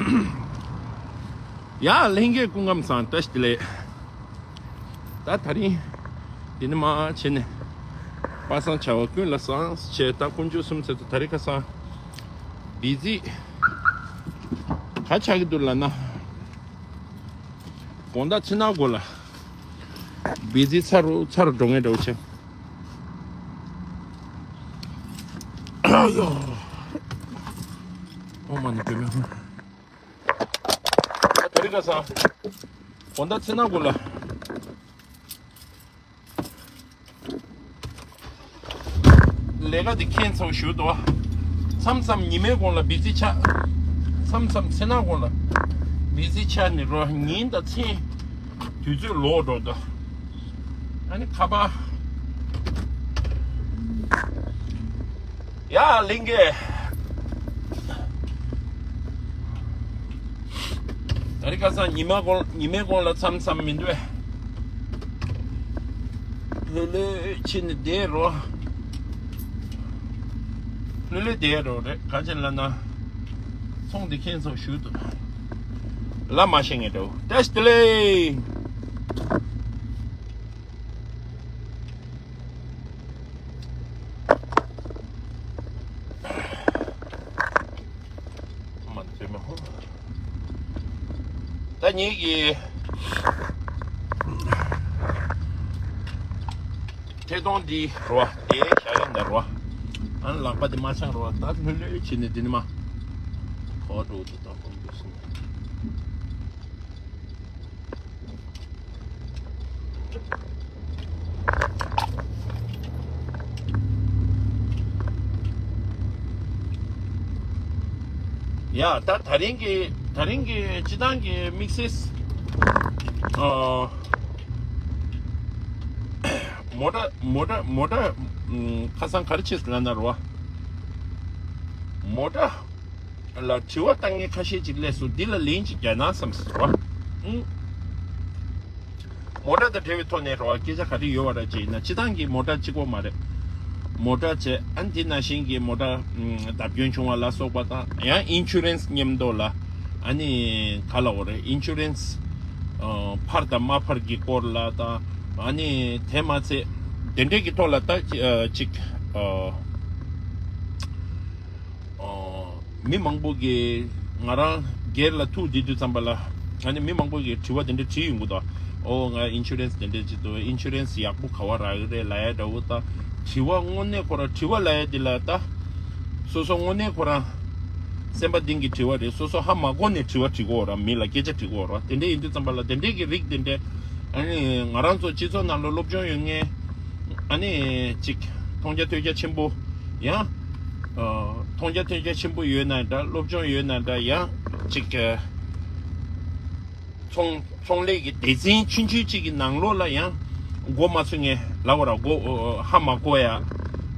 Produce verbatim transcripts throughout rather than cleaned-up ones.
ཡ་ལྷན་རྒྱས་སྐུ་ཁམས་བཟང་། བཀྲ་ཤིས་བདེ་ལེགས། ད་དེ་རིང་འདི་ནས་མར་བྱས་ནས་པ་སངས་བྱ་བ་ཀུན་ལ་བཟང་བྱས། ད་དཀོན་མཆོག་གསུམ་ཟེར་དུས་དེ་རིང་ཁ་སང་བི་ཛི་ག་ཆགས་ཀྱི་འདུག་ལབ་ན། དགོང་དག་ཚེ་ནག་གོ་ལ་བི་ཛི་ཚ་རུ་ཚ་རུ་འགྲོ་ངེས་འདྲ་བོ་བྱས། ཨོ་མ་ནི་བུད་མེད། དེ་རིང་ཁ་སང་དགོང་དག་ཚེ་ནག་གོ་ལ་ལས་ཀ་དེ་ཁྱེད་ཚོ་ཞུ་དོ། མཚམས་མཚམས་ཉི་མའི་གོང་ལ་བི་ཛི་ཆགས། མཚམས་མཚམས་ཚེ་ནག་གོ་ལ་བི་ཛི་ཆགས་ནས་རོ། ཉིན་དང་མཚན་དུས་ཚོད་ལོག་འགྲོ་དོ། ཨ་ནི་ཁ་པར། ཡ་ལིང་གེ། ད་རེས་ཁ་སང་ཉི་མ་གོང་ཉི་མའི་གོང་ལ་མཚམས་མཚམས་མི་འདུག་ཨེ། ལྷོད་ལྷོད་ཕྱིན་ནས་བསྡད་རོགས། ལྷོད་ལྷོད་བསྡད་རོགས་རེད། ག་ཅི་ལབ་ན། ཚོང་འདི་ཁྱེད་ཚོ་ཞུ་དུ། ལ་མ་ཤེས་ངེས་འདྲ་བོ། བཀྲ་ཤིས་བདེ་ལེགས། མ་འཛེམ་མ་ཧོ། ད་ངེད་ཀྱི་ཐད་གཏོང་འདི་རོ་དེ་བཞག་ཡིན་ད་རོ། ཨ་ནི་ལག་པ་དེ་མ་འཆང་རོ། ད་ལྷོད་ལྷོད་བྱས་ནས་འདི་ནི་མ་གོ་འགྲོ་དུ་ད་གོམ་དུ་སོང་། ཡ་ད་དེ་རིང་གི་དེ་རིང་གི་སྤྱི་བཏང་གི་དམིགས་བསལ། ཨ། མོ་ཊ་མོ་ཊ་མོ་ཊ་ཨམ། ཁ་སང་ག་རེ་བྱས་སོང་ལབ་ན་རོ། མོ་ཊ་ལ་དྲི་བ་བཏང་མཁན་ཁ་ཤས་ཅིག་སླེབས་སོང་། འདི་ལ་ལན་ཅིག་རྒྱག་ན་བསམ་སོང་རོ། ཨུ། མོ་ཊ་དང་འབྲེལ་བའི་ཐོག་ནས་རོ། སྐད་ཆ་ག་རེ་ཡོད་པ་ར་ཅེ་ན། སྤྱི་བཏང་གི་མོ་ཊ་གཅིག་པོ་མ་རེད། མོ་ཊ་བྱས། ཨ་ནི་དེ་ནང་བཞིན་གྱི་མོ་ཊ་ཨམ། བརྡབ་སྐྱོན་བྱུང་བ་ལ་སོགས་པ་དང་། ཡང་ཨིན་ཤུ་རན་སི་མཉམ་དུ་ལ། ཨ་ནི་ག་ལབ་དགོས་རེད། ཨིན་ཤུ་རན་སི་ཨ། འཕར་དང་མ་འཕར་གྱི་སྐོར་ལ་དང་། ཨ་ནི་དེ་མ་ཚད་དེ་འདྲས་ཀྱི་ཐོག་ལ་ད་ཅི་ཨ། ཅིག་ཨ། ཨ། མི་མང་པོ་གིས་ང་རང་སྒེར་ལ་ཐུག་བསྡད་དུས་ཙམ་པ་ལ། ཨ་ནི་མི་མང་པོ་གིས་དྲི་བ་དེ་འདྲ་དྲིས་ཡོང་གི་འདུག། ཨོ་ང་ཨིན་ཤུ་རན་སི་དེ་འདྲ་ཅིག་འདུག། ཨིན་ཤུ་རན་སི་ཡག་པོ་ག་བ་རག་གི་རེད་ལབ་ཡ་འདྲ་བོ་དང་། དྲི་བ་དངོས་གནས་ཁོ་རང་དྲི་བ་ལབ་ཡ་འདི་ལ་ད། སོ་སོ་དངོས་གནས་ཁོ་རང་སེམས་པ་གཏིང་གི་དྲི་བ་རེད། སོ་སོ་ཧ་མ་གོ་ནས་དྲི་བ་དྲི་གོ་ར། མི་ལ་སྐད་ཆ་དྲི་གོ་ར། དེ་འདྲ་ཡིན་དུས་ཙམ་པ་ལ་དེ་འདྲས་ཀྱི་རིགས་དེ་འདྲས། ཨ་ནི་ང་རང་ཚོ་སྤྱི་ཚོགས་ནང་ལ་སློབ་སྦྱོང་ཡོད་མཁན། ཨ་ནི་ཅིག་མཐོང་རྒྱ་ཐོས་རྒྱ་ཆེན་པོ། ཡང་། ཨ། མཐོང་རྒྱ་ཐོས་རྒྱ་ཆེན་པོ་ཡོད་ན་འདྲ། སློབ་སྦྱོང་ཡོད་ན་འདྲ། ཡང་ཅིག་ཨ། ཚོང་ཚོང་ལས་ཀྱི་སྡེ་ཚན་ཆུང་ཆུང་གཅིག་གི་ནང་ལོགས་ལ་ཡང་མགོ་མ་ཚོས་མཁན་ལབ་དགོས་ར། མགོ་ཧ་མ་གོ་ཡ།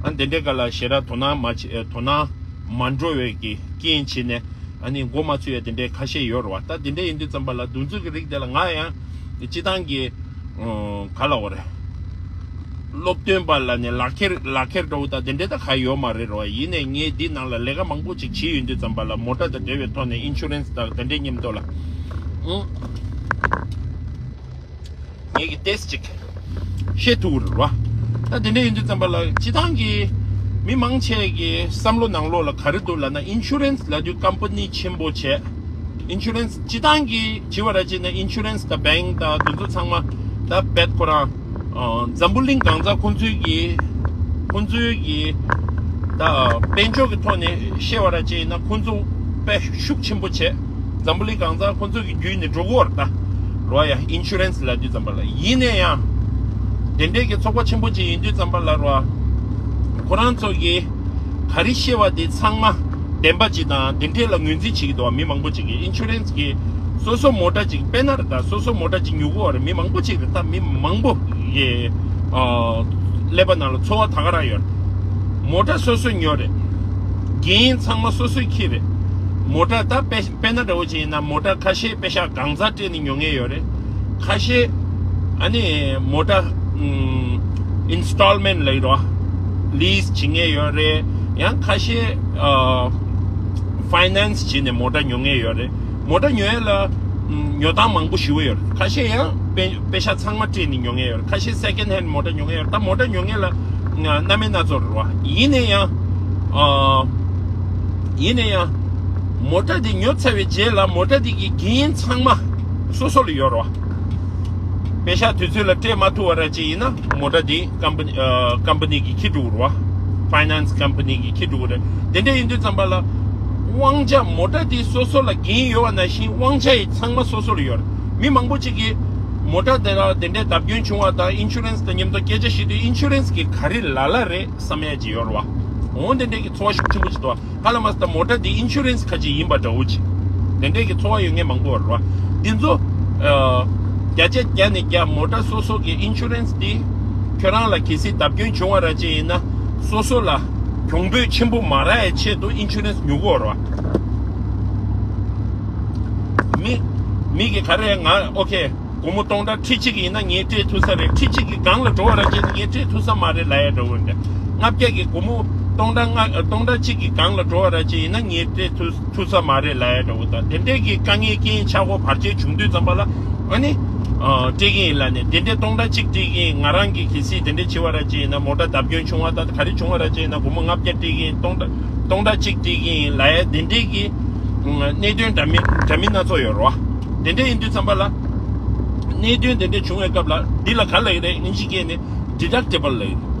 ཨ་དེ་འདྲའི་སྒང་ལ་ཞེ་དྲག་དོ་སྣང་མ་བྱེད། དོ་སྣང་མ་འགྲོ་བའི་གི་རྐྱེན་བྱས་ནས། ཨ་ནི་མགོ་མ་ཚོས་ཡ་དེ་འདྲའི་ཁ་ཤས་ཡོད་རེད་བ། ད་དེ་འདྲ་ཡིན་དུས་ཙམ་པ་ལ་འདུ་འཛོམས་ཀྱི་རིགས་དེ་ལ་ང་ཡང་སྤྱི་བཏང་གི་ཨ། ག་ལབ་དགོས་རེད། སློབ་སྟོན་པ་ལ་ནི་ལག་ཁྱེར་ལག་ཁྱེར་འདྲ་བོ་དང་དེ་འདྲའི་ད་ག་ཡོད་མ་རེད་རོ། ཡིན་ནའི་ངས་འདི་ནང་ལ་ལས་ཀ་མང་པོ་ཅིག་བྱས་ཡོང་དུས་ཙམ་པ་ལ། མོ་ཊ་དང་འབྲེལ་བའི་ཐོག་ནས་ཨིན་ཤུ་རན་སི་དང་དེ་འདྲའི་མཉམ་དུ་ལ། ཨང་། ངས་ཀྱི་ཏེས་ཅིག་བཤད་ཐུབ་རེད་རོ། ད་དེ་འདྲ་ཡིན་དུས་ཙམ་པ་ལ་སྤྱི་བཏང་གི་མི་མང་ཆེ་གི་བསམ་བློ་ནང་ལོགས་ལ་ག་རེ་འདུག་ལབ་ན། ཨིན་ཤུ་རན་སི་ལབ་དུས་ཀམ་པ་ནི་ཆེན་པོ་བྱས། ཨིན་ཤུ་རན་སི་སྤྱི་བཏང་གི་བྱེད་པ་ར་བྱས་ན། ཨིན་ཤུ་རན་སི་དང་བེང་དང་དེ་ཚོ་ཚང་མ་ད་རྦད་ཁོ་རང་ཨ། འཛམ་བུ་གླིང་གང་ཚང་ཁོང་ཚོའི་གི་ཁོང་ཚོའི་གི་ད་དཔལ་འབྱོར་གི་ཐོག་ནས་བཤད་པ་ར་བྱས་ན། ཁོང་ཚོ་དཔེ་ཤུགས་ཆེན་པོ་བྱས། འཛམ་བུ་གླིང་གང་ཚང་ཁོང་ཚོ་གི་བརྒྱུད་ནས་འགྲོ་གི་ཡོད་རེད་ད། རོ་ཡ། ཨིན་ཤུ་རན་སི་ལབ་དུས་ཙམ་པ་ལ། ཡིན་ན་ཡང་དེ་འདྲའི་གི་ཚོགས་པ་ཆེན་པོ་ཅིག་ཡིན་དུས་ཙམ་པ་ལ་རོ། ཁོ་རང་ཚོ་གི་ག་རེ་བཤད་པ་དེ་ཚང་མ་བདེན་པ་ཅིག་དང་དེ་འདྲས་ལ་ངོས་འཛིན་བྱེད་ཀྱི་འདུག་བ། མི་མང་པོ་ཅིག་གིས། ཨིན་ཤུ་རན་སི་གིས་སོ་སོ་མོ་ཊ་ཅིག་དཔེར་ན་རེད་ད། སོ་སོ་མོ་ཊ་ཅིག་ཉོ་གི་ཡོད་རེད། མི་མང་པོ་ཅིག་རེད་ད། མི་མང་པོ་གི་ཨ། ཀླད་པ་ནང་ལ་ཚོར་བ་ད་ག་རང་ཡོད་རེད། མོ་ཊ་སོ་སོས་ཉོས་རེད། འགན་ཚང་མ་སོ་སོས་འཁྱེར་རེད། མོ་ཊ་ད་དཔེ་དཔེར་ན་འདྲ་བོ་ཅིག་ཡིན་ན། མོ་ཊ་ཁ་ཤས་པེ་ཤག་གང་ཚང་སྤྲད་ནས་ཉོ་མཁན་ཡོད་རེད། ཁ་ཤས་ཨ་ནི་མོ་ཊ་ཨམ། ཨིན་སི་ཊོལ་མེན་ཊི་ལབ་ཀྱི་རེད་བ། ལིས་བྱེད་མཁན་ཡོད་རེད། ཡང་ཁ་ཤས་ཨ། ཕའི་ནན་སི་བྱས་ནས་མོ་ཊ་ཉོ་མཁན་ཡོད་རེད། མོ་ཊ་ཉོ་ཡ་ལ་ཉོ་སྟངས་མང་པོ་ཞེ་པོ་ཡོད་རེད། ཁ་ཤས་ཡང་པེ་པེ་ཤག་ཚང་མ་སྤྲད་ནས་ཉོ་མཁན་ཡོད་རེད། ཁ་ཤས་སེ་ཀེན་ཧེན་མོ་ཊ་ཉོ་མཁན་ཡོད་རེད། ད་མོ་ཊ་ཉོ་མཁན་ལ་སྣ་མིན་སྣ་ཚོགས་རེད་བ། ཡིན་ནའི་ཡང་ཨ་ཡིན་ནའི་ཡང་མོ་ཊ་འདི་ཉོ་ཚར་བའི་རྗེས་ལ་མོ་ཊ་འདི་གི་འགན་ཚང་མ་སོ་སོ་ལ་ཡོད་རེད་བ། པེ་ཤག་དུས་ཚོད་ལ་སྤྲད་མ་ཐུབ་པ་ར་ཅིག་ཡིན་ན་མོ་ཊ་འདི་ཀམ་པ་ནི་ཨ་ཀམ་པ་ནི་གིས་འཁྱེར་འགྲོ་གི་རེད་བ། ཕའི་ནན་སི་ཀམ་པ་ནི་གིས་འཁྱེར་འགྲོ་གི་རེད། དེ་འདྲ་ཡིན་དུས་ཙམ་པ་ལ་དབང་ཆ་མོ་ཊ་འདི་སོ་སོ་ལ་འགན་ཡོད་པ་ནང་བཞིན་དབང་ཆ་ཡི་ཚང་མ་སོ་སོ་ལ་ཡོད་རེད། མི་མང་པོ་ཅིག་གིས་མོ་ཊ་དེ་ལ་དེ་འདྲའི་བརྡབ་སྐྱོན་བྱུང་བ་དང་ཨིན་ཤུ་རན་སི་དང་མཉམ་དུ་སྐད་ཆ་བཤད་དུས་ཨིན་ཤུ་རན་སི་གིས་ག་རེ་ལ་ལ་རེད་བསམ་ཡ་ཅིག་ཡོད་རེད་བ། འོ་དེ་འདྲའི་གི་ཚོར་བ་ཤུགས་ཆེན་པོ་ཅིག་འདུག་བ། ཧ་ལམ་ད་མོ་ཊ་འདི་ཨིན་ཤུ་རན་སི་ཁ་ཅིག་ཡིན་པ་འདྲ་བོ་ཅིག་དེ་འདྲའི་གི་ཚོར་བ་ཡོད་མཁན་མང་པོ་ཡོད་རེད་བ། འདི་ཚོ་ཨ་བརྒྱ་ཆ་བརྒྱ་ནས་བརྒྱ་མོ་ཊ་སོ་སོ་གི་ཨིན་ཤུ་རན་སི་འདི་ཁྱོད་རང་ལ་གལ་སྲིད་བརྡབ་སྐྱོན་བྱུང་བ་ར་ཅིག་ཡིན་ན་སོ་སོ་ལ་གྱོང་གུད་ཆེན་པོ་མ་རག་ཡའི་ཆེད་དུ་ཨིན་ཤུ་རན་སི་ཉོ་གི་ཡོད་རེད་བ། མི་མི་གི་ག་རེ་ང་ཨོ་ཁེ། སྒོར་མོ་སྟོང་ཕྲག་ཁྲི་གཅིག་ཡིན་ན་ངས་སྤྲད་ཐུབ་ས་རེད། ཁྲི་གཅིག་གི་སྒང་ལ་འགྲོ་བ་ར་བྱས་ན་ངས་སྤྲད་ཐུབ་ས་མ་རེད་ལབ་ཡ་འདྲ་བོ་འདྲ། ལྔ་བརྒྱ་གི་སྒོར་མོ་སྟོང་ཕྲག་ལྔ་སྟོང་ཕྲག་གཅིག་གི་སྒང་ལ་འགྲོ་བ་ར་བྱས་ཡིན་ན་ངས་སྤྲད་ཐུབ་ཐུབ་ས་མ་རེད་ལབ་ཡ་འདྲ་བོ་དང་དེ་འདྲས་ཀྱི་དཀའ་ངལ་རྐྱེན་ཆག་སྒོ་བར་ཆད་བྱུང་དུས་ཙམ་པ་ལ་ཨ་ནི་སྤྲད་ཀྱི་ཡིན་ལབ་ནས་དེ་འདྲས་སྟོང་ཕྲག་གཅིག་སྤྲད་ཀྱི་ཡིན། ང་རང་གི་གལ་སྲིད་དེ་འདྲས་བྱས་པ་ར་བྱས་ཡིན་ན་མོ་ཊ་བརྡབ་སྐྱོན་བྱུང་བ་དང་ག་རེ་བྱུང་བ་ར་བྱས་ཡིན་ན་སྒོར་མོ་ལྔ་བརྒྱ་སྤྲད་ཀྱི་ཡིན། སྟོང་ཕྲག་སྟོང་ཕྲག་གཅིག་སྤྲད་ཀྱི་ཡིན་ལབ་ཡ་དེ་འདྲས་ཀྱི་གནད་དོན་འདྲ་མིན་འདྲ་མིན་སྣ་ཚོགས་ཡོད་རེད་བ། དེ་འདྲ་ཡིན་དུས་ཙམ་པ་ལ། གནད་དོན་དེ་འདྲ་བྱུང་བའི་སྐབས་ལ་འདི་ལ་ག་ལབ་ཀྱི་རེད། དབྱིན་ཇི་སྐད་ནས་ཌི་ཌག་ཊི་བལ་ལབ་ཀྱི་རེད།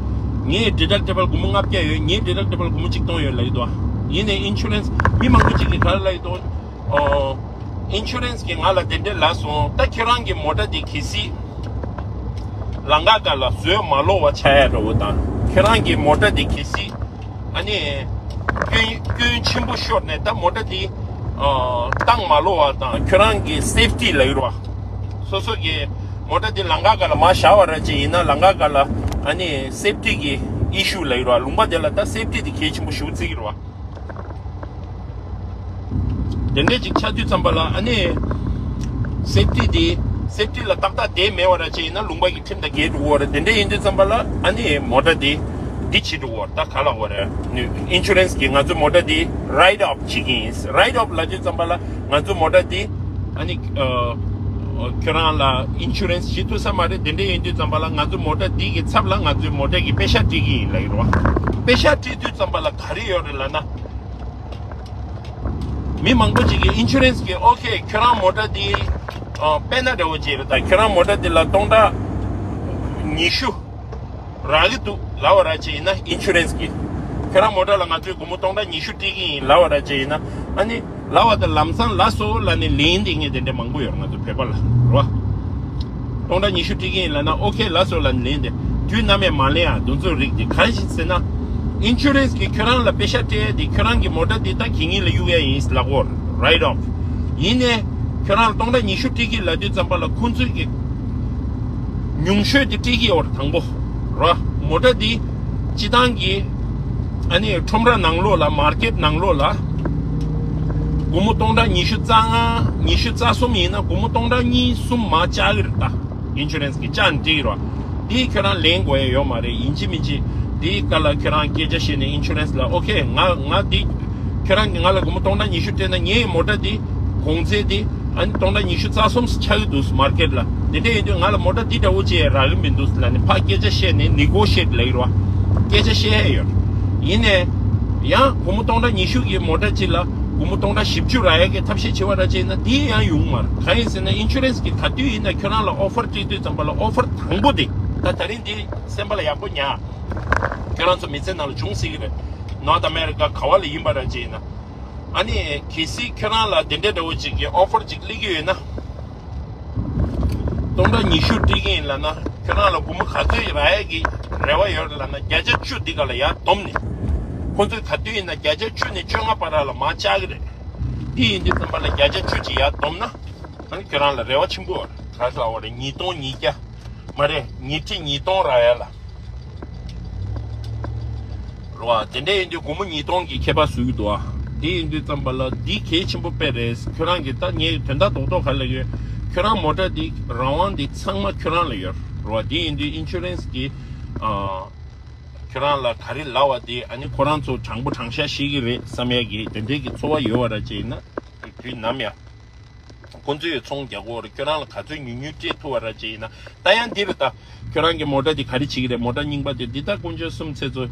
ངས་ཌི་ཌག་ཊི་བལ་སྒོར་མོ་ལྔ་བརྒྱ་ཡོད། ངས་ཌི་ཌག་ཊི་བལ་སྒོར་མོ་གཅིག་སྟོང་ཡོད་ལབ་ཀྱི་འདུག་བ། ཡིན་ནའི་ཨིན་ཤུ་རན་སི་མི་མང་པོ་ཅིག་གིས་ག་རེ་ལབ་ཀྱི་འདུག་ཨོ། ཨིན་ཤུ་རན་སི་གིས་ང་ལ་དེ་འདྲ་ལབ་སོང་། ད་ཁྱོད་རང་གི་མོ་ཊ་དེ་གལ་སྲིད་ལམ་ཁ་སྒང་ལ་བཟོས་མ་ལོག་པ་ཆགས་ཡ་འདྲ་བོ་དང་ཁྱོད་རང་གི་མོ་ཊ་དེ་གལ་སྲིད་ཨ་ནི་སྐྱོན་སྐྱོན་ཆེན་པོ་ཤོར་ནས་ད་མོ་ཊ་དེ་ཨ་བཏང་མ་ལོག་པ་དང་ཁྱོད་རང་གི་སེབ་ཊི་ལབ་ཀྱི་རེད་བ། སོ་སོ་གི་མོ་ཊ་དེ་ལམ་ཁ་སྒང་ལ་མར་བཞག་པ་ར་ཅིག་ཡིན་ན་ལམ་ཁ་སྒང་ལ་ཨ་ནི་སེབ་ཊི་གི་ཨི་ཤུ་ལབ་ཀྱི་རེད་བ། ལུང་པ་དེ་ལ་ད་སེབ་ཊི་དེ་གལ་ཆེན་པོ་ཞེ་པོ་བརྩི་གི་རེད་བ། དེ་འདྲས་ཅིག་ཆགས་དུས་ཙམ་པ་ལ་ཨ་ནི་སེབ་ཊི་དེ་སེབ་ཊི་ལ་ཏག་ཏག་བསྡད་མེད་པ་ར་ཅིག་ཡིན་ན་ལུང་པ་གི་ཁྲིམས་དང་འགལ་འགྲོ་གི་རེད། དེ་འདྲས་ཡིན་དུས་ཙམ་པ་ལ་ཨ་ནི་མོ་ཊ་དེ་འདི་བྱེད་འགྲོ་གི་རེད། ད་ག་ལབ་དགོས་རེད། ཨིན་ཤུ་རན་སི་གིས་ང་ཚོའི་མོ་ཊ་དེ་རའིཊ་ཨོཕ་བྱེད་ཀྱི་ཡིན། རའིཊ་ཨོཕ་ལབ་དུས་ཙམ་པ་ལ་ང་ཚོའི་མོ་ཊ་དེ་ཨ་ནི་ཨ་ཁྱོད་རང་ལ་ཨིན་ཤུ་རན་སི་བྱེད་ཐུབ་ས་མ་རེད། དེ་འདྲས་ཡིན་དུས་ཙམ་པ་ལ་ང་ཚོའི་མོ་ཊ་དེ་གི་ཚབ་ལ་ང་ཚོའི་མོ་ཊ་གི་པེ་ཤག་སྤྲད་ཀྱི་ཡིན་ལབ་ཀྱི་རེད་བ། པེ་ཤག་སྤྲད་དུས་ཙམ་པ་ལ་ག་རེ་ཡོད་རེད་ལབ་ན། མི་མང་པོ་ཅིག་གིས་ཨིན་ཤུ་རན་སི་གིས་ཨོ་ཁེ་ཁྱོད་རང་མོ་ཊ་འདི་ཨ་དཔེར་ན་འདྲ་བོ་ཅིག་རེད། ད་ཁྱོད་རང་མོ་ཊ་འདི་ལ་སྟོང་ཕྲག་ཉི་ཤུ་རག་གི་འདུག་ལབ་པ་ར་ཅིག་ཡིན་ན་ཨིན་ཤུ་རན་སི་གིས་ཁྱོད་རང་མོ་ཊ་ལ་ང་ཚོས་སྒོར་མོ་སྟོང་ཕྲག་ཉི་ཤུ་སྤྲད་ཀྱི་ཡིན་ལབ་པ་ར་ཅིག་ཡིན་ན་ཨ་ནི་ལབ་པ་དང་ལམ་སང་ལབ་སོང་ལབ་ནས་ལན་འདེབས་མཁན་དེ་འདྲ་མང་པོ་ཡོད་རེད་ང་ཚོ་བོད་པ་ལ་རེད་བ། སྟོང་ཕྲག་ཉི་ཤུ་སྤྲད་ཀྱི་ཡིན་ལབ་ན་ཨོ་ཁེ་ལབ་སོང་ལབ་ནས་ལན་དེ་དུས་ནམ་ཡང་མ་ལེན་ཨ། དེ་ཚོ་རིགས་དེ་གང་ཞིག་ཟེར་ན། ཨིན་ཤུ་རན་སི་གིས་ཁྱོད་རང་ལ་པེ་ཤག་སྤྲད་ཡ་དེ་ཁྱོད་རང་གི་མོ་ཊ་དེ་ད་གད་སྙིགས་ལ་གཡུག་ཡ་ཡིན་ལབ་ཀྱི་ཡོད་རེད། རའིཊ་ཨོཕ། ཡིན་ནའི་ཁྱོད་རང་ལ་སྟོང་ཕྲག་ཉི་ཤུ་སྤྲད་ཀྱི་ལབ་དུས་ཙམ་པ་ལ་ཁོང་ཚོས་ཀྱི་ཉུང་ཤོས་དེ་སྤྲད་ཀྱི་ཡོད་རེད། དང་པོ་ར་མོ་ཊ་དེ་སྤྱི་བཏང་གི་ཨ་ནི་ཁྲོམ་ར་ནང་ལོགས་ལ་མར་ཀེཊ་ནང་ལོགས་ལ་སྒོར་མོ་སྟོང་ཕྲག་ཉི་ཤུ་རྩ་ལྔ་ཉི་ཤུ་རྩ་གསུམ་ཡིན་ན་སྒོར་མོ་སྟོང་ཕྲག་གཉིས་གསུམ་མར་བཅག་གི་རེད་ད། ཨིན་ཤུ་རན་སི་གིས་བཅག་ནས་སྤྲད་ཀྱི་རེད་བ། འདི་ཁྱོད་རང་ལེན་དགོས་ཡ་ཡོད་མ་རེད། ཡིན་གཅིག་མིན་གཅིག་འདིའི་སྐོར་ལ་ཁྱོད་རང་སྐད་ཆ་བཤད་ནས་ཨིན་ཤུ་རན་སི་ལ་ཨོ་ཁེ་ང་ང་འདི་ཁྱོད་རང་གིས་ང་ལ་སྒོར་མོ་སྟོང་ཕྲག་ཉི་ཤུ་སྤྲད་ན་ངའི་མོ་ཊ་འདི་གོང་ཚད་འདི་ཨ་ནི་སྟོང་ཕྲག་ཉི་ཤུ་རྩ་གསུམ་ཆགས་ཀྱི་འདུག་མར་ཀེཊ་ལ། དེ་འདྲ་ཡིན་དུས་ང་ལ་མོ་ཊ་འདི་འདྲ་བོ་ཅིག་རག་གི་མི་འདུག་ལབ་ནས་ཕར་སྐད་ཆ་བཤད་ནས་ནི་གོ་ཤི་ཡེཊ་ལབ་ཀྱི་རེད་བ། སྐད་ཆ་བཤད་ཡ་ཡོད་རེད། ཡིན་ནའི་ཡང་སྒོར་མོ་སྟོང་ཕྲག་ཉི་ཤུ་གི་མོ་ཊ་གཅིག་ལ་སྒོར་མོ་སྟོང་ཕྲག་བཞི་བཅུ་རག་ཡ་གི་ཐབས་ཤེས་བྱེད་པ་ར་བྱས་ན་འདི་ཡང་ཡོང་མ་རེད། གང་ཡིན་ཟེར་ན་ཨིན་ཤུ་རན་སི་གིས་ག་དུས་ཡིན་ན་ཁྱོད་རང་ལ་ཨོ་ཕར་སྤྲད་དུས་ཙམ་པ་ལ་ཨོ་ཕར་དང་པོ་དེ་ད་ད་རིང་འདི་སེམས་པ་ལ་ཡག་པོ་ཉར། ཁྱོད་རང་ཚོ་མི་ཚེ་ནང་ལ་བྱུང་སྲིད་ཀྱི་རེད། ནོར་ཐི་ཨ་མེ་རི་ཀ་ག་བ་ལ་ཡིན་པ་ར་བྱས་ན། ཨ་ནི་གལ་སྲིད་ཁྱོད་རང་ལ་དེ་འདྲ་འདྲ་བོ་ཅིག་གི་ཨོ་ཕར་ཅིག་སླེབས་ཀྱི་ཡོད་ན། སྟོང་ཕྲག་ཉི་ཤུ་སྤྲད་ཀྱི་ཡིན་ལབ་ན་ཁྱོད་རང་ལ་སྒོར་མོ་ག་ཚོད་རག་ཡས་ཀྱི་རེ་བ་ཡོད་རེད་ལབ་ན་བརྒྱ་ཆ་བཅུ་འདི་ག་ལ་ཡར་བསྡོམས་ནས། ཁོ་ཚོས་ག་དུས་ཡིན་ན་བརྒྱ་ཆ་བཅུ་ནས་བཅོ་ལྔ་བར་ལ་མར་བཅག་གི་རེད། འདི་ཡིན་དུས་ཙམ་པ་ལ་བརྒྱ་ཆ་བཅུ་ཅིག་ཡར་བསྡོམས་ན། ཨ་ནི་ཁྱོད་རང་ལ་རེ་བ་ཆེན་པོ་ཡོད་རེད། ག་རེ་ལབ་དགོས་རེད། ཉིས་སྟོང་ཉིས་བརྒྱ། མ་རེད། ཉིས་ཁྲི་ཉིས་སྟོང་རག་ཡ་ལ། རེད་བ། དེ་འདྲ་ཡིན་དུས་སྒོར་མོ་ཉིས་སྟོང་གི་ཁྱད་པར་བཟོ་གི་འདུག་ཨ། དེ་ཡིན་དུས་ཙམ་པ་ལ་འདི་གལ་ཆེན་པོ་དཔེ་རེད། ཁྱོད་རང་གིས་ད་ངས་དོན་དག་རྡོག་རྡོག་ག་ལབ་ཡོད། ཁྱོད་རང་མོ་ཊ་འདི་རང་དབང་འདི་ཚང་མ་ཁྱོད་རང་ལ་ཡོད་རེད་བ། དེ་ཡིན་དུས་ཨིན་ཤུ་རན་སི་གིས་ཨ་ཁྱོད་རང་ལ་ག་རེ་ལབ་པ་དེ་ཨ་ནི་ཁོ་རང་ཚོ་དྲང་པོ་དྲང་བཞག་ཤེས་ཀྱི་རེད་བསམ་ཡ་གི་དེ་འདྲའི་གི་ཚོར་བ་ཡོད་པ་ར་ཅིག་ཡིན་ན་དུས་ནམ་ཡང་། ཁོང་ཚོས་ཚོང་རྒྱག་གོ་རེད། ཁྱོད་རང་ལ་ག་ཚོད་ཉུང་ཉུང་སྤྲད་ཐུབ་པ་ར་ཅིག་ཡིན་ན། ད་ཡང་འདི་རེད་ད། ཁྱོད་རང་གི་མོ་ཊ་འདི་ག་རེ་བྱེད་ཀྱི་རེད། མོ་ཊ་རྙིང་པ་དེ་འདི་ད་དཀོན་མཆོག་གསུམ་ཚེ་ཚོ་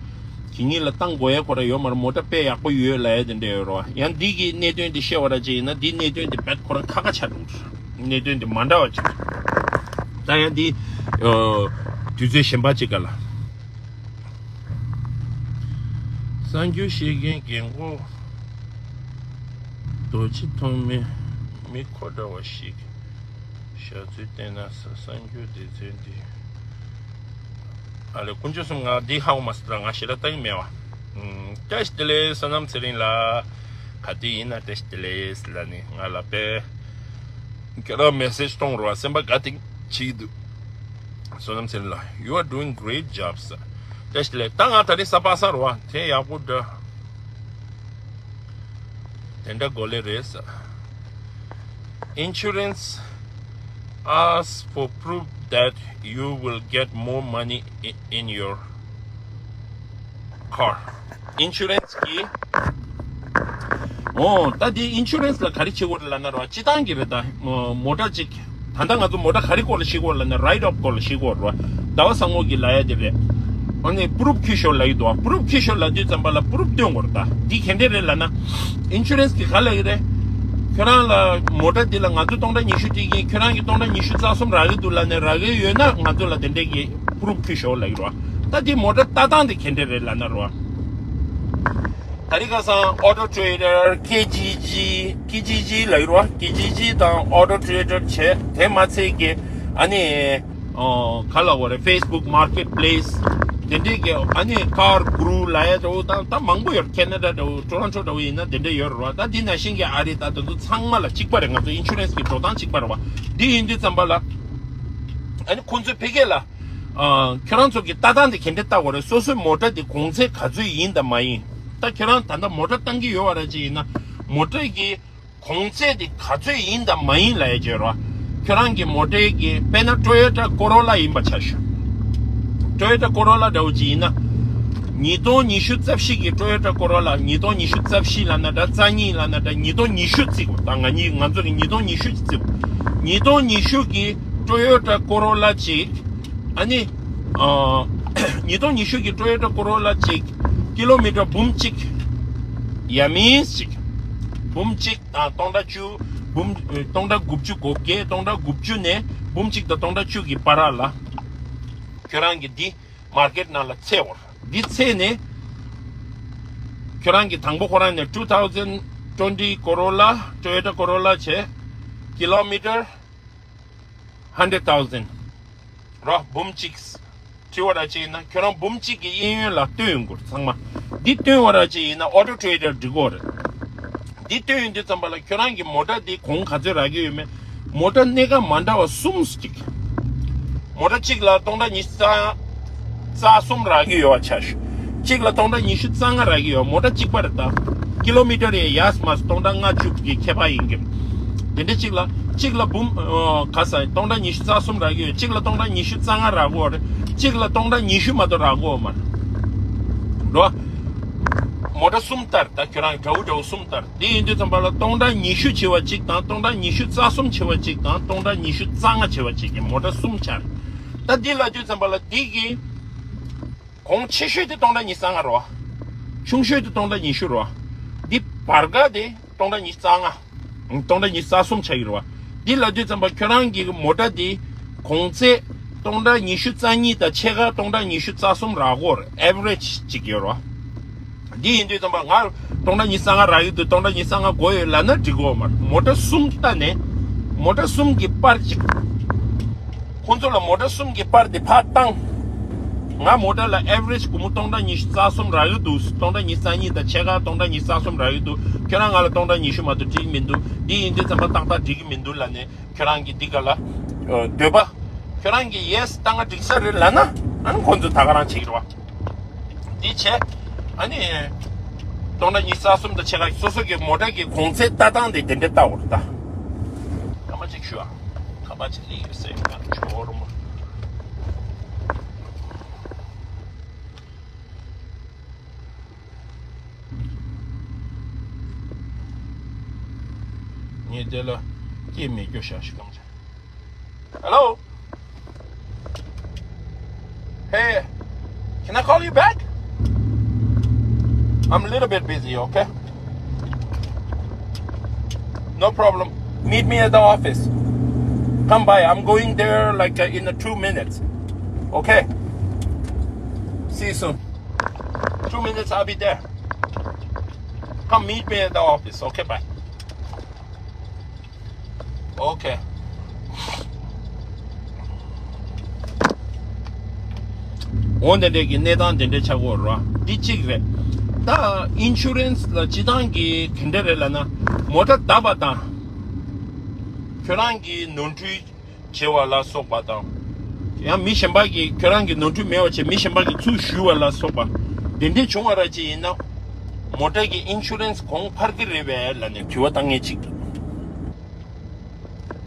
གི་ཉིན་ལ་བཏང་དགོས་ཡ་ཁོ་ར་ཡོད་མ་རེད། མོ་ཊ་དཔེ་ཡག་པོ་ཡོད་ལབ་ཡ་དེ་འདྲ་ཡོད་རེད་བ། ཡང་འདི་གི་གནད་དོན་འདི་བཤད་པ་ར་ཅིག་ཡིན་ན། འདི་གནད་དོན་འདི་རྦད་ཁོ་རང་ཁ་ཁ་ཆགས་འགྲོ་གི་རེད། གནད་དོན་འདི་མ་འདྲ་བ་ཅིག་ད་ཡང་འདི་ཨ། དུས་ཚོད་གཞན་པ་ཅིག་ག་ལ། གསར་འགྱུར་བཤད་མཁན་རྒན་གོག་རྡོ་རྗེ་ཐོགས་མེད་མི་ཁོ་འདྲ་བ་ཞིག་ཞག་ཚུལ་བལྟས་ན་ས་གསར་འགྱུར་སྡེ་ཚན་འདི། ཨ་ལེ་དཀོན་མཆོག་གསུམ། ང་འདི་ཧ་གོ་མ་སོང་། ད་ང་ཞེ་དྲག་ལྟ་གི་མེད་བ། ཨུམ། བཀྲ་ཤིས་བདེ་ལེགས་བསོད་ནམས་ཚེ་རིང་ལགས། ག་དུས་ཡིན་ན་བཀྲ་ཤིས་བདེ་ལེགས་ལབ་ནས་ང་ལ་དཔེ་ཁྱོད་རང་མེ་སེཇ་གཏོང་རོགས། སེམས་པ་དགའ་ཐིག་བྱེད་ཀྱི་འདུག་བསོད་ནམས་ཚེ་རིང་ལགས། You are doing great job, sir. བཀྲ་ཤིས་བདེ་ལེགས། ད་ང་ད་རིང་གཟའ་པ་སངས་རེད་བ། དེ་ཡག་པོ་འདྲ། དེ་འདྲ་གོ་ལེ་རེད་ཟེར། Insurance asks for proof that you will get more money i- in your car. Insurance གི། ཨོ། ད་དེ་insurance ལ་ག་རེ་བྱེད་དགོས་རེད་ལབ་ན་ར། སྤྱི་བཏང་གི་རེད་ད། མོ་ཊ་གཅིག་ད་ལྟ་ང་ཚོ་མོ་ཊ་ག་རེ་སྐོར་ལ་ཤེས་ཀྱི་ཡོད་ལབ་ན། write off སྐོར་ལ་ཤེས་ཀྱི་ཡོད་རེད་བ། ཟླ་བ་བཟང་མོ་གིས་ལབ་ཡ་དེ་རེད། ཨ་ནི་པུ་རུབ་འཁྱེར་ཤོག་ལབ་ཀྱི་འདུག་བ། པུ་རུབ་འཁྱེར་ཤོག་ལབ་དུས་ཙམ་པ་ལ་པུ་རུབ་སྟོན་དགོས་རེད་ད། འདི་ག་འདྲས་རེད་ལབ་ན། ཨིན་ཤུ་རན་སི་གིས་ག་ལབ་ཀྱི་རེད། ཁྱོད་རང་ལ་མོ་ཊ་འདི་ལ་ང་ཚོས་སྟོང་ཕྲག་ཉི་ཤུ་སྤྲད་ཀྱི་ཡིན། ཁྱོད་རང་གིས་སྟོང་ཕྲག་ཉི་ཤུ་རྩ་གསུམ་རག་གི་འདུག་ལབ་ནས། རག་གི་ཡོད་ན་ང་ཚོ་ལ་དེ་འདྲས་ཀྱི་པུ་རུབ་འཁྱེར་ཤོག་ལབ་ཀྱི་རེད་བ། ད་འདི་མོ་ཊ་ལྟ་སྟངས་དེ་ག་འདྲས་རེད་ལབ་ན་རེད་བ། ད་རེས་ཁ་སང་ཨོ་ཊོ་ཊེ་རེ་ཌར། ཀེ་ཇི་ཇི། ཀེ་ཇི་ཇི་ལབ་ཀྱི་རེད་བ། ཀེ་ཇི་ཇི་དང་ཨོ་ཊོ་ཊེ་རེ་ཌར་བྱས། དེ་མ་ཚད་ཀྱི་ཨ་ནི། ཨོ། ག་ལབ་དགོས་རེད། ཕེ་སི་བུག་མར་ཀེཊ་པི་ལེ་སི། དེ་འདྲས་ཀྱི་ཨ་ནི་ཀར་གུ་རུ་ལབ་ཡ་འདྲ་བོ་དང་། ད་མང་པོ་ཡོད། ཁེ་ན་ཌ་འདྲ་བོ། ཊོ་རོན་ཊོ་འདྲ་བོ་ཡིན་ན་དེ་འདྲས་ཡོད་རེད་བ། ད་འདི་ནང་བཞིན་གྱི་ཨ་རི་ད་དེ་ཚོ་ཚང་མ་ལ་གཅིག་པ་རེད། ང་ཚོ་ཨིན་ཤུ་རན་སི་གི་འགྲོ་སྟངས་གཅིག་པ་རེད་བ། འདི་ཡིན་དུས་ཙམ་པ་ལ་ཨ་ནི་ཁོང་ཚོས་ཕ་གི་ལ། ཨ། ཁྱོད་རང་ཚོ་གི་ལྟ་སྟངས་དེ་ག་འདྲས་ལྟ་དགོས་རེད། སོ་སོའི་མོ་ཊ་དེ་གོང་ཚད་ག་ཚོད་ཡིན་དང་མ་ཡིན། ད་ཁྱོད་རང་ད་ལྟ་མོ་ཊ་བཏང་གི་ཡོད་པ་ར་ཅིག་ཡིན་ན། མོ་ཊ་གི་གོང་ཚད་དེ་ག་ཚོད་ཡིན་དང་མ་ཡིན་ལབ་ཡ་ཅིག་ཡོད་རེད་བ། ཁྱོད་རང་གི་མོ་ཊ་གི། དཔེར་ན་ཊོ་ཡོ་ཊ་ཀོ་རོ་ལ་ཡིན་པ་ཆ་བཞག་ཊོ་ཡོ་ཊ་ཀོ་རོ་ལ་འདྲ་བོ་ཅིག་ཡིན་ན། ཉིས་སྟོང་ཉི་ཤུ་རྩ་བཞི་གི་ཊོ་ཡོ་ཊ་ཀོ་རོ་ལ། ཉིས་སྟོང་ཉི་ཤུ་རྩ་བཞི་ལབ་ན་འདྲ། རྩ་གཉིས་ལབ་ན་འདྲ། ཉིས་སྟོང་ཉི་ཤུ་བརྩི་དགོས། ད་ང་གཉིས། ང་ཚོ་གི་ཉིས་སྟོང་ཉི་ཤུ་བརྩི་དགོས། ཉིས་སྟོང་ཉི་ཤུ་གི་ཊོ་ཡོ་ཊ་ཀོ་རོ་ལ་ཅིག་ཨ་ནི། ཨ། ཉིས་སྟོང་ཉི་ཤུ་གི་ཊོ་ཡོ་ཊ་ཀོ་རོ་ལ་ཅིག་ཀི་ལོ་མི་ཊར་འབུམ་གཅིག་ཡ་མིན་ཅིག་འབུམ་གཅིག་དང་སྟོང་ཕྲག་བཅུ། འབུམ། སྟོང་ཕྲག་དགུ་བཅུ་གོ་བརྒྱད། སྟོང་ཕྲག་དགུ་བཅུ་ནས་འབུམ་གཅིག་དང་སྟོང་ཕྲག་བཅུ་གི་བར་ལ། ཁྱོད་རང་གིས་འདི་མར་ཀེཊ་ནང་ལ་འཚོལ་དགོས། འདི་འཚོལ་ནས། ཁྱོད་རང་གིས་དང་པོ་ཁོ་རང་ནས་two thousand twenty Corolla, Toyota Corolla བྱས། ཀི་ལོ་མི་ཊར་hundred thousand རོ། འབུམ་གཅིག་བྲིས་པ་ར་ཅིག་ཡིན་ན། ཁྱོད་རང་འབུམ་གཅིག་གི་གཡས་གཡོན་ལ་སྟོན་ཡོང་གི་རེད་ཚང་མ། འདི་སྟོན་པ་ར་ཅིག་ཡིན་ན་ཨོ་ཊོ་ཊེ་རེ་ཌར་འགྲིག་གི་རེད། འདི་སྟོན་ཡོང་དུས་ཙམ་པ་ལ་ཁྱོད་རང་གི་མོ་ཊ་འདི་གོང་ག་ཚོད་རག་གི་ཡོད་མེད། མོ་ཊ་གནས་སྐབས་མ་འདྲ་བ་གསུམ་ཅིག་མོ་ཊ་གཅིག་ལ་སྟོང་ཕྲག་ཉི་ཤུ་རྩ་གསུམ་རག་གི་ཡོད་པ་ཆ་བཞག་གཅིག་ལ་སྟོང་ཕྲག་ཉི་ཤུ་རྩ་ལྔ་རག་གི་ཡོད། མོ་ཊ་གཅིག་པ་རེད་ད། ཀི་ལོ་མི་ཊར་ཡང་ཡས་མས་སྟོང་ཕྲག་ལྔ་བཅུ་གི་ཁྱད་པར་ཡིན་གྱི། དེ་འདྲ་གཅིག་ལ། གཅིག་ལ་འབུམ། ཨ། ག་ས། སྟོང་ཕྲག་ཉི་ཤུ་རྩ་གསུམ་རག་གི་ཡོད། གཅིག་ལ་སྟོང་ཕྲག་ཉི་ཤུ་རྩ་ལྔ་རག་གི་ཡོད་རེད། གཅིག་ལ་སྟོང་ཕྲག་ཉི་ཤུ་མ་གཏོགས་རག་གི་ཡོད་མ་རེད། འགྲོ། མོ་ཊ་གསུམ་ལྟར་ད་ཁྱོད་རང་འདྲ་བོ་འདྲ་བོ་གསུམ་ལྟར། དེ་ཡིན་དུས་ཙམ་པ་ལ་སྟོང་ཕྲག་ཉི་ཤུ་བྱེ་བ་གཅིག་དང་། སྟོང་ཕྲག་ཉི་ཤུ་རྩ་གསུམ་བྱེ་བ་གཅིག་དང་། སྟོང་ཕྲག་ཉི་ཤུ་རྩ་ལྔ་བྱེ་བ་གཅིག་གི་མོ་ཊ་གསུམ་ཆགས་རེད། ད་འདི་ལབ་དུས་ཙམ་པ་ལ་འདི་གི་གོང་ཆེ་ཤོས་དེ་སྟོང་ཕྲག་ཉི་ཤུ་རྩ་ལྔ་རེད་བ། ཆུང་ཤོས་དེ་སྟོང་ཕྲག་ཉི་ཤུ་རེད་བ། འདི་བར་ག་དེ་སྟོང་ཕྲག་ཉི་ཤུ་རྩ་ལྔ། སྟོང་ཕྲག་ཉི་ཤུ་རྩ་གསུམ་ཆགས་ཀྱི་རེད་བ། འདི་ལབ་དུས་ཙམ་པ་ཁྱོད་རང་གི་མོ་ཊ་འདི་གོང་ཚད་སྟོང་ཕྲག་ཉི་ཤུ་རྩ་གཉིས་དང་ཕྱེད་ཀ་སྟོང་ཕྲག་ཉི་ཤུ་རྩ་གསུམ་རག་གི་ཡོད་རེད། ཨེ་ཝ་རེཇ་ཅིག་ཡོད་རེད་བ། འདི་ཡིན་དུས་ཙམ་པ་ང་སྟོང་ཕྲག་ཉི་ཤུ་རྩ་ལྔ་རག་གི་འདུག་སྟོང་ཕྲག་ཉི་ཤུ་རྩ་ལྔ་དགོས་ཡོད་ལབ་ན་འགྲིག་གི་ཡོད་མ་རེད། མོ་ཊ་གསུམ་ལྟ་ནས། མོ་ཊ་གསུམ་གྱི་པར་གཅིག་ཁོང་ཚོ་ལ་མོ་ཊ་གསུམ་གྱི་པར་དེ་ཕར་བཏང་། ང་མོ་ཊ་ལ་ཨེ་ཝ་རེཇ་སྒོར་མོ་སྟོང་ཕྲག་ཉི་ཤུ་རྩ་གསུམ་རག་གི་འདུག་སྟོང་ཕྲག་ཉི་ཤུ་རྩ་གཉིས་དང་ཕྱེད་ཀ་སྟོང་ཕྲག་ཉི་ཤུ་རྩ་གསུམ་རག་གི་འདུག་ཁྱོད་རང་ང་ལ་སྟོང་ཕྲག་ཉི་ཤུ་མ་གཏོགས་འགྲིག་མི་འདུག་འདི་ཡིན་དུས་ཙམ་པ་ཏག་ཏག་འགྲིག་གི་མི་འདུག་ལབ་ནས། ཁྱོད་རང་གིས་འདི་ག་ལ། ཨ། འདོད་པ། ཁྱོད་རང་གིས་ཡེ་སི་ད་ང་འགྲིག་ས་རེད་ལབ་ན། ཨ་ནི་ཁོང་ཚོས་ད་ག་རང་བྱེད་ཀྱི་རེད་བ། འདི་བྱས། ཨ་ནི། སྟོང་ཕྲག་ཉི་ཤུ་རྩ་གསུམ་དང་ཕྱེད་ཀ་སོ་སོ་གི་མོ་ཊ་གི་གོང་ཚད་ལྟ་སྟངས་དེ་དེ་འདྲ་ལྟ་དགོས་རེད་ད། སྐར་མ་གཅིག་ཞུ་ཨ། ཁ་པར་གཅིག་སླེབས་ཡོད་ཟེར་ང་ཇོ་རུ་མ། ངས་དེ་ལ་ སྐྱེས་མེད་སྐྱོ་ཤ་ཞིག་གཏོང་བྱ། Hello? Hey, can I call you back? I'm a little bit busy, okay? No problem. Meet me at the office. Come by. I'm going there like uh, in a two minutes. Okay? See you soon. Two minutes, I'll be there. Come meet me at the office. Okay, bye. Okay. འོ་དེ་འདྲས་ཀྱི་གནས་སྟངས་དེ་འདྲས་ཆགས་ཀྱི་ཡོད་རེད་བ། འདི་གཅིག་རེད། ད་ཨིན་ཤུ་རན་སི་ལ་སྤྱི་བཏང་གི་ག་འདྲས་རེད་ལབ་ན། མོ་ཊ་བརྡབས་པ་དང་། ཁྱོད་རང་གི་ནོར་འཁྲུལ་བྱེད་པ་ལ་སོགས་པ་དང་། ཡང་མི་གཞན་པ་གིས་ཁྱོད་རང་གི་ནོར་འཁྲུལ་མེད་པ་བྱས་མི་གཞན་པ་གིས་ཚུར་གཞུས་པ་ལ་སོགས་པ། དེ་འདྲས་བྱུང་བ་ར་ཅིག་ཡིན་ན། མོ་ཊ་གི་ཨིན་ཤུ་རན་སི་གོང་འཕར་གྱི་རེད་པས་ལབ་ནས་དྲི་བ་བཏང་མཁན་གཅིག་འདུག་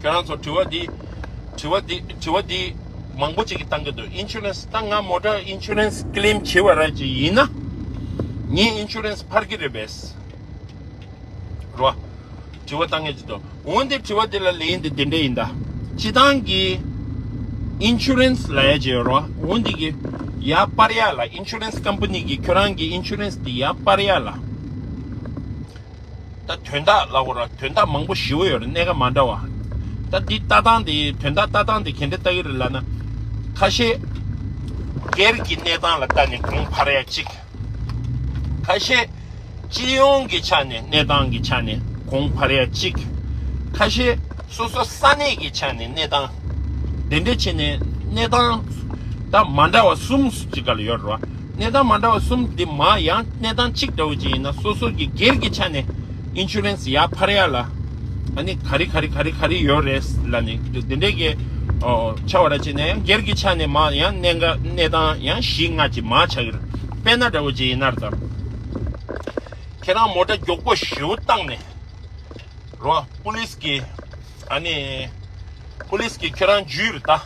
ཁྱོད་རང་ཚོ་དྲི་བ་འདི། དྲི་བ་འདི་དྲི་བ་འདི་མང་པོ་ཅིག་གིས་བཏང་གི་འདུག་ཨིན་ཤུ་རན་སི་ད་ང་མོ་ཊ་ཨིན་ཤུ་རན་སི་ཀི་ལེམ་བྱེད་པ་ར་ཅིག་ཡིན་ན། ངའི་ཨིན་ཤུ་རན་སི་འཕར་གྱི་རེད་པས། རོ། དྲི་བ་བཏང་མཁན་ཅིག་འདུག་འོན་ཏེ་དྲི་བ་འདི་ལ་ལན་འདི་འདི་འདྲ་ཡིན་ད། སྤྱི་བཏང་གི་ཨིན་ཤུ་རན་སི་ལབ་ཡ་ཅིག་ཡོད་རོ། འོན་ཏེ་གི་ཡར་སྤར་ཡ་ལ་ཨིན་ཤུ་རན་སི་ཀམ་པ་ནི་གི་ཁྱོད་རང་གི་ཨིན་ཤུ་རན་སི་འདི་ཡར་སྤར་ཡ་ལ། ད་དོན་དག་ལབ་དགོས་ར། དོན་དག་མང་པོ་ཞེ་པོ་ཡོད་རེད། གནད་འགག་མ་འདྲ་བ། ད་འདི་ལྟ་སྟངས་དེ་དོན་དག་ལྟ་སྟངས་དེ་ག་འདྲ་ལྟ་གི་རེད་ལབ་ན། ཁ་ཤས་སྒེར་གྱི་གནས་སྟངས་ལ་ལྟ་ནས་གོང་འཕར་ཡ་གཅིག་ཁ་ཤས་སྤྱི་ཡོངས་ཀྱི་ཆ་ནས་གནས་སྟངས་ཀྱི་ཆ་ནས་གོང་འཕར་ཡ་གཅིག་ཁ་ཤས་སོ་སོ་ས་གནས་ཀྱི་ཆ་ནས་གནས་སྟངས། དེ་འདྲ་བྱས་ནས་གནས་སྟངས་ད་མ་འདྲ་བ་གསུམ་གཅིག་ག་ལ་ཡོད་རེད་བ། གནས་སྟངས་མ་འདྲ་བ་གསུམ་འདི་མ་ཡང་གནས་སྟངས་གཅིག་འདྲ་བོ་ཅིག་ཡིན་ན་སོ་སོ་གི་སྒེར་གྱི་ཆ་ནས་ཨིན་ཤུ་རན་སི་ཡར་འཕར་ཡ་ལ། ཨ་ནི་ག་རེ་ག་རེ་ག་རེ་ག་རེ་ཡོད་རེད་ལབ་ནས་འདི་འདྲས་ཀྱི་ཨོ་ཆ་བ་ར་ཅིག་ནས་ཡང་སྒེར་གྱི་ཆ་ནས་མ་ཡང་གནས་འགའ་གནས་སྟངས་ཡང་བཞི་ལྔ་ཅིག་མ་ཆགས་ཀྱི་རེད། དཔེར་ན་འདྲ་བོ་ཅིག་ཡིན་ན་རེད་ད། ཁྱེད་རང་མོ་ཊ་མགྱོགས་པོ་ཞེ་པོ་བཏང་ནས་རོ། པུ་ལིས་ཀྱི་ཨ་ནི་པུ་ལིས་ཀྱི་ཁྱེད་རང་འཇུས་རེད་ད།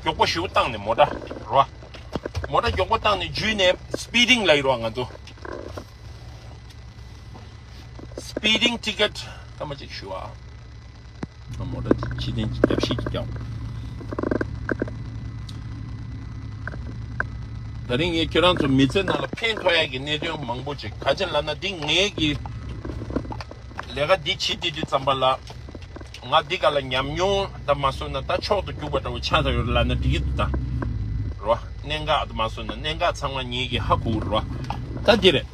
མགྱོགས་པོ་ཞེ་པོ་བཏང་ནས་མོ་ཊ་རོ། མོ་ཊ་མགྱོགས་པོ་བཏང་ནས་འཇུས་ནས་སི་པི་ཌིང་ལབ་ཡོད་རོ་ང་ཚོ། སི་པི་ཌིང་ཊི་ཀེ་ཊི་སྐར་མ་གཅིག་ཞུ་བ། མོ་ཊ་ཕྱི་ཐེངས་རྒྱབ་བཤིག་ཀྱང་། ད་རིང་ངས་ཁྱོད་རང་ཚོ་མི་ཚེ་ནང་ལ་ཕན་ཐོགས་ཡག་གི་གནད་དོན་མང་པོ་ཅིག་ག་ཅི་ལབ་ན་འདི་ངའི་གི་ལས་ཀ་འདི་བྱེད་དུས་དུས་ཙམ་པ་ལ། ང་འདི་ག་ལ་ཉམས་མྱོང་ད་མ་སོང་ན་ད་མཆོག་ཏུ་གྱུར་པ་འདྲ་བོ་ཆགས་ད་ཡོད་ལབ་ན་འགྲིག་གི་འདུག་ད། རོ། གནད་འགག་ད་མ་སོང་ན་གནད་འགག་ཚང་མ་ངེད་ཀྱི་ཧ་གོ་གི་རོ། ད་འདི་རེད།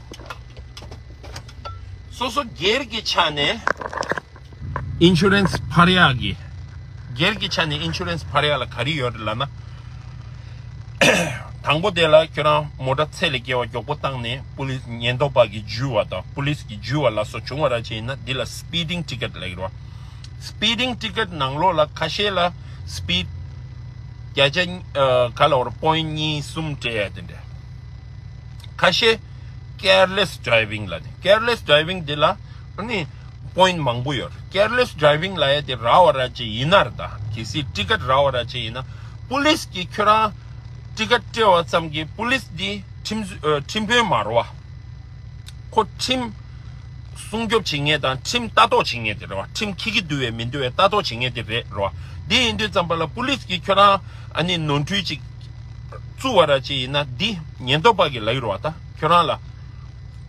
སོ་སོ་སྒེར་གྱི་ཆ་ནས་ཨིན་ཤུ་རན་སི་འཕར་ཡག་གི། སྒེར་གྱི་ཆ་ནས་ཨིན་ཤུ་རན་སི་འཕར་ཡག་ལ་ག་རེ་ཡོད་རེད་ལབ་ན། དང་པོ་དེ་ལ་ཁྱོད་རང་མོ་ཊ་ཚད་ལས་བརྒལ་བ་མགྱོགས་པོ་བཏང་ནས་པུ་ལིས་ཉེན་རྟོག་པ་གིས་འཇུས་པ་དང་པུ་ལིས་ཀྱིས་འཇུས་པ་ལ་སོགས་བྱུང་བ་ར་ཅིག་ཡིན་ན་འདི་ལ་སི་པི་ཌིང་ཊི་ཀེ་ཊི་ལབ་ཀྱི་རེད་བ། སི་པི་ཌིང་ཊི་ཀེ་ཊི་ནང་ལོགས་ལ་ཁ་ཤས་ལ་སི་པི་ཌི་བརྒྱ་ཆ་ག་ལ་བར་པོ་ཡིན་ཊི་གཉིས་གསུམ་སྤྲད་ཡ་དེ་འདྲ། ཁ་ཤས་ཀེར་ལེ་སི་ཌི་རའི་ཝིང་ལབ་ནས། ཀེར་ལེ་སི་ཌི་རའི་ཝིང་འདི་ལ་ཨ་ནི་པོ་ཡིན་ཊི་མང་པོ་ཡོད། ཀེར་ལེ་སི་ཌི་རའི་ཝིང་ལབ་ཡ་དེ་རག་པ་ར་ཅིག་ཡིན་ན་རེད་ད། གལ་སྲིད་ཊི་ཀེ་ཊི་རག་པ་ར་ཅིག་ཡིན་ན་པུ་ལིས་ཀྱིས་ཁྱོད་རང་ཊི་ཀེ་ཊི་སྤྲད་པ་ཙམ་གྱིས་པུ་ལིས་འདི་ཁྲིམས་ཨ་ཁྲིམས་དཔོན་མ་རེད་བ། ཁོ་ཁྲིམས་སྲུང་སྐྱོབ་བྱེད་མཁན་དང་ཁྲིམས་ལྟ་རྟོག་བྱེད་མཁན་དེ་རེད་བ། ཁྲིམས་འཁྱེར་གྱི་འདུག་བས་མི་འདུག་བས་ལྟ་རྟོག་བྱེད་མཁན་དེ་རེད་རེད་བ། འདི་ཡིན་དུས་ཙམ་པ་ལ་པུ་ལིས་ཀྱིས་ཁྱོད་རང་ཨ་ནི་ནོར་འཁྲུལ་ཅིག་བཙུགས་པ་ར་ཅིག་ཡིན་ན་འདི་ཉེན་རྟོག་པ་གིས་ལབ་ཀྱི་རེད་བ། ད་ཁྱོད་རང་ལ་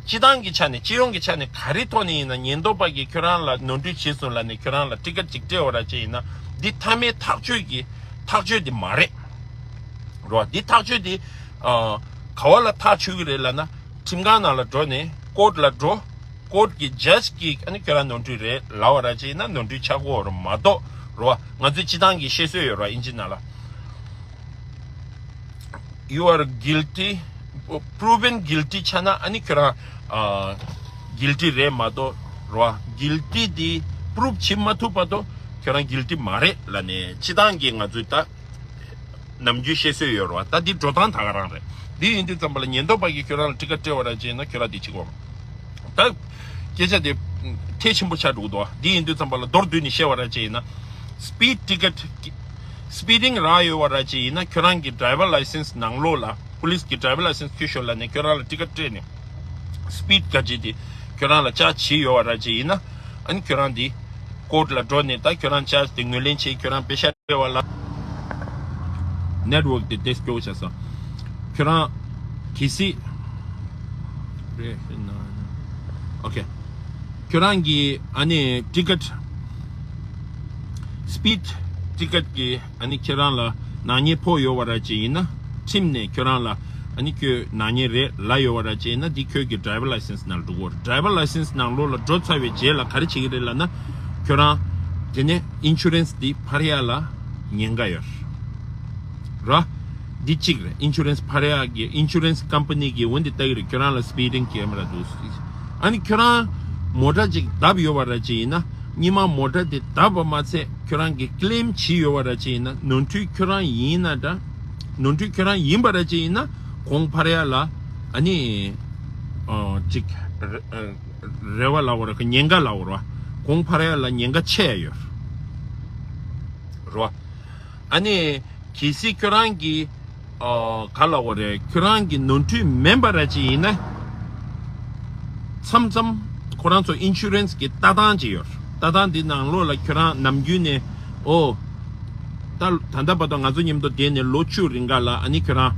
སྤྱི་བཏང་གི་ཆ་ནས་སྤྱི་ཡོངས་ཀྱི་ཆ་ནས་ག་རེ་ཐོག་ནས་ཡིན་ན་ཉེན་རྟོག་པ་གིས་ཁྱོད་རང་ལ་ནོར་འཁྲུལ་བྱས་སོང་ལབ་ནས་ཁྱོད་རང་ལ་ཊི་ཀེ་ཊི་ཅིག་སྤྲད་པ་ར་ཅིག་ཡིན་ན་འདི་མཐའ་མའི་ཐག་གཅོད་ཀྱི་ཐག་གཅོད་འདི་མ་རེད་རེད་བ། འདི་ཐག་གཅོད་འདི་ཨ་ག་བ་ལ་ཐག་ཆོད་ཀྱི་རེད་ལབ་ན། ཁྲིམས་ཁང་ནང་ལ་འགྲོ་ནས་ཀོར་ཊི་ལ་འགྲོ། ཀོར་ཊི་གི་ཇཇ་གིས་ཨ་ནི་ཁྱོད་རང་ནོར་འཁྲུལ་རེད་ལབ་པ་ར་ཅིག་ཡིན་ན་ནོར་འཁྲུལ་ཆགས་ཀྱི་ཡོད་རེད་མ་གཏོགས་རེད་བ། ང་ཚོའི་སྤྱི་བཏང་གི་བཤད་སྲོལ་ཡོད་རེད་བ་ཨིན་ཇི་ནང་ལ། You are guilty, proven guilty ཆགས་ན་ཨ་ནི་ཁྱོད་རང་ཨ་གིལ་ཊི་རེད་མ་གཏོགས་རེད་བ། གིལ་ཊི་དེ་པུ་རུབ་བྱེད་མ་ཐུབ་བར་དུ་ཁྱོད་རང་གིལ་ཊི་མ་རེད་ལབ་ནས་སྤྱི་བཏང་གི་ང་ཚོའི་ད། ནམ་རྒྱུན་བཤད་སྲོལ་ཡོད་རེད་བ། ད་འདི་འགྲོ་སྟངས་ད་ག་རང་རེད། འདི་ཡིན་དུས་ཙམ་པ་ལ་ཉེན་རྟོག་པ་གིས་ཁྱོད་རང་ལ་ཊི་ཀེ་ཊི་སྤྲད་པ་ར་ཅིག་ཡིན་ན་ཁྱོད་རང་འདི་བྱེད་དགོས། ད་སྐད་ཆ་དེ་ཐལ་ཆེན་པོ་ཆགས་འགྲོ་གི་འདུག་བ། འདི་ཡིན་དུས་ཙམ་པ་ལ་མདོར་བསྡུས་ནས་བཤད་པ་ར་ཅིག་ཡིན་ན། སི་པི་ཌི་ཊི་ཀེ་ཊི་སི་པི་ཌིང་རག་ཡོད་པ་ར་ཅིག་ཡིན་ན་ཁྱོད་རང་གི་ཌི་རའི་ཝར་ལའི་སེན་སི་ནང་ལོགས་ལ་པུ་ལིས་ཀྱི་ཌི་རའི་ཝར་ལའི་སེན་སི་ཁྱོད་ཤོག་ལབ་ནས་ཁྱོད་རང་ལ་ཊི་ཀེ་ཊི་སྤྲད་ནས་སི་པི་ཌི་ག་ཅིག་དེ་ཁྱོད་རང་ལ་ཅག་བྱས་ཡོད་པ་ར་ཅིག་ཡིན་ན་ཨ་ནི་ཁྱོད་རང་འདི། ཀོཊ་ལ་འགྲོ་ནས་ད་ཁྱོད་རང་ཅཱར་ཇི་དེ་ངོས་ལེན་བྱེད། ཁྱོད་རང་པེ་ཤ་སྤྲད་པ་ལ། ནེཊ་ཝརཀ་དེ་ཏོག་ཙམ་སྐྱོ་བོ་ཆགས་སོང་། ཁྱོད་རང་གལ་སྲིད་རེད་ན། ཨོ་ཁེ། ཁྱོད་རང་གི་ཨ་ནི་ཊི་ཀེཊ་སི་པིཌ་ཊི་ཀེཊ་གི་ཨ་ནི་ཁྱེད་རང་ལ་ནག་ཉེས་ཕོག་ཡོད་པ་ར་ཅིག་ཡིན་ན། ཁྲིམས་ནས་ཁྱོད་རང་ལ་ཨ་ནི་ཁྱོད་ནག་ཉེས་རེད་ལབ་ཡོད་པ་ར་ཅིག་ཡིན་ན། འདི་ཁྱོད་ཀྱི་ཌི་རའི་ཝར་ལའི་སེན་སི་ནང་ལ་འགྲོ་གི་ཡོད་རེད། ཌི་རའི་ཝར་ལའི་སེན་སི་ནང་ལོགས་ལ་འགྲོ་ཚར་བའི་རྗེས་ལ་ག་རེ་བྱེད་ཀྱི་རེད་ལབ་ན། ཁྱོད་རང་དེ་ནས་ཨིན་ཤུ་རན་སི་འདི་འཕར་ཡ་ལ་ཉེན་ཁ་ཡོད་རེད། འདི་གཅིག་རེད། ཨིན་ཤུ་རན་སི་འཕར་ཡག་གི་ཨིན་ཤུ་རན་སི་ཀམ་པ་ནི་གི་འོ་འདི་ལྟ་གི་རེད། ཁྱོད་རང་ལ་སི་པི་ཌིང་ཀེ་མ་ར་འདུག། ཨ་ནི་ཁྱོད་རང་མོ་ཊ་ཅིག་བརྡབས་ཡོད་པ་ར་ཅིག་ཡིན་ན། སྔོན་མ་མོ་ཊ་དེ་བརྡབས་པ་མ་ཚད་ཁྱོད་རང་གི་ཀི་ལེམ་བྱས་ཡོད་པ་ར་ཅིག་ཡིན་ན། ནོར་འཁྲུལ་ཁྱོད་རང་ཡིན་ན་འདྲ། ནོར་འཁྲུལ་ཁྱོད་རང་ཡིན་པ་ར་ཅིག་ཡིན་ན། གོང་འཕར་ཡག་ལ་ཨ་ནི་ཨ་ཅིག་རེ་བ་ལབ་དགོས་རེད། ཉེན་ཁ་ལབ་དགོས་རེད་བ། གོང་འཕར་ཡག་ལ་ཉེན་ཁ་ཆེ་ཡ་ཡོད་རེད་བ། ཨ་ནི་གལ་སྲིད་ཁྱོད་རང་གི་ཨ་ག་ལབ་དགོས་རེད། ཁྱོད་རང་གི་ནོར་འཁྲུལ་མིན་པ་ར་ཅིག་ཡིན་ན། མཚམས་མཚམས་ཁོ་རང་ཚོ་ཨིན་ཤུ་རན་སི་གི་ལྟ་སྟངས་ཅིག་ཡོད་རེད། ལྟ་སྟངས་འདི་ནང་ལོགས་ལ་ཁྱོད་རང་ནམ་རྒྱུན་ནས་ཨོ། ད་ད་ལྟ་བར་དུ་ང་ཚོ་མཉམ་དུ་བསྡད་ནས་ལོ་བཅུ་རིང་ག་ལ་ཨ་ནི་ཁྱོད་རང་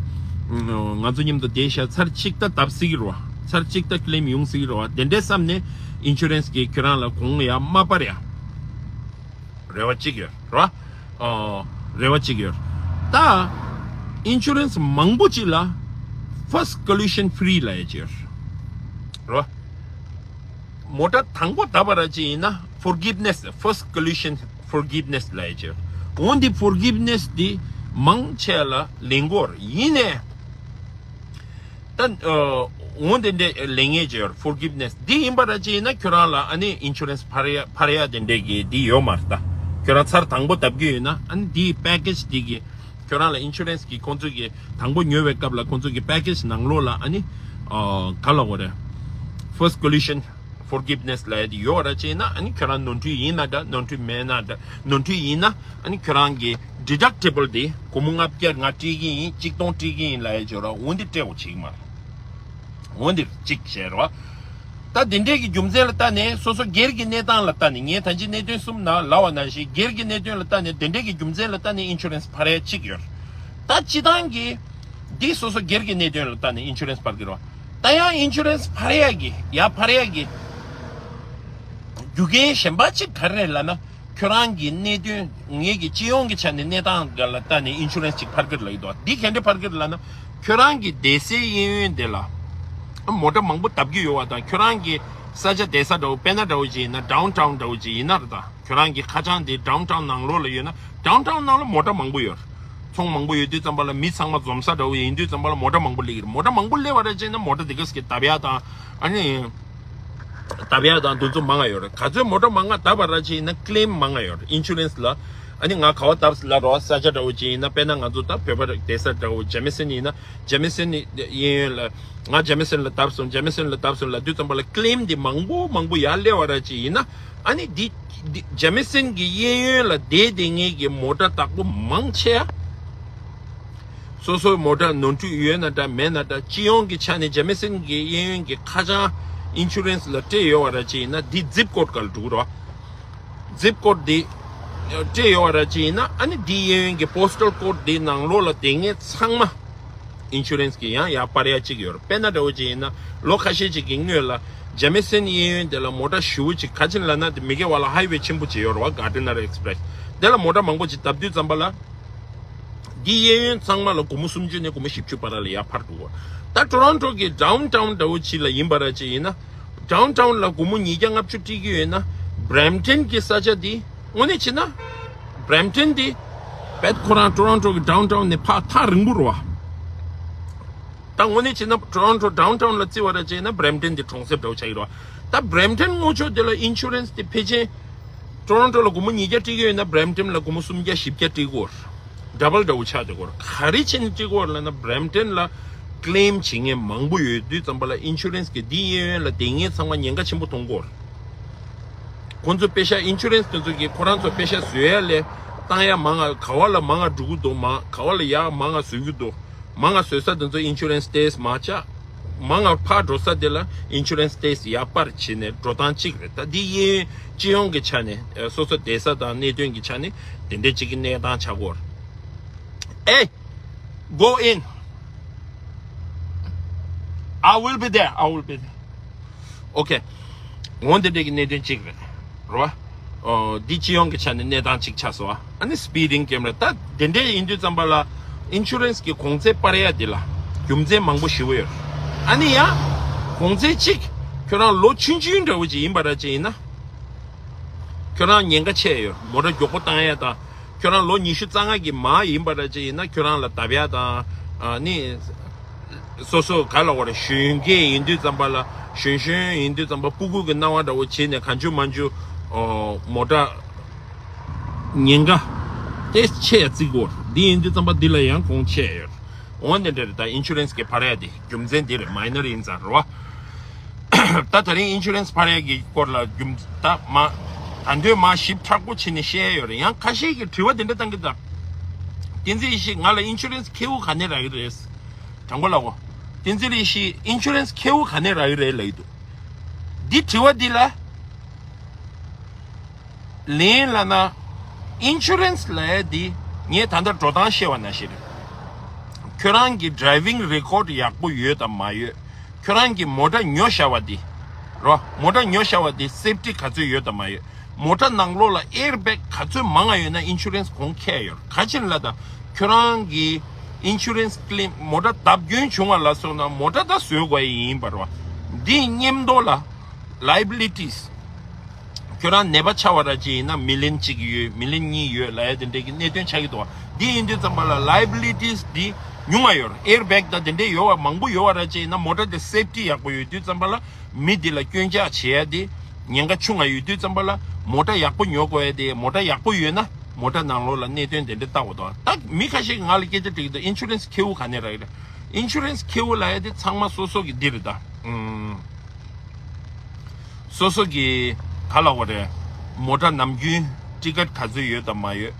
ང་ཚོ་མཉམ་དུ་བསྡད་ཤག། ཚར་གཅིག་ད་བརྡབ་སྲིད་ཀྱི་རེད་བ། ཚར་གཅིག་ད་ཀི་ལེམ་ཡོང་སྲིད་ཀྱི་རེད་བ། དེ་འདྲའི་བསམ་ནས་ཨིན་ཤུ་རན་སི་གིས་ཁྱོད་རང་ལ་གོང་ཡ་མ་སྤར་ཡ། རེ་བ་གཅིག་ཡོད་རེད་བ། ཨོ། རེ་བ་གཅིག་ཡོད། ད་ཨིན་ཤུ་རན་སི་མང་པོ་ཅིག་ལ་ཕར་སི་ཊི་ཀོ་ལི་ཤན་ཕི་རི་ལབ་ཡ་ཅིག་ཡོད་རེད་བ། མོ་ཊ་དང་པོ་བརྡབས་པ་ར་ཅིག་ཡིན་ན་ཕོར་གིབ་ནེ་སི། ཕར་སི་ཊི་ཀོ་ལི་ཤན་ཕོར་གིབ་ནེ་སི་ལབ་ཡ་ཅིག་ཡོད། འོ་འདི་ཕོར་གིབ་ནེ་སི་འདི་མང་ཆེ་ལ་ལེན་གྱི་ཡོད་རེད། ཡིན་ནའི། ད་འོ་དེ་འདྲའི་ལེན་ཡས་ཅིག་ཡོད་རེད། ཕོར་གིབ་ནེ་སི་འདི་ཡིན་པ་ར་ཅིག་ཡིན་ན་ཁྱོད་རང་ལ་ཨ་ནི་ཨིན་ཤུ་རན་སི་འཕར་ཡ་འཕར་ཡ་དེ་འདྲའི་གི་འདི་ཡོད་མ་རེད། ད་ཁྱོད་རང་ཚར་དང་པོ་བརྡབ་ཀྱི་ཡོད་ན་ཨ་ནི་འདིའི་པེ་ཀེ་ཇི་འདི་གི་ཁྱོད་རང་ལ་ཨིན་ཤུ་རན་སི་གི་ཁོང་ཚོ་གི་དང་པོ་ཉོ་བའི་སྐབས་ལ་ཁོང་ཚོ་གི་པེ་ཀེ་ཇི་ནང་ལོགས་ལ་ཨ་ནི་ཨ་ག་ལབ་དགོས་རེད། ཕར་སི་ཊི་ཀོ་ལི་ཤན་ཕོར་གིབ་ནེ་སི་ལབ་ཡ་དེ་ཡོད་ར་ཅིག་ཡིན་ན། ཨ་ནི་ཁྱོད་རང་ནོར་འཁྲུལ་ཡིན་ན་འདྲ། ནོར་འཁྲུལ་མེད་ན་འདྲ། ནོར་འཁྲུལ་ཡིན་ན་ཨ་ནི་ཁྱོད་རང་གི་ཌི་ཌག་ཊི་བལ་དེ་སྒོར་མོ་ལྔ་བརྒྱ་ང་སྤྲད་ཀྱི་ཡིན། གཅིག་སྟོང་སྤྲད་ཀྱི་ཡིན་ལབ་ཡ་ཅིག་ཡོད་ར། འོ་འདི་སྤྲད་དགོས་བྱེད་ཀྱི་མ་རེད། འོ་འདིར་གཅིག་བྱས་རོ། ད་དེ་འདྲས་ཀྱི་རྒྱུ་མཚན་ལ་ལྟ་ནས་སོ་སོ་སྒེར་གྱི་གནས་སྟངས་ལ་ལྟ་ནས། ངས་ད་ཅི་གནད་དོན་གསུམ་ནང་ལབ་པ་ནང་བཞིན་སྒེར་གྱི་གནད་དོན་ལ་ལྟ་ནས། དེ་འདྲས་ཀྱི་རྒྱུ་མཚན་ལ་ལྟ་ནས་ཨིན་ཤུ་རན་སི་འཕར་ཡ་གཅིག་ཡོད། ད་སྤྱི་བཏང་གི་འདི་སོ་སོ་སྒེར་གྱི་གནད་དོན་ལ་ལྟ་ནས་ཨིན་ཤུ་རན་སི་འཕར་གྱི་རོ། ད་ཡང་ཨིན་ཤུ་རན་སི་འཕར་ཡ་གི་ཡ་འཕར་ཡ་གི་རྒྱུ་རྐྱེན་གཞན་པ་གཅིག་ག་རེ་རེད་ལབ་ན། ཁྱོད་རང་གི་གནད་དོན་ངེད་ཀྱི་སྤྱི་ཡོངས་ཀྱི་ཆ་ནས་གནས་སྟངས་འགའ་ལ་ལྟ་ནས་ཨིན་ཤུ་རན་སི་ཅིག་འཕར་གྱི་རེད་ལབ་ཀྱི་འདུག། འདི་ག་འདྲ་འཕར་གྱི་རེད་ལབ་ན། ཁྱོད་རང་གི་བསྡད་སའི་གཡས་གཡོན་དེ་ལ་མོ་ཊ་མང་པོ་བརྡབ་ཀྱི་ཡོད་པ་དང་། ཁྱོད་རང་གི་ས་ཆ་བསྡད་ས་འདྲ་བོ། དཔེར་ན་འདྲ་བོ་ཅིག་ཡིན་ན་ཌའུན་ཊའུན་འདྲ་བོ་ཅིག་ཡིན་ན་རེད། ད་ཁྱོད་རང་གི་ཁ་བྱང་དེ་ཌའུན་ཊའུན་ནང་ལོགས་ལ་ཡོད་ན། ཌའུན་ཊའུན་ནང་ལ་མོ་ཊ་མང་པོ་ཡོད་རེད། ཚོང་མང་པོ་ཡོད་དུས་ཙམ་པ་ལ་མི་ཚང་མ་འཛོམས་ས་འདྲ་བོ་ཡིན་དུས་ཙམ་པ་ལ་མོ་ཊ་མང་པོ་སླེབས་ཀྱི་རེད། མོ་ཊ་མང་པོ་སླེབས་པ་རེད་ཅེ་ན་མོ་ཊ་དེ་ག་ཟེར་གི་བརྡབ་ཡག་དང་། ཨ་ནི་བརྡབ་ཡག་དང་དེ་ཚོ་མང་ང་ཡོད་རེད། ག་ཚོད་མོ་ཊ་མང་ང་བརྡབས་པ་ར་ཅིག་ཡིན་ན་ཀི་ལེམ་མང་ང་ཡོད་རེད། ཨིན་ཤུ་རན་སི་ལ་ཨ་ནི་ང་ག་བ་བརྡབས་ལབ་རོགས། ས་ཆ་འདྲ་བོ་ཅིག་ཡིན་ན། དཔེར་ན་ང་ཚོ་ད་བོད་པ་རེད། བསྡད་ས་འདྲ་བོ་ཇེ་མི་སན་ཡིན་ན། ཇེ་མི་སན་གཡས་གཡོན་ལ་ང་ཇེ་མི་སན་ལ་བརྡབས་སོང་། ཇེ་མི་སན་ལ་བརྡབས་སོང་ལབ་དུས་ཙམ་པ་ལ་ཀི་ལེམ་འདི་མང་པོ་མང་པོ་ཡར་སླེབས་པ་ར་ཅིག་ཡིན་ན། ཨ་ནི་འདི་འདི་ཇེ་མི་སན་གྱི་གཡས་གཡོན་ལ་བསྡད་བསྡད་མཁན་གྱི་མོ་ཊ་བདག་པོ་མང་ཆེ་བ། སོ་སོའི་མོ་ཊ་ནོར་འཁྲུལ་ཡོད་ན་འདྲ་མེད་ན་འདྲ། སྤྱི་ཡོངས་ཀྱི་ཆ་ནས་ཇེ་མི་སན་གྱི་གཡས་གཡོན་གྱི་ཁ་བྱང་ཨིན་ཤུ་རན་སི་ལ་སྤྲད་ཡོད་པ་ར་ཅིག་ཡིན་ན། འདི་ཛིབ་ཀོཌ་སྒང་ལ་འགྲོ་གི་རེད་བ། ཛིབ་ཀོཌ་འདི་སྤྲད་ཡོད་པ་ར་ཅིག་ཡིན་ན། ཨ་ནི་འདི་གཡས་གཡོན་གྱི་པོ་སི་ཊལ་ཀོཌ་འདི་ནང་ལོགས་ལ་བསྡད་མཁན་ཚང་མ་ཨིན་ཤུ་རན་སི་གིས་ཡང་ཡར་སྤར་ཡ་གཅིག་ཡོད་རེད། དཔེར་ན་འདྲ་བོ་ཅིག་ཡིན་ན། ལོ་ཁ་ཤས་ཅིག་གི་སྔོན་ལ་ཇེ་མི་སན་གཡས་གཡོན་དེ་ལ་མོ་ཊ་ཞེ་པོ་ཅིག་ག་ཅིག་ལབ་ན། དེ་མི་དགེ་བ་ལ་ཧའི་ཝེ་ཆེན་པོ་ཅིག་ཡོད་རེད་བ། གར་ཌི་ནར་ཨེག་སི་པི་རེ་སི། དེ་ལ་མོ་ཊ་མང་པོ་ཅིག་བརྡབས་དུས་ཙམ་པ་ལ། འདི་གཡས་གཡོན་ཚང་མ་ལ་སྒོར་མོ་སུམ་ཅུ་ནས་སྒོར་མོ་བཞི་བཅུ་བར་ལ་ཡར་འཕར་འགྲོ་གི་རེད། ད་ཊོ་རོན་ཊོ་གི་ཌའུན་ཊའུན་འདྲ་བོ་ཅིག་ལ་ཡིན་པ་ར་ཅིག་ཡིན་ན། ཌའུན་ཊའུན་ལ་སྒོར་མོ་ཉིས་བརྒྱ་ལྔ་བཅུ་སྤྲད་ཀྱི་ཡོད་ན། བྷར་མ་ཊོན་གྱི་ས་ཆ་འདི་དངོས་གནས་བྱས་ན། བྷར་མ་ཊོན་འདི་བེད་ཁོ་རང་ཊོ་རོན་ཊོ་གི་ཌའུན་ཊའུན་ནས་ཕར་ཐག་རིང་པོ་རེད་བ། ད་དངོས་གནས་བྱས་ན་ཊོ་རོན་ཊོ་ཌའུན་ཊའུན་ལ་བརྩི་བ་ར་བྱས་ན་བྷར་མ་ཊོན་འདི་གྲོང་གསེབ་འདྲ་བོ་ཆགས་ཀྱི་རེད་བ། ད་བྷར་མ་ཊོན་ངོ་ཕྱོགས་དེ་ལ་ཨིན་ཤུ་རན་སི་དེ་ཕལ་ཆེར་ཊོ་རོན་ཊོ་ལ་སྒོར་མོ་ཉིས་བརྒྱ་སྤྲད་ཀྱི་ཡོད་ན། བྷར་མ་ཊོན་ལ་སྒོར་མོ་སུམ་བརྒྱ་བཞི་བརྒྱ་སྤྲད་ཀྱི་ཡོད་རེད། ཌབ་བལ་འདྲ་བོ་ཆགས་བསྡད་ཀྱི་ཡོད་རེད། ག་རེ་བྱས་ནས་སྤྲད་ཀྱི་ཡོད་རེད་ལབ་ན། བྷར་མ་ཊོན་ལ་ཀི་ལེམ་བྱེད་མཁན་མང་པོ་ཡོད་དུས་ཙམ་པ་ལ་ཨིན་ཤུ་རན་སི་གིས་འདི་གཡས་གཡོན་ལ་བསྡད་མཁན་ཚང་མ་ཉེན་ཁ་ཆེན་པོ་མཐོང་གི་ཡོད་རེད། ཁོང་ཚོ་པེ་ཤག་ཨིན་ཤུ་རན་སི་དེ་ཚོ་གིས་ཁོ་རང་ཚོ་པེ་ཤག་བཟོ་ཡ་ལས་བཏང་ཡ་མང་ང་། ག་བ་ལ་མང་ང་འགྲོ་གི་འདུག་མ་ག་བ་ལ་ཡག་མང་ང་བཟོ་གི་འདུག་མང་ང་བཟོ་ས་དེ་ཚོ་ཨིན་ཤུ་རན་སི་ཏོག་ཙམ་མར་བཅག་མང་ང་ཕར་འགྲོ་ས་དེ་ལ་ཨིན་ཤུ་རན་སི་ཏོག་ཙམ་ཡག་པར་བྱས་ནས་འགྲོ་སྟངས་གཅིག་རེད། ད་འདི་ཡིན་སྤྱི་ཡོངས་ཀྱི་ཆ་ནས་སོ་སོ་བསྡད་ས་དང་གནད་དོན་གྱི་ཆ་ནས་དེ་འདྲའི་གཅིག་གི་གནས་སྟངས་ཆགས་ཀྱི་ཡོད་རེད། Hey, go in. I will be there. I will be there. Okay. འོ་འདི་འདྲའི་གི་གནད་དོན་གཅིག་རེད། རེད་བ། ཨོ། འདི་སྤྱི་ཡོངས་ཀྱི་ཆ་ནས་གནས་སྟངས་གཅིག་ཆགས་སོང་བ། ཨ་ནི་སི་པི་ཌིང་ཀེ་མ་ར། ད་དེ་འདྲའི་ཡིན་དུས་ཙམ་པ་ལ་ཨིན་ཤུ་རན་སི་གི་གོང་ཚད་སྤར་ཡ་འདི་ལ་རྒྱུ་མཚན་མང་པོ་ཞེ་པོ་ཡོད། ཨ་ནི་ཡང་གོང་ཚད་གཅིག་ཁྱོད་རང་ལོ་ཆུང་ཆུང་འདྲ་བོ་ཅིག་ཡིན་པ་ར་ཅིག་ཡིན་ན། ཁྱོད་རང་ཉེན་ཁ་ཆེ་ཡོད། མོ་ཊ་མགྱོགས་པོ་བཏང་ཡ་དང་། ཁྱོད་རང་ལོ་ཉི་ཤུ་རྩ་ལྔ་གི་མ་ཡིན་པ་འདྲ་ཅིག་ཡིན་ན་ཁྱོད་རང་ལ་བརྡབ་ཡ་དང་། ཨ་ནི། སོ་སོ་ག་ལ་བར་གཞོན་སྐྱེས་ཡིན་དུས་ཙམ་པ་ལ། གཞོན་གཞོན་ཡིན་དུས་ཙམ་པ་སྤུ་གུ་གི་སྣང་བ་འདྲ་བོ་བྱས་ནས་གང་བྱུང་མང་བྱུང་། ཨོ། མོ་ཊ་ཉེན་ཁ་དེ་ཆེ་ཡ་བརྩི་དགོས། འདི་ཡིན་དུས་ཙམ་པ་འདི་ལ་ཡང་གོང་ཆེ་ཡོད། འོ་འདི་འདྲ་རེད། ད་ཨིན་ཤུ་རན་སི་གི་འཕར་ཡ་དེ་རྒྱུ་མཚན་འདི་རེད། མའི་ནར་ཡིན་ཙང་རེད་བ། ད་དེ་རིང་ཨིན་ཤུ་རན་སི་འཕར་ཡ་གི་སྐོར་ལ་རྒྱུ་མཚན་ད་མ། ད་འདོད་མ་ཞིབ་ཕྲ་པོ་བྱས་ནས་བཤད་ཡ་ཡོད་རེད། ཡང་ཁ་ཤས་ཀྱིས་དྲི་བ་འདི་འདྲ་བཏང་གི་འདུག་བསྟན་འཛིན་ཡེ་ཤེས་ང་ལ་ཨིན་ཤུ་རན་སི་ཁེ་པོ་ག་ནས་རག་གི་རེད། དྲང་པོ་ལབ་གོ། བསྟན་འཛིན་ཡེ་ཤེས་ཨིན་ཤུ་རན་སི་ཁེ་པོ་ག་ནས་རག་གི་རེད་ལབ་ཀྱི་འདུག་འདི་དྲི་བ་འདི་ལ། ལན་ལབ་ན། ཨིན་ཤུ་རན་སི་ལབ་ཡ་འདི་ངས་ད་ལྟ་འགྲོ་སྟངས་བཤད་པ་ནང་བཞིན་རེད། ཁྱོད་རང་གི་ཌ་རའི་ཝིང་རེ་ཀོཌ་ཡག་པོ་ཡོད་དམ་མ་ཡོད། ཁྱོད་རང་གི་མོ་ཊ་ཉོ་བཞག་པ་འདི། རོ། མོ་ཊ་ཉོ་བཞག་པ་འདི་སེབ་ཊི་ག་ཚོད་ཡོད་དམ་མ་ཡོད། མོ་ཊ་ནང་ལོགས་ལ་ཨེར་བེག་ག་ཚོད་མང་ང་ཡོད་ན་ཨིན་ཤུ་རན་སི་གོང་ཁེ་ཡོད། ག་ཅི་ལབ་ན་ད་ཁྱོད་རང་གི་ཨིན་ཤུ་རན་སི་ཀི་ལེམ། མོ་ཊ་བརྡབ་སྐྱོན་བྱུང་བ་ལ་སོགས་ན་མོ་ཊ་ད་བཟོ་དགོས་ཡིན་པ་རེད་བ། འདི་མཉམ་དུ་ལ་ལའི་བི་ལི་ཊིས། ཁྱོད་རང་ནད་པ་ཆགས་པ་ར་ཅིག་ཡིན་ན་མི་ལན་གཅིག་ཡོད། མི་ལན་གཉིས་ཡོད་ལབ་ཡ་དེ་འདྲའི་གི་གནད་དོན་ཆགས་ཀྱི་འདུག་བ། འདི་ཡིན་དུས་ཙམ་པ་ལ་ལའི་བི་ལི་ཊིས་འདི་ཉུང་ང་ཡོད་རེད། ཨེར་བེག་དང་དེ་འདྲའི་ཡོད་པ་མང་པོ་ཡོད་པ་ར་ཅིག་ཡིན་ན་མོ་ཊ་དེ་སེབ་ཊི་ཡག་པོ་ཡོད་དུས་ཙམ་པ་ལ་མི་འདི་ལ་སྐྱོན་ཆག་བྱེད་ཡ་དེ་ཉེན་ཁ་ཆུང་ང་ཡོད་དུས་ཙམ་པ་ལ་མོ་ཊ་ཡག་པོ་ཉོ་དགོས་ཡ་དེ། མོ་ཊ་ཡག་པོ་ཡོད་ན་མོ་ཊ་ནང་ལོགས་ལ་གནད་དོན་དེ་འདྲ་ལྟ་དགོས་འདུག་ད་མི་ཁ་ཤས་ཀྱིས་ང་ལ་སྐད་ཆ་དྲིས་ཀྱི་འདུག་ཨིན་ཤུ་རན་སི་ཁེ་པོ་ག་ནས་རག་གི་རེད། ཨིན་ཤུ་རན་སི་ཁེ་པོ་ལབ་ཡ་དེ་ཚང་མ་སོ་སོ་གི་འདི་རེད་ད། ཨུམ། སོ་སོ་གི་ག་ལབ་དགོས་རེད། མོ་ཊ་ནམ་རྒྱུན་ཊི་ཀེ་ཊི་ག་ཚོད་ཡོད་དམ་མ་ཡོད།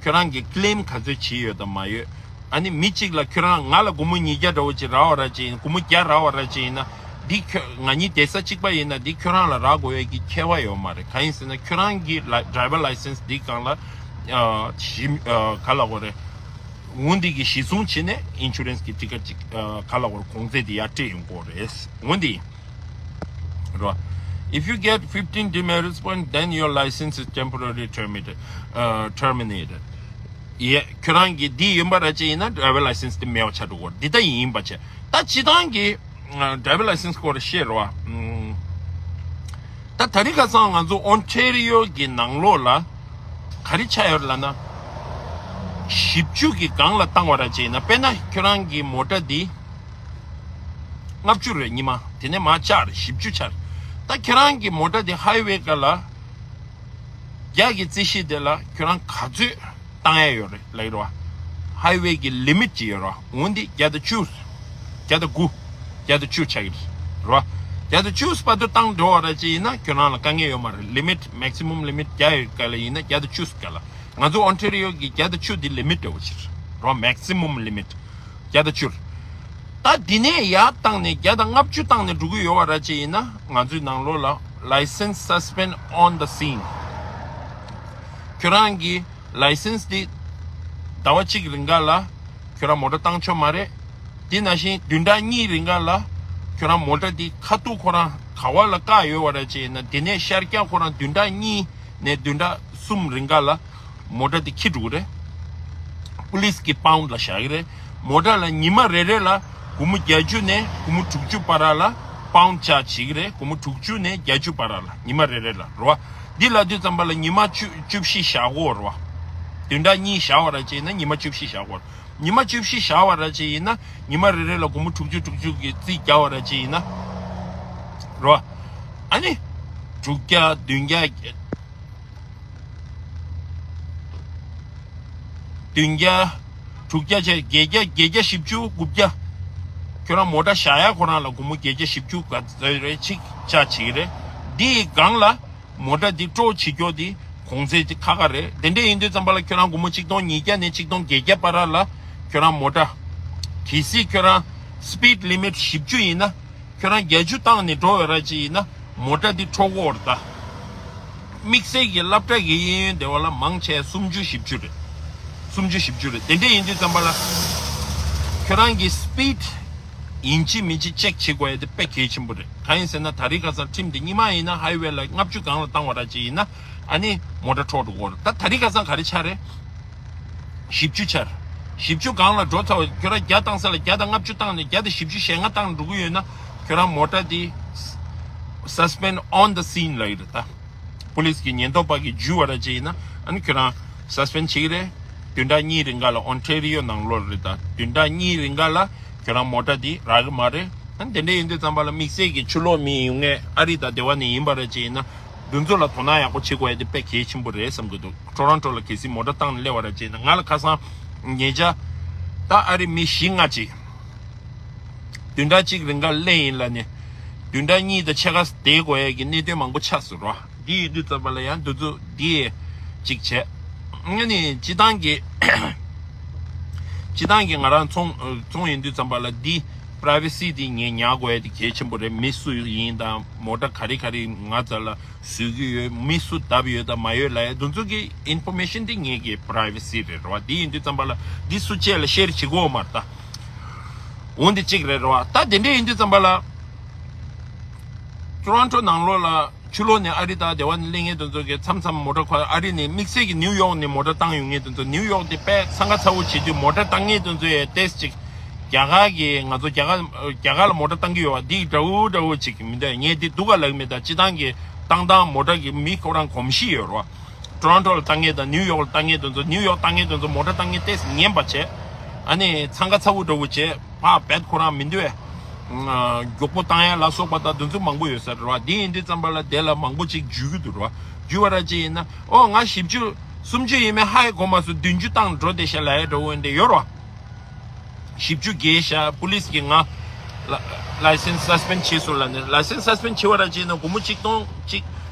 ཁྱོད་རང་གི་ཀི་ལེམ་ག་ཚོད་བྱས་ཡོད་དམ་མ་ཡོད། ཨ་ནི་མི་གཅིག་ལ་ཁྱོད་རང་ང་ལ་སྒོར་མོ་ཉིས་བརྒྱ་འདྲ་བོ་ཅིག་རག་པ་ར་ཅིག་ཡིན། སྒོར་མོ་བརྒྱ་རག་པ་ར་ཅིག་ཡིན་ན་འདི་ཁྱོད་ང་གཉིས་བསྡད་ས་གཅིག་པ་ཡིན་ན་འདི་ཁྱོད་རང་ལ་རག་དགོས་ཡས་ཀྱི་ཁྱད་པར་ཡོད་མ་རེད། གང་ཡིན་ཟེར་ན་ཁྱོད་རང་གི་ལ་ཌ་རའི་ཝར་ལའི་སེན་སི་འདི་སྒང་ལ་ཨ་ཞིབ་ཨ་ག་ལབ་དགོས་རེད། འོ་འདི་གི་གཞི་བཟུང་བྱས་ནས་ཨིན་ཤུ་རན་སི་གི་ཊི་ཀེ་ཊི་ཅིག་ཨ་ག་ལབ་དགོས་རེད། གོང་ཚད་འདི་ཡར་སྤྲད་ཡོང་དགོས་རེད། འོ་འདི་རོ། If you get fifteen demerits point, then your license is temporarily terminated. Uh, terminated. ཡེ། ཁྱོད་རང་གི་འདི་ཡིན་པ་ར་ཅིག་ཡིན་ན་ཌ་རའི་ཝར་ལའི་སེན་སི་དེ་མེད་པ་ཆགས་འགྲོ་གི་རེད། འདི་ལྟ་ཡིན་པ་བྱས། ད་སྤྱིར་བཏང་གི་ཌ་རའི་ཝར་ལའི་སེན་སི་སྐོར་བཤད་རོགས། ཨམ། ད་དེ་རིང་ཁ་སང་ང་ཚོ་ཨོན་ཊེ་རི་ཡོ་གི་ནང་ལོགས་ལ་ག་རེ་ཆགས་ཡོད་ལབ་ན། བཞི་བཅུ་གི་སྒང་ལ་བཏང་བ་ར་ཅིག་ཡིན་ན། དཔེར་ན་ཁྱོད་རང་གི་མོ་ཊ་འདི་ལྔ་བཅུ་རེད་ཉི་མ། དེ་ནས་མར་བཅག་རེད། བཞི་བཅུ་ཆགས་རེད། ད་ཁྱོད་རང་གི་མོ་ཊ་འདི་ཧའི་ཝེ་སྒང་ལ་བརྒྱ་གི་རྩིས་གཞི་དེ་ལ་ཁྱོད་རང་ག་ཚོད་བཏང་ཡ་ཡོད་རེད་ལབ་ཀྱི་རེད་བ། ཧའི་ཝེ་གི་ལི་མིཊ་ཅིག་ཡོད་རེད་བ། འོ་འདི་བརྒྱ་དང་བཅུ། བརྒྱ་དང་དགུ། བརྒྱ་དང་བཅུ་ཆགས་ཀྱི་རེད་བ། བརྒྱ་དང་བཅུ་བར་དུ་བཏང་འགྲོ་བ་ར་ཅིག་ཡིན་ན་ཁྱོད་རང་ལ་དཀའ་ངལ་ཡོད་མ་རེད། ལི་མིཊ། མེག་སི་མམ་ལི་མིཊ་བརྒྱ་ཡོད་ག་ལ་ཡིན་ན་བརྒྱ་དང་བཅུ་ག་ལ། ང་ཚོ་ཨོན་ཊེ་རི་ཡོ་གི་བརྒྱ་དང་བཅུ་འདི་ལི་མིཊ་འདྲ་བོ་ཅིག་རེད་བ། མེག་སི་མམ་ལི་མིཊ་བརྒྱ་དང་བཅུ། ད་འདི་ནས་ཡར་བཏང་ནས་བརྒྱ་དང་ལྔ་བཅུ་བཏང་ནས་འགྲོ་གི་ཡོད་བ་ར་ཅིག་ཡིན་ན་ང་ཚོའི་ནང་ལོགས་ལ་license suspend on the scene། ཁྱོད་རང་གི་ལའི་སེན་སི་འདི་ཟླ་བ་གཅིག་རིང་ག་ལ་ཁྱོད་རང་མོ་ཊ་བཏང་ཆོག་མ་རེད། དེ་ནང་བཞིན་བདུན་ཕྲག་གཉིས་རིང་ག་ལ་ཁྱོད་རང་མོ་ཊ་འདི་ཁ་ཐུག་ཁོ་རང་ག་བ་ལ་བཀག་ཡོད་བ་ར་ཅིག་ཡིན་ན་དེ་ནས་ཤར་རྒྱག་ཁོ་རང་བདུན་ཕྲག་གཉིས་ནས་བདུན་ཕྲག་གསུམ་རིང་ག་ལ་མོ་ཊ་འདི་འཁྱེར་འགྲོ་གི་རེད། པུ་ལིས་ཀྱི་པའུན་ཌི་ལ་བཞག་གི་རེད། མོ་ཊ་ལ་ཉི་མ་རེ་རེ་ལ་སྒོར་མོ་བརྒྱད་ཅུ་ནས་སྒོར་མོ་དྲུག་ཅུ་བར་ལ་པའུན་ཌི་ཆར་ཇི་བྱེད་ཀྱི་རེད། སྒོར་མོ་དྲུག་ཅུ་ནས་བརྒྱད་ཅུ་བར་ལ་ཉི་མ་རེ་རེ་ལ་རེད་བ། འདི་ལབ་དུས་ཙམ་པ་ལ་ཉི་མ་བཅུ་བཅུ་བཞི་བཞག་དགོས་རེད་བ། བདུན་ཕྲག་གཉིས་བཞག་པ་ར་ཅིག་ཡིན་ན་ཉི་མ་བཅུ་བཞི་བཞག་དགོས་རེད། ཉི་མ་བཅུ་བཞི་བཞག་པ་ར་ཅིག་ཡིན་ན་ཉི་མ་རེ་རེ་ལ་སྒོར་མོ་དྲུག་ཅུ་དྲུག་ཅུ་གི་རྩིས་རྒྱག་པ་ར་ཅིག་ཡིན་ན་རེད་བ། ཨ་ནི་དྲུག་བརྒྱ། བདུན་བརྒྱ། བདུན་བརྒྱ། དྲུག་བརྒྱ་བྱས། བརྒྱད་བརྒྱ། བརྒྱད་བརྒྱ་བཞི་བཅུ། དགུ་བརྒྱ། ཁྱོད་རང་མོ་ཊ་བཞག་ཡ་ཁོ་རང་ལ་སྒོར་མོ་བརྒྱད་བརྒྱ་བཞི་བཅུ་ག་ཚོད་རེ་ཅིག་ཆར་ཇི་བྱེད་ཀྱི་རེད། འདི་ཡི་སྒང་ལ་མོ་ཊ་འདི་ཊོ་བྱེད་རྒྱུ་འདི་གོང་ཚད་འདི་ཁ་ཁ་རེད། དེ་འདྲ་ཡིན་དུས་ཙམ་པ་ལ་ཁྱོད་རང་སྒོར་མོ་ཆིག་སྟོང་ཉིས་བརྒྱ་ནས་ཆིག་སྟོང་བརྒྱད་བརྒྱ་བར་ལ་ཁྱོད་རང་མོ་ཊ། གལ་སྲིད་ཁྱོད་རང་སི་པིཌ་ལི་མིཊ་བཞི་བཅུ་ཡིན་ན་ ཁྱོད་རང་བརྒྱད་ཅུ་བཏང་ནས་འགྲོ་བའི་ར་ཅིག་ཡིན་ན་མོ་ཊ་འདི་འཕྲོག་གོ་ར་ད། དམིགས་བསལ་གྱི་སློབ་གྲྭ་གི་གཡས་གཡོན་དེ་བ་ལ་མང་ཆེ་སུམ་ཅུ་བཞི་བཅུ་རེད། སུམ་ཅུ་བཞི་བཅུ་རེད། དེ་འདྲ་ཡིན་དུས་ཙམ་པ་ལ་ཁྱོད་རང་གི་སི་པིཌ་ཡིན་གཅིག་མིན་གཅིག་ཅེག་བྱེད་དགོས་ཡ་དེ་དཔེ་གལ་ཆེན་པོ་རེད། གང་ཡིན་ཟེར་ན་ད་རེས་ཁ་སང་ཁྲིམས་དེ་སྔོན་མ་ཡིན་ན་ཧའི་ཝེ་ལ་ལྔ་བཅུ་སྒང་ལ་བཏང་བ་ར་ཅིག་ཡིན་ན་ཨ་ནི་མོ་ཊ་འཕྲོག་འགྲོ་གོ་ར་ད། ད་རེས་ཁ་སང་ག་རེ་ཆགས་རེད། བཞི་བཅུ་ཆགས་རེད། བཞི་བཅུ་སྒང་ལ་འགྲོ་ཚར་བ་ཁྱོད་རང་བརྒྱ་བཏང་ས་ལ་བརྒྱ་དང་ལྔ་བཅུ་བཏང་ནས་བརྒྱ་དང་བཞི་བཅུ་ཞེ་ལྔ་བཏང་འགྲོ་གི་ཡོད་ན་ཁྱོད་རང་མོ་ཊ་དེ་suspend on the scene ལབ་ཡོད་རེད་ད། པུ་ལིས་ཀྱི་ཉེན་རྟོག་པ་གིས་འཇུ་བ་ར་ཅིག་ཡིན་ན་ཨ་ནི་ཁྱོད་རང་suspend བྱེད་ཀྱི་རེད། བདུན་ཕྲག་གཉིས་རིང་ག་ལ་ཨོན་ཊེ་རི་ཡོ་ནང་ལོགས་རེད་ད། བདུན་ཕྲག་གཉིས་རིང་ག་ལ་ཁྱོད་རང་མོ་ཊ་འདི་རག་གི་མ་རེད། ཨ་ནི་དེ་འདྲ་ཡིན་དུས་ཙམ་པ་ལ་དམིགས་བསལ་གྱི་ཕྱི་ལོགས་མི་ཡོང་ངེས་ཨ་རི་དང་སྡེ་བ་ནས་ཡིན་པ་ར་ཅིག་ཡིན་ན་འདི་ཚོ་ལ་དོ་སྣང་ཡག་པོ་བྱེད་དགོས་ཡ་དེ་དཔེ་གལ་ཆེན་པོ་རེད་བསམ་གྱི་འདུག་ཊོ་རོན་ཊོ་ལ་གལ་སྲིད་མོ་ཊ་བཏང་ནས་སླེབས་པ་ར་ཅིག་ཡིན་ན་ང་ལ་ཁ་སང་ཉེ་ཆར་ད་ཨ་རི་མི་བཞི་ལྔ་ཅིག་བདུན་ཕྲག་གཅིག་རིང་ག་སླེབས་ཡིན་ལ་ནི་བདུན་ཕྲག་གཉིས་དང་ཕྱེད་ཀ་བསྡད་དགོས་ཡ་གི་གནད་དོན་མང་པོ་ཆགས་སོང་རོ། འདི་ཡིན་དུས་ཙམ་པ་ལ་ཡང་འདི་ཚོ་འདི་ཅིག་བྱས། ཨ་ནི་སྤྱི་བཏང་གི་སྤྱི་བཏང་གི་ང་རང་ཚོང་ཚོང་ཡིན་དུས་ཙམ་པ་ལ་འདི་པ་རའི་ཝེ་སི་འདི་ངས་ཉར་དགོས་ཡ་དེ་གལ་ཆེན་པོ་རེད། མི་སུ་ཡིན་དང་མོ་ཊ་ག་རེ་ག་རེ་ང་རྩ་ལ་བཟོས་ཀྱི་ཡོད། མི་སུ་བརྡབས་ཡོད་དང་མ་ཡོད་ལ་ཡ་འདི་ཚོ་གི་ཨིན་ཕོར་མེ་ཤན་འདི་ངེད་ཀྱི་པ་རའི་ཝེ་སི་རེད་རོ། འདི་ཡིན་དུས་ཙམ་པ་ལ་འདི་སུ་གཅིག་ལ་ཤེར་བྱེད་དགོས་མ་རེད་ད། འོ་འདི་གཅིག་རེད་རོ། ད་དེ་འདྲ་ཡིན་དུས་ཙམ་པ་ལ་ཊོ་རོན་ཊོ་ནང་ལོགས་ལ་ཕྱི་ལོགས་ནས་ཨ་རི་དང་སྡེ་བ་ནས་སླེབས་མཁན་དེ་ཚོ་གི་མཚམས་མཚམས་མོ་ཊ་ཁོ་ཨ་རི་ནས་དམིགས་བསལ་གྱི་ནིའུ་ཡོག་ནས་མོ་ཊ་བཏང་ཡོང་མཁན་དེ་ཚོ་ནིའུ་ཡོག་དེ་དཔེ་འཚང་ཁ་ཚ་བོ་བྱེད་དུས་མོ་ཊ་བཏང་མཁན་དེ་ཚོ་ཡ་ཏེས་ཅིག་རྒྱ་གར་གྱི་ང་ཚོ་རྒྱ་གར་རྒྱ་གར་ལ་མོ་ཊ་བཏང་གི་ཡོད་པ་འདི་འདྲ་བོ་འདྲ་བོ་ཅིག་མི་འདུག་ངས་འདི་སྡུག་ག་ལབ་མེད་ད། སྤྱི་བཏང་གི་བཏང་སྟངས་མོ་ཊ་གི་མི་ཁོ་རང་གོམས་གཤིས་ཡོད་རོ། ཊོ་རོན་ཊོ་ལ་བཏང་མཁན་དང་ནིའུ་ཡོག་ལ་བཏང་མཁན་དེ་ཚོ་ནིའུ་ཡོག་བཏང་མཁན་དེ་ཚོ་མོ་ཊ་བཏང་མཁན་ཏེས་ངན་པ་བྱས། ཨ་ནི་འཚང་ཁ་ཚ་བོ་འདྲ་བོ་བྱས་ཕ་བེད་ཁོ་རང་མི་འདུག་ཨེ། མགྱོགས་པོ་བཏང་ཡ་ལ་སོགས་པ་དང་དེ་ཚོ་མང་པོ་ཡོད་ས་རེད་བ། འདི་ཡིན་དུས་ཙམ་པ་ལ་དེ་ལ་མང་པོ་ཅིག་འཇུས་ཀྱི་འདུག་རེད་བ། འཇུས་པ་ར་ཅིག་ཡིན་ན་ཨོ་ང་བཞི་བཅུ་སུམ་ཅུ་ཡིན་མིན་ཧ་ཡ་གོ་མ་སོང་བདུན་ཅུ་བཏང་འགྲོ་བསྡད་ཤག་ལབ་ཡ་འདྲ་བོ་འདི་ཡོད་རེད་བ། བཞི་བཅུ་བརྒལ་ཤག་པུ་ལིས་ཀྱིས་ང་ལ་ལའི་སེན་སི་སི་པེན་བྱས་སོང་ལབ་ནས། ལའི་སེན་སི་སི་པེན་བྱས་པ་ར་བྱས་ན་སྒོར་མོ་གཅིག་སྟོང་གཅིག་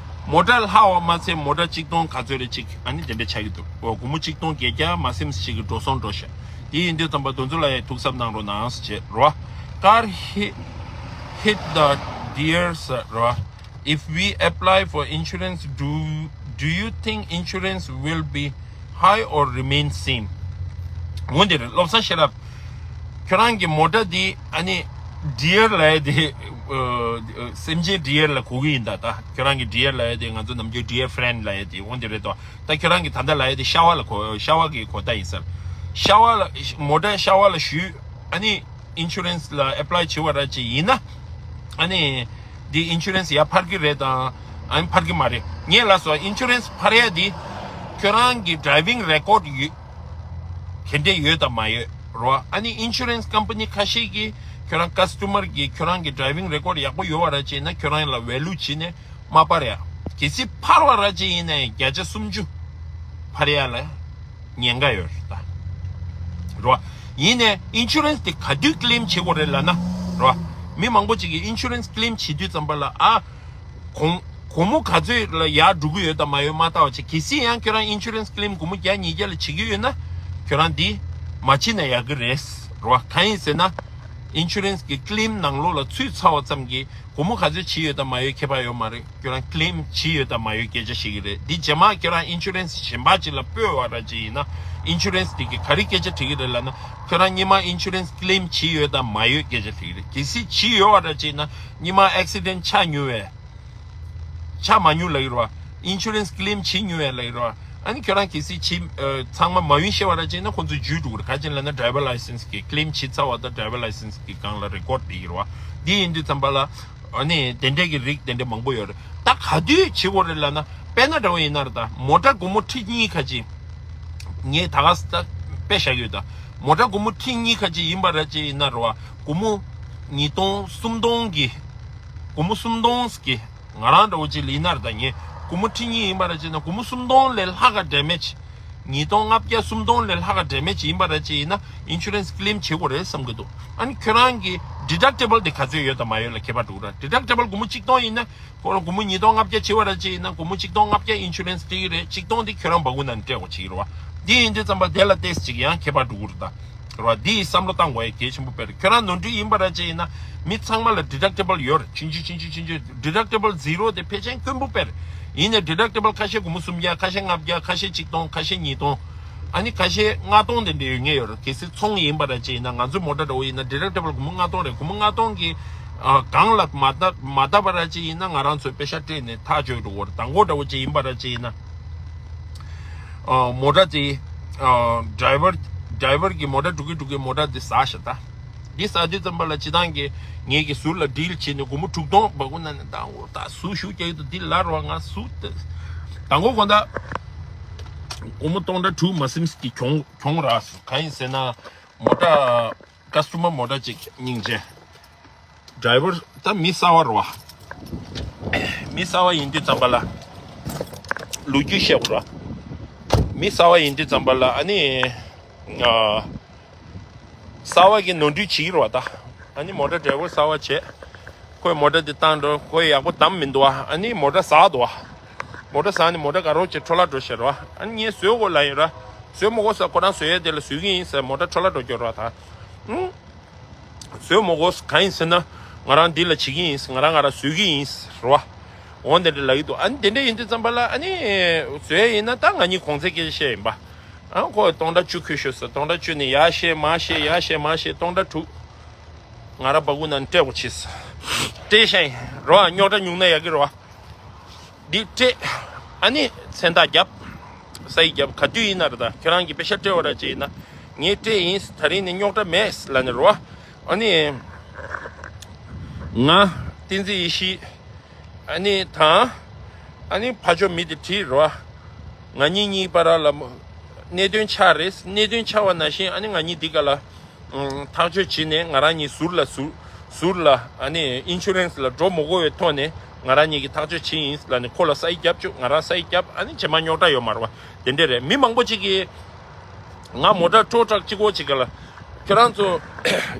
མོ་ཊ་ལྷག་པ་མ་ཚད་མོ་ཊ་གཅིག་སྟོང་ག་ཚོད་རེ་གཅིག་ཨ་ནི་དེ་འདྲ་ཆགས་ཀྱི་འདུག་འོ་སྒོར་མོ་གཅིག་སྟོང་བརྒྱད་བརྒྱ་མ་ཟིན་ཞིག་གི་འགྲོ་སོང་འགྲོ་ཤག་དེ་ཡིན་དུས་ཙམ་པ་དེ་ཚོ་ལ་ཡང་ཐུགས་གཟབ་གནང་རོགས་གནང་ཟེར་བྱས་རོ། Car hit hit the deer ཟེར་རོ། If we apply for insurance, do do you think insurance will be high or remain same? འོ་འདི་རེད་བློ་བཟང་ཤེས་རབ། ཁྱོད་རང་གི་མོ་ཊ་འདི་ཨ་ནི་ཌི་ཡར་ལབ་ཡ་དེ་ཨ་སེམས་ཅན་ཌི་ཡར་ལ་གོ་གི་ཡིན་ད། ད་ཁྱོད་རང་གི་ཌི་ཡར་ལབ་ཡ་དེ་ང་ཚོ་ནམ་རྒྱུན་ཌི་ཡར་ཕེ་རེན་ལབ་ཡ་དེ་འོ་འདི་རེད་དོ། ད་ཁྱོད་རང་གི་ད་ལྟ་ལབ་ཡ་དེ་ཤ་བ་ལ་གོ་ཤ་བ་གི་གོ་ད་ཡིན་ས་རེད། ཤ་བ་ལ་མོ་ཊ་ཤ་བ་ལ་ཞུས་ཨ་ནི། ཨིན་ཤུ་རན་སི་ལ་ཨེ་པ་ལའི་བྱེད་པ་ར་ཅིག་ཡིན་ན། ཨ་ནི། འདི་ཨིན་ཤུ་རན་སི་ཡར་འཕར་གི་རེད་དང་། ཨ་ནི་འཕར་གི་མ་རེད། ངས་ལབ་སོང་ཨིན་ཤུ་རན་སི་འཕར་ཡ་འདི། ཁྱོད་རང་གི་ཌ་རའི་ཝིང་རེ་ཀོཌ་ཡོད། ག་འདྲས་ཡོད་དང་མ་ཡོད་རོ། ཨ་ནི་ཨིན་ཤུ་རན་སི་ཀམ་པ་ནི་ཁ་ཤས་ཀྱིས་ཁྱོད་རང་ཀ་སི་ཊ་མར་གྱིས་ཁྱོད་རང་གི་ཌ་རའི་ཝིང་རེ་ཀོཌ་ཡག་པོ་ཡོད་པ་ར་ཅིག་ཡིན་ན་ཁྱོད་རང་ལ་ཝེ་ལུ་བྱིན་ནས་མ་འཕར་ཡ། གལ་སྲིད་འཕར་བ་ར་ཅིག་ཡིན་ན་ཡང་བརྒྱ་ཆ་སུམ་ཅུ་འཕར་ཡ་ལ། ཉེན་ཁ་ཡོད་རེད་ད། རོ། ཡིན་ནའི་ཨིན་ཤུ་རན་སི་དེ་ག་དུས་ཀི་ལེམ་བྱེད་དགོས་རེད་ལབ་ན། རོ། མི་མང་པོ་ཅིག་གིས་ཨིན་ཤུ་རན་སི་ཀི་ལེམ་བྱེད་དུས་ཙམ་པ་ལ་ཨ། གོང་སྒོར་མོ་ག་ཚོད་ལ་ཡར་འགྲོ་གི་ཡོད་དང་མ་ཡོད་མ་ལྟ་བ་བྱས། གལ་སྲིད་ཡང་ཁྱོད་རང་ཨིན་ཤུ་རན་སི་ཀི་ལེམ་སྒོར་མོ་བརྒྱ་ཉིས་བརྒྱ་ལ་བྱེད་ཀྱི་ཡོད་ན། ཁྱོད་རང་འདི་མ་བྱེད་ན་ཡག་གི་རེད། རོ། གང་ཡིན་ཟེར་ན། ཨིན་ཤུ་རན་སི་གི་ཀི་ལེམ་ནང་ལོགས་ལ་ཚུད་ཚར་བ་ཙམ་གྱིས། སྒོར་མོ་ག་ཚོད་བྱས་ཡོད་དང་མ་ཡོད་ཁྱད་པར་ཡོད་མ་རེད། ཁྱོད་རང་ཀི་ལེམ་བྱས་ཡོད་དང་མ་ཡོད་སྐད་ཆ་བཤད་ཀྱི་རེད། འདི་རྗེས་མ་ཁྱོད་རང་ཨིན་ཤུ་རན་སི་གཞན་པ་ཅིག་ལ་སྤོས་པ་ར་ཅིག་ཡིན་ན་ཨིན་ཤུ་རན་སི་དེ་གིས་ག་རེ་སྐད་ཆ་དྲི་གི་རེད་ལབ་ན། ཁྱོད་རང་སྔོན་མ་ཨིན་ཤུ་རན་སི་ཀི་ལེམ་བྱས་ཡོད་དང་མ་ཡོད་སྐད་ཆ་དྲི་གི་རེད། གལ་སྲིད་བྱས་ཡོད་པ་ར་ཅིག་ཡིན་ན་སྔོན་མ་ཨེག་སི་ཌེན་ཊི་ཆགས་མྱོང་བས། ཆགས་མ་མྱོང་ལབ་ཀྱི་རེད་བ། ཨིན་ཤུ་རན་སི་ཀི་ལེམ་བྱས་མྱོང་བས་ལབ་ཀྱི་རེད་བ། ཨ་ནི་ཁྱོད་རང་གལ་སྲིད་བྱས་ཨ་ཚང་མ་མ་ཡིན་ཤེས་པ་ར་ཅིག་ཡིན་ན་ཁོང་ཚོས་འཇུས་འགྲོ་གི་རེད། ག་ཅི་ལབ་ན་ཌ་རའི་ཝར་ལའི་སེན་སི་གི་ཀི་ལེམ་བྱས་ཚར་བ་དང་ཌ་རའི་ཝར་ལའི་སེན་སི་གི་སྒང་ལ་རེ་ཀོཌ་བསྡད་ཀྱི་རེད་བ། འདི་ཡིན་དུས་ཙམ་པ་ལ། ཨ་ནི་དེ་འདྲས་ཀྱི་རིགས་དེ་འདྲས་མང་པོ་ཡོད་རེད། ད་ག་དུས་བྱེད་དགོས་རེད་ལབ་ན། དཔེར་ན་འདྲ་བོ་ཡིན་ན་རེད་ད། མོ་ཊ་སྒོར་མོ་ཁྲི་གཉིས་ཁ་ཅིག་ངས་ད་ག་ས་ད་དཔེ་བཞག་ཡོད་ད། མོ་ཊ་སྒོར་མོ་ཁྲི་གཉིས་ཁ་ཅིག་ཡིན་པ་ར་ཅིག་ཡིན་ན་རེད་བ། སྒོར་མོ་ཉིས་སྟོང་སུམ་སྟོང་གི། སྒོར་མོ་སུམ་སྟོང་གི། ང་རང་འདྲ་བོ་ཅིག་ལ་ཡིན་ན་རེད་ད། ངས་སྒོར་མོ་ཁྲི་གཉིས་ཡིན་པ་ར་ཅིག་ན་སྒོར་མོ་སུམ་སྟོང་ལས་ལྷག་ག་ཌེ་མེཇ། ཉིས་སྟོང་ལྔ་བརྒྱ་སུམ་སྟོང་ལས་ལྷག་ག་ཌེ་མེཇ་ཡིན་པ་ར་ཅིག་ཡིན་ན་ཨིན་ཤུ་རན་སི་ཀི་ལེམ་བྱེད་དགོས་རེད་བསམ་གི་འདུག་ཨ་ནི་ཁྱོད་རང་གི་ཌི་ཌག་ཊེ་བལ་དེ་ག་ཚོད་ཡོད་དང་མ་ཡོད་ལ་ཁྱད་པར་འགྲོ་གི་རེད། ཌི་ཌག་ཊེ་བལ་སྒོར་མོ་གཅིག་སྟོང་ཡིན་ན་ཁོ་རང་སྒོར་མོ་ཉིས་སྟོང་ལྔ་བརྒྱ་བྱེད་པ་ར་ཅིག་ཡིན་ན་སྒོར་མོ་གཅིག་སྟོང་ལྔ་བརྒྱ་ཨིན་ཤུ་རན་སི་སྤྲད་ཀྱི་རེད། གཅིག་སྟོང་དེ་ཁྱོད་རང་སྦ་ཁུག་ནང་ནས་སྤྲད་དགོས་བྱེད་ཀྱི་རེད་བ། དེ་ཡིན་དུས་ཙམ་པ་དེ་ལ་ཏོག་ཙམ་ཅིག་ཡང་ཁྱད་པར་འགྲོ་གི་རེད་ད། རེད་བ། འདི་བསམ་བློ་བཏང་དགོས་ཡ་གལ་ཆེན་པོ་དཔེ་རེད། ཁྱོད་རང་ནོར་འཁྲུལ་ཡིན་པ་ར་ཅིག་ཡིན་ན་མི་ཚང་མ་ལ་deductible་ཡོད་རེད། ཆུང་ཆུང་ཆུང་ཆུང་ཆུང་ཆུང་deductible zero་དེ་ཕལ་ཆེར་དཀོན་པོ་དཔེ་རེད། ཡིན་ནའི་deductible་ཁ་ཤས་སྒོར་མོ་སུམ་བརྒྱ། ཁ་ཤས་ལྔ་བརྒྱ། ཁ་ཤས་ཆིག་སྟོང་། ཁ་ཤས་ཉིས་སྟོང་། ཨ་ནི་ཁ་ཤས་ལྔ་སྟོང་དེ་འདྲ་ཡོད་ངེས་ཡོད་རེད། གལ་སྲིད་ཚོང་ཡིན་པ་ར་ཅིག་ཡིན་ན། ང་ཚོའི་མོ་ཊ་འདྲ་བོ་ཡིན་ན་deductible་སྒོར་མོ་ལྔ་སྟོང་རེད། སྒོར་མོ་ལྔ་སྟོང་གི་ཨ་སྒང་ལ་མ་བཏབ་མ་བཏབ་པ་ར་ཅིག་ཡིན་ན་ང་རང་ཚོས་པེ་ཤ་སྤྲད་ནས་ཐག་གཅོད་འགྲོ་གི་རེད། དང་པོ་འདྲ་བོ་ཅིག་ཡིན་པ་ར་ཅིག་ཡིན་ན། ཨ་མོ་ཊ་དེ་ཨ་driver driver་གི་མོ་ཊ་འགྲོ་གི་འགྲོ་གི་མོ་ཊ་དེ་ཟ་ཤག་ད། འདི་ཟ་དུས་ཙམ་པ་ལ་སྤྱི་བཏང་གི་ངེད་ཀྱི་ཟུར་ལ་deal་བྱས་ནས་སྒོར་མོ་དྲུག་སྟོང་འབག་གོ་ན་ནི། ད་འོ་ད་ཟུར་ཞུགས་རྒྱག་གི་འདུག་འདི་ལ་རོ། ང་ཟུར་ཏེ་དང་པོ་དགོང་དག་སྒོར་མོ་སྟོང་ཕྲག་དྲུག་མ་ཟིན་གྱི་གྱོང་གྱོང་རག་སོང་། གང་ཡིན་ཟེར་ན་མོ་ཊ་customer་མོ་ཊ་ཅིག་སྙིང་རྗེ། driver་ད་མི་གསར་བ་རེད་བ། མི་གསར་བ་ཡིན་དུས་ཙམ་པ་ལ་ལོ་རྒྱུས་བཤད་དགོས་རེད་བ། མི་གསར་བ་ཡིན་དུས་ཙམ་པ་ལ་ཨ་ནི་ཨ་གསར་བ་གི་ནོར་འཁྲུལ་བྱེད་ཀྱི་རེད་བ་ད། ཨ་ནི་མོ་ཊ་driver་གསར་བ་བྱས། ཁོས་མོ་ཊ་འདི་བཏང་འགྲོ། ཁོས་ཡག་པོ་བདམས་མི་འདུག་བ། ཨ་ནི་མོ་ཊ་ཟག་འདུག་བ། མོ་ཊ་ཟག་ནས་མོ་ཊ་དགའ་རོགས་བྱས་འཕྲོ་བརླག་འགྲོ་བཞག་རེད་བ། ཨ་ནི་ངས་བཟོ་དགོས་ལབ་ཡིན་ར། བཟོ་མི་དགོས་ཟེར། ཁོ་རང་བཟོ་ཡས་དེ་ལ་བཟོ་གི་ཡིན་ཟེར། མོ་ཊ་འཕྲོ་བརླག་འགྲོ་རྒྱུ་རེད་བ་ད། ཨུང་། བཟོས་མ་དགོས། གང་ཡིན་ཟེར་ན་ང་རང་འདི་ལ་བྱེད་ཀྱི་ཡིན། ང་རང་ང་རང་བཟོས་ཀྱི་ཡིན་རེད་བ། འོ་དེ་འདྲ་ལབ་ཀྱི་འདུག་ཨ་ནི་དེ་འདྲ་ཡིན་དུས་ཙམ་པ་ལ་ཨ་ནི་བཟོས་ཡིན་ན་ད་ང་གཉིས་གོང་ཚད་སྐད་ཆ་བཤད་ཡིན་པ། ཨ་ཁོ་སྟོང་ཕྲག་བཅུ་ཁུར་ཤོག་ཟེར། སྟོང་ཕྲག་བཅུ་ནས་ཡར་བཤད་མར་བཤད་ཡར་བཤད་མར་བཤད་སྟོང་ཕྲག་དྲུག་ང་རང་སྦ་ཁུག་ནང་སྤྲད་དགོས་ཕྱིས། སྤྲད་ཤག་ཡིན་རེད་བ། རྙོག་དྲ་ཉུང་ན་ཡག་གི་རེད་བ། འདི་སྤྲད། ཨ་ནི་མཚན་རྟགས་བརྒྱབ། ས་ཡིག་བརྒྱབ། ག་དུས་ཡིན་ན་རེད་ད། ཁྱོད་རང་གིས་པེ་ཤ་སྤྲད་པ་ར་ཅིག་ཡིན་ན། ངས་སྤྲད་ཡིན། ད་རིང་ནས་རྙོག་དྲ་མེད་ལབ་ནས་རེད་བ། ཨ་ནི་ང་བསྟན་འཛིན་ཡེ་ཤེས། ཨ་ནི་དང་། ཨ་ནི་ཕར་ཕྱོགས་མི་དེ་བྲིས་རེད་བ། ང་གཉིས་གཉིས་བར་ལ་གནད་དོན་ཆགས་རེད། གནད་དོན་ཆགས་པ་ནང་བཞིན་ཨ་ནི་ང་གཉིས་འདི་ག་ལ། ཐག་གཅོད་བྱས་ནས་ང་རང་གཉིས་ཟུར་ལ་ཟུར་ཟུར་ལ་ཨ་ནི་ཨིན་ཤུ་རན་སི་ལ་འགྲོ་མ་དགོས་པའི་ཐོག་ནས་ང་རང་གཉིས་ཀྱིས་ཐག་གཅོད་བྱས་ཡིན་ལབ་ནས་ཁོ་ལ་ས་ཡིག་བརྒྱབ་བཅུག་ང་རང་ས་ཡིག་བརྒྱབ། ཨ་ནི་རྗེས་མ་རྙོག་དྲ་ཡོད་མ་རེད་བ། དེ་འདྲས་རེད། མི་མང་པོ་ཅིག་གིས་ང་མོ་ཊ་ཊོ་ཊྲག་གཅིག་པོ་ཅིག་ག་ལ། ཁྱོད་རང་ཚོ་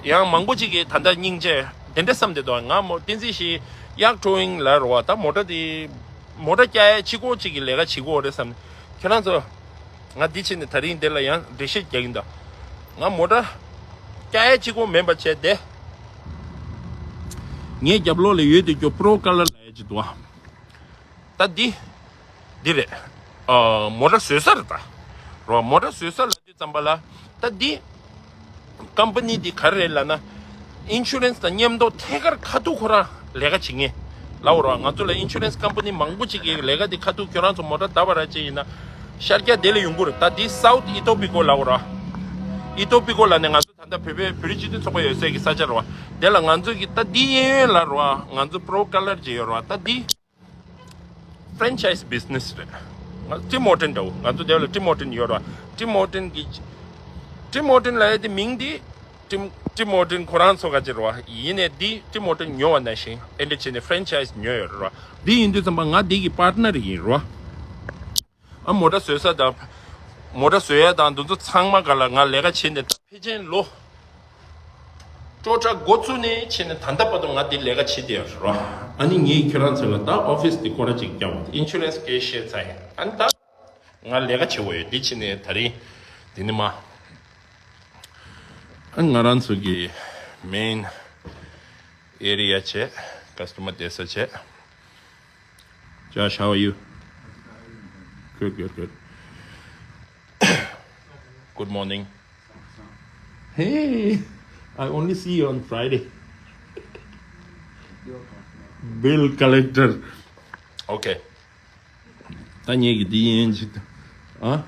ཡང་མང་པོ་ཅིག་གིས་ད་ལྟ་སྙིང་རྗེ་དེ་འདྲས་བསམ་བསྡད་འདུག་ང་མོ་བསྟན་འཛིན་ཡེ་ཤེས་གཡག་ཊོ་ཡིང་ལ་རེད་བ། ད་མོ་ཊ་དེ་མོ་ཊ་རྒྱག་ཡ་གཅིག་པོ་ཅིག་གི་ལས་ཀ་བྱེད་ཀྱི་ཡོད་རེད་བསམ། ཁྱོད་རང་ཚོ། ང་འདི་བྱས་ནས་ད་རིང་འདི་ལ་ཡང་འགྲེལ་བཤད་རྒྱག་གིན་གདའ། ང་མོ་ཊ་རྒྱག་ཡ་གཅིག་པོ་མིན་པ་བྱས་ཏེ། ངའི་རྒྱབ་ལོགས་ལ་ཡོད་དེ་ཀྱོ་པྲོ་ཀ་ལར་ལབ་ཡ་ཅིག་འདུག་བ། ད་འདི། འདི་རེད། ཨ་མོ་ཊ་བཟོ་ས་རེད་ད། རོ་མོ་ཊ་བཟོ་ས་ལབ་དུས་ཙམ་པ་ལ། ད་འདི། ཀམ་པ་ནི་འདི་ག་རེ་རེད་ལབ་ན། ཨིན་ཤུ་རན་སི་དང་མཉམ་དུ་ཐད་ཀར་ཁ་ཐུག་ཁོ་རང་ལས་ཀ་བྱེད་མཁན་ལབ་རོགས། ང་ཚོ་ལ་ཨིན་ཤུ་རན་སི་ཀམ་པ་ནི་མང་པོ་ཅིག་གིས་ལས་ཀ་འདི་ཁ་ཐུག་ཁྱོད་རང་ཚོ་མོ་ཊ་བརྡབས་པ་ར་ཅིག་ཡིན་ན་ཤར་རྒྱག་དེ་ལ་ཡོང་གི་རེད། ད་འདི་སའུ་ཐི་ཨི་ཏོ་པི་ཀོ་ལབ་རོགས། ཨི་ཏོ་པི་ཀོ་ལབ་ནས་ང་ཚོ་ད་ལྟ་བོད་པའི་བོད་རིགས་སྤྱི་མཐུན་ཚོགས་པ་ཡོད་སའི་གི་ས་ཆ་རོགས། དེ་ལ་ང་ཚོ་གི་ད་འདི་གཡས་གཡོན་ལ་རོགས། ང་ཚོ་པྲོ་ཀ་ལར་ཅིག་ཡོད་རོགས། ད་འདི། franchise business་རེད། ང་ཊིམ་ཧོར་ཊོན་འདྲ་བོ། ང་ཚོ་དེ་ལ་ཊིམ་ཧོར་ཊོན་ཡོད་ར། ཊིམ་ཧོར་ཊོན་གྱི། ཊིམ་ཧོར་ཊོན་ལབ་ཡ་དེ་མིང་དེ། ཊིམ་ཊིམ་ཧོར་ཊོན་ཁོ་རང་ཚོ་ག་ཅིག་རེད་བ། ཡིན་ནའི་དེ་ཊིམ་ཧོར་ཊོན་ཉོ་བ་ནང་བཞིན་ཨེ་འདྲ་བྱས་ནས་franchise་ཉོས་ཡོད་རེད་བ། དེ་ཡིན་དུས་ཙམ་པ་ང་དེ་གི་པར་ཊི་ནར་ཡིན་རེད་བ། ཨ་མོ་ཊ་བཟོ་ས་དང་། མོ་ཊ་བཟོ་ཡ་དང་འདི་ཚོ་ཚང་མ་ག་ལ་ང་ལས་ཀ་བྱས་ནས་ད་ཕལ་ཆེར་ལོ། སྤྲོ་ཁྲ་འགོ་བཙུགས་ནས་བྱས་ནས་ད་ལྟ་བར་དུ་ང་འདི་ལས་ཀ་བྱེད་བསྡད་ཡོད་རེད། ཨ་ནི་ངས་ཁྱོད་རང་ཚོ་ལ་ད་ཨོ་ཕིས་འདི་སྐོར་ར་ཅིག་རྒྱབ། ཨིན་ཤུ་རན་སི་སྐད་བཤད་ཚར་ཡིན། ཨ་ནི་ད་ང་ལས་ཀ་བྱེད་དགོས་ཡོད། འདི་བྱས་ནས་ད་རིང་འདི་ནི་མ། ཨ་ནི་ང་རང་ཚོ་གི་མེན་ཨེ་རི་ཡ་བྱས། ཀ་སི་ཊོ་མར་བསྡད་ས་བྱས། Josh, how are you? Good, good, good. Good morning. Hey, I only see you on Friday. Bill collector. Okay. ད་ངེད་ཀྱི་འདི་ཡིན་ཅིག་ཨ།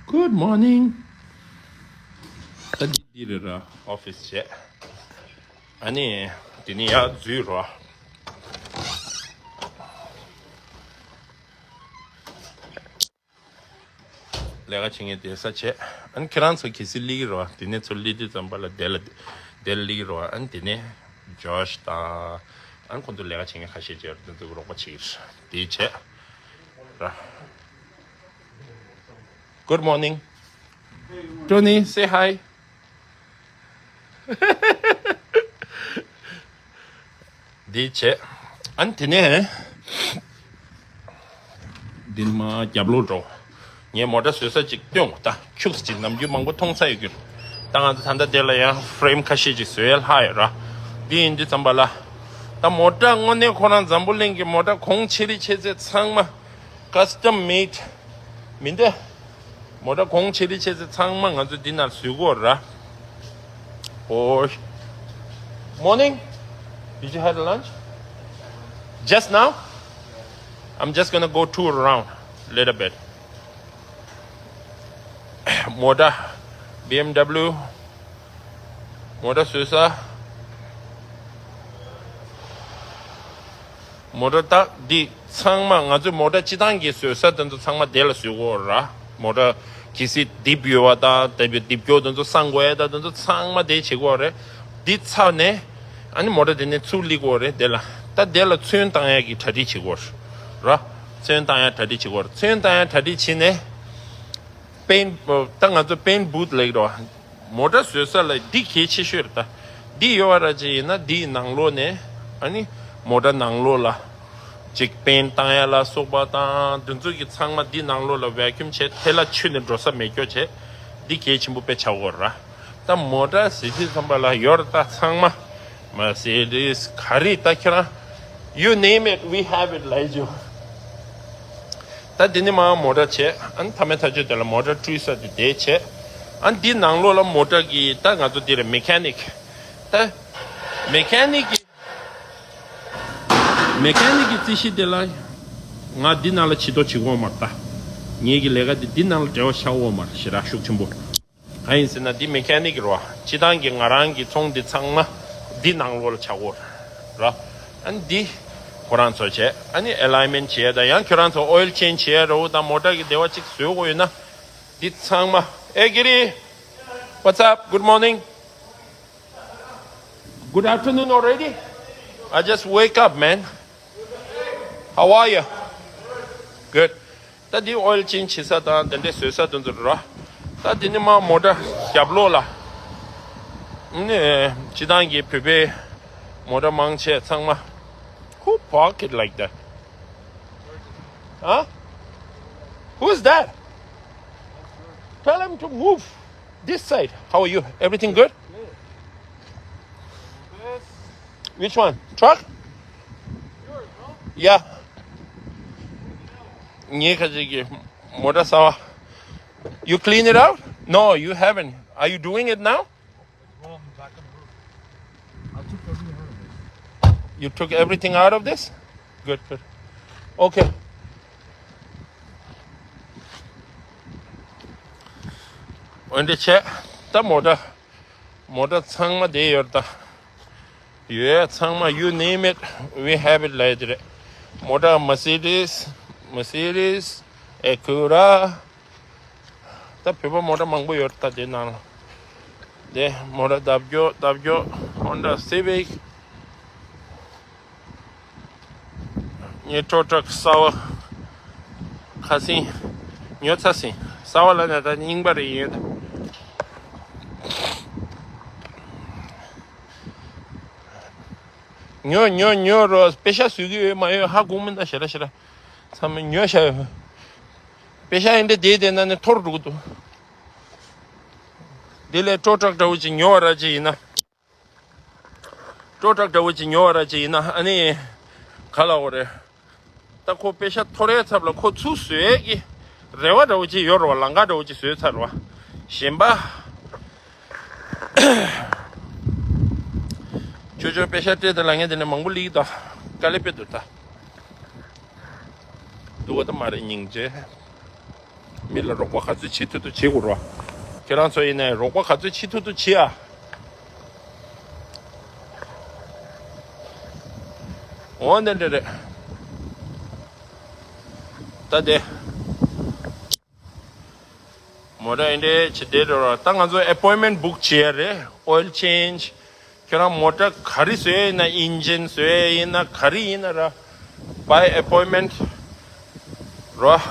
Good morning. ད་འདི་འདི་རེད་ར། ཨོ་ཕིས་བྱས། ཨ་ནི་འདི་ནི་ཡར་འཛུལ་རོགས། ལས་ཀ་བྱེད་མཁན་བསྡད་ས་བྱས། ཨ་ནི་ཁྱེད་རང་ཚོ་གལ་སྲིད་སླེབས་ཀྱི་རེད་བ། དེ་ནས་ཚུར་སླེབས་དུས་ཙམ་པ་ལ་དེ་ལ་དེ་ལ་སླེབས་ཀྱི་རེད་བ། ཨ་ནི་དེ་ནས་ཇོ་ཤི་དང་། ཨ་ནི་ཁོང་ཚོ་ལས་ཀ་བྱེད་མཁན་ཁ་ཤས་བྱས་རེད། དེ་ཚོ་གི་རོགས་པ་བྱེད་ཀྱི་རེད། དེ་བྱས་ར། Good morning. Tony, say hi. འདི་བྱས། ཨ་ནི་དེ་ནས་འདི་མ་རྒྱབ་ལོགས་འགྲོ། ངས་མོ་ཊ་བཟོ་ས་ཅིག་སྟོན། ད་ཁྱུགས་ཅིག་ནམ་རྒྱུན་མང་པོ་མཐོང་ས་ཡོད་ཀྱི་རེད། ད་ང་ཚོ་ད་ལྟ་དེ་ལ་ཡང་ཧྥི་རེམ་ཁ་ཤས་ཅིག་བཟོ་ཡ་ལྷག་ཡོད་ར། འདི་ཡིན་དུས་ཙམ་པ་ལ། ད་མོ་ཊ་དངོས་གནས་ཁོ་རང་འཛམ་བུ་གླིང་གི་མོ་ཊ་གོང་ཆེ་རིགས་ཆེ་ཚད་ཚང་མ་ཀ་སི་ཊམ་མེད་མི་འདུག་མོ་ཊ་གོང་ཆེ་རིགས་ཆེ་ཚད་ཚང་མ་ང་ཚོ་འདི་ནང་བཟོས་ཀྱི་ཡོད་ར། Oh, morning. Did you have lunch? Just now? I'm just gonna go tour around a little bit. མོ་ཊ། བི་ཨེམ་ཌབ་ལིའུ། མོ་ཊ་བཟོ་ས། མོ་ཊ་ད་འདི་ཚང་མ་ང་ཚོའི་མོ་ཊ་སྤྱི་བཏང་གི་བཟོ་ས་དེ་ཚོ་ཚང་མ་དེ་ལ་བཟོས་ཀྱི་ཡོད་ར། མོ་ཊ་གལ་སྲིད་རྡིབ་ཡོད་པ་དང་དེ་བའི་རྡིབ་སྐྱོག་དེ་ཚོ་སངས་དགོས་ཡ་ད་དེ་ཚོ་ཚང་མ་དེ་བྱེད་ཀྱི་ཡོད་རེད། འདི་ཚར་ནས་ཨ་ནི་མོ་ཊ་དེ་ནས་ཚུར་སླེབས་ཀྱི་ཡོད་རེད། དེ་ལ་ད་དེ་ལ་ཚོན་བཏང་ཡ་གི་གྲ་སྒྲིག་བྱེད་ཀྱི་ཡོད་ར། ཚོན་བཏང་ཡ་གྲ་སྒྲིག་བྱེད་ཀྱི་ཡོད་ར། ཚོན་བཏང་ཡ་གྲ་སྒྲིག་བྱས་ནས་པེན་ད་ང་ཚོ་པེན་བུ་ཐི་ལབ་ཀྱི་རེད་བ། མོ་ཊ་བཟོ་ས་ལ་འདི་གལ་ཆེ་ཤོས་རེད་ད། འདི་ཡོད་པ་ར་ཅིག་ཡིན་ན་འདིའི་ནང་ལོགས་ནས་ཨ་ནི་མོ་ཊ་ནང་ལོགས་ལ་ཅིག་པེན་བཏང་ཡ་ལ་སོགས་པ་དང་དེ་ཚོ་གི་ཚང་མ་འདི་ནང་ལོགས་ལ་བེ་ཁྱུམ་བྱས་དེ་ལ་ཆུ་ནས་འགྲོ་ས་མེད་སྐྱོ་བྱས། འདི་གལ་ཆེན་པོ་དཔེ་ཆགས་ཀྱི་ཡོད་ར། ད་མོ་ཊ་ཟེར་དུས་ཙམ་པ་ལ་ཡོད་ར་ད་ཚང་མ། Mercedes ག་རེ་ད་ཁྱེད་རང་you name it, we have it ལབ་ཀྱི་ཡོད། ད་འདི་ནས་མར་མོ་ཊ་བྱས། ཨ་ནི་མཐའ་མའི་མཐའ་མཇུག་དེ་ལ་མོ་ཊ་བཀྲུས་ས་དེ་དེ་བྱས། ཨ་ནི་འདི་ནང་ལོགས་ལ་མོ་ཊ་གི་ད་ང་ཚོ་འདི་རེད་མེ་ཁ་ནིག་ད་མེ་ཁ་ནིག་གི་མེ་ཁ་ནིག་གི་རྩིས་གཞི་དེ་ལ་ང་འདི་ནང་ལ་བྱེད་དོ་བྱེད་དགོས་མ་རེད་ད། ངེད་ཀྱི་ལས་ཀ་འདི་འདི་ནང་ལ་འབྲེལ་བ་བཞག་དགོས་མ་རེད་ཞེ་དྲག་ཤུགས་ཆེན་པོ། གང་ཡིན་ཟེར་ན་འདི་མེ་ཁ་ནིག་རེད་བ། སྤྱི་བཏང་གི་ང་རང་གི་ཚོང་འདི་ཚང་མ་འདི་ནང་ལོགས་ལ་ཆགས་ཀྱི་ཡོད་རེད། ཨ་ནི་འདི་ཁོ་རང་ཚོ་བྱས། ཨ་ནི་ཨེ་ལའིན་མེན་ཊི་བྱས་དང་ཡང་ཁྱོད་རང་ཚོ་ཨོ་ཡིལ་ཅེན་ཇི་བྱས་རེད་བ། དང་མོ་ཊ་གི་བདེ་བ་གཅིག་བཟོ་དགོས་ཡོད་ན་འདི་ཚང་མ། Hey Giri, what's up? Good morning. Good afternoon already? I just wake up, man. How are you? Good. ད་འདི་ཨོ་ཡིལ་ཅེན་ཇི་བྱེད་ས་དང་དེ་འདྲའི་བཟོ་ས་དེ་ཚོ་རེད། ད་འདི་ནི་མ་མོ་ཊ་རྒྱབ་ལོགས་ལ། ནི་སྤྱི་བཏང་གི་བོད་པའི་མོ་ཊ་མང་ཆེ་ཚང་མ། Who park it like that? Huh? Who's that? Tell him to move this side. How are you? Everything good? Which one? Truck? Yeah. ངའི་ཁ་ཅིག་གི་མོ་ཊ་གསར་བ། You clean it out? No, you haven't. Are you doing it now? Well, I'm back on the roof. I took everything out of this. You took everything out of this? Good, good. Okay. འོན་ཏེ་ཆེ། ད་མོ་ཊ། མོ་ཊ་ཚང་མ་དེ་ཡོད་ད། ཡོད་ཚང་མ། You name it, we have it ལབ་ཡ་དེ་རེད། མོ་ཊ་Mercedes, Mercedes, Acura། ད་བོད་པ་མོ་ཊ་མང་པོ་ཡོད་ད་དེ་ནང་ལ། དེ་མོ་ཊ་ལྡབ་མགྱོགས་ལྡབ་མགྱོགས། Honda Civic། ངའི་ཊོ་ཊག་གསར་བ་ཁ་སང་ཉོ་ཚར་ཟིན། གསར་བ་ལབ་ན་ད་རྙིང་པ་རེད་ཡིན། ཉོ་ཉོ་ཉོ་རོགས། པེ་ཤག་བཟོ་གི་ཡོད་མ་ཡོད་ཧ་གོ་མི་འདུག་ཞེ་དྲག་ཞེ་དྲག་ཚང་མས་ཉོས་བཞག་ཡོད། པེ་ཤག་ཡིན་དེ་དེ་དེ་ན་ནས་འཐོར་འགྲོ་གི་འདུག་དེ་ལས་ཊོ་ཊག་འདྲ་བོ་ཅིག་ཉོ་བ་ར་ཅིག་ཡིན་ན། ཊོ་ཊག་འདྲ་བོ་ཅིག་ཉོ་བ་ར་ཅིག་ཡིན་ན་ཨ་ནི། ག་ལ་འོ་རེད། ད་ཁོ་པེ་ཤག་འཐོར་ཡའི་ཚབ་ལ་ཁོ་ཚུར་བཟོ་ཡས་ཀྱི་རེ་བ་འདྲ་བོ་ཅིག་ཡོད་རེད་བ། ལམ་ཁ་འདྲ་བོ་ཅིག་བཟོས་ཚར་རེད་བ། གཞན་པ། ཅོ་ཅོ་པེ་ཤག་སྤྲད་དེ་ལ་ངས་དེ་ནས་མང་པོ་ལིག་དང་དཀའ་ལས་དཔེ་འདུག་ད། སྡུག་པ་ད་མ་རེད་སྙིང་རྗེ། མི་ལ་རོགས་པ་ག་ཚོད་བྱེད་ཐུབ་ཐུབ་བྱེད་དགོས་རེད་བ། ཁྱེད་རང་ཚོ་ཡིན་ནའི་རོགས་པ་ག་ཚོད་བྱེད་ཐུབ་ཐུབ་བྱེད་ཨ། འོ་འདི་འདྲ་རེད། ད་དེ། མོ་ཊ་འདི་འདྲ་བྱེད་བསྡད་འགྲོ་ར། ད་ང་ཚོ་ཨེ་པོའིན་མེན་ཊི་བུག་བྱེད་ཡ་རེད། ཨོ་ཡིལ་ཅེན་ཇི། ཁྱོད་རང་མོ་ཊ་ག་རེ་བཟོ་ཡ་ཡིན་ན། ཨིན་ཇིན་བཟོ་ཡ་ཡིན་ན། ག་རེ་ཡིན་ན་ར། By appointment རོ།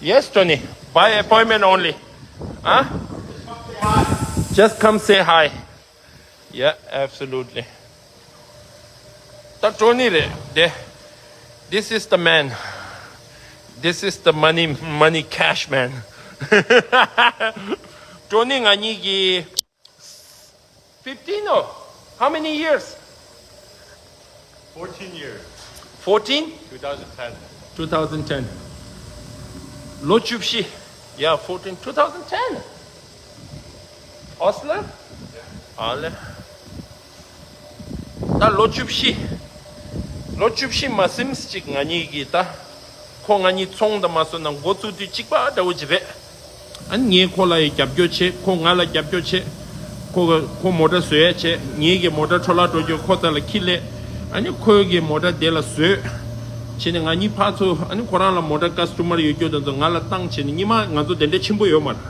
Yes, Tony. By appointment only. Huh? Just come say hi. Yeah, absolutely. ད་ཊོ་ནི་རེད་དེ། This is the man. This is the money, money cash, man. Tony, ང་གཉིས་ཀྱི fifteen, no? How many years? Fourteen years. Fourteen? Two thousand ten. Two thousand ten. ལོ་བཅུ་བཞི། Yeah, fourteen, two thousand ten. Oslo? ཨ་ལེ། ད་ལོ་བཅུ་བཞི། ལོ་བཅུ་བཞི་མ་ཟིན་ཅིག་ང་གཉིས་ཀྱིས་ད། ཁོ་ང་གཉིས་ཚོང་དང་མ་སོང་ན་འགོ་བཙུགས་དུས་གཅིག་པ་འདྲ་བོ་ཅིག་རེད། ཨ་ནི་ངས་ཁོ་ལ་ཡི་རྒྱབ་སྐྱོར་བྱེད། ཁོ་ང་ལ་རྒྱབ་སྐྱོར་བྱེད། ཁོ་ཁོ་མོ་ཊ་བཟོ་ཡ་བྱེད། ངེད་ཀྱི་མོ་ཊ་འཕྲོ་བརླག་འགྲོ་རྒྱུ་ཁོ་རྩ་ལ་ཁྱི་ལས། ཨ་ནི་ཁོའི་གི་མོ་ཊ་དེ་ལ་བཟོས། བྱས་ནས་ང་གཉིས་ཕར་ཚུར། ཨ་ནི་ཁོ་རང་ལ་མོ་ཊ་ཀ་སི་ཊོ་མར་ཡོད་རྒྱུ་དེ་ཚོ་ང་ལ་བཏང་། བྱས་ནས་སྔོན་མ་ང་ཚོ་དེ་འདྲ་ཆེན་པོ་ཡོད་མ་རེད།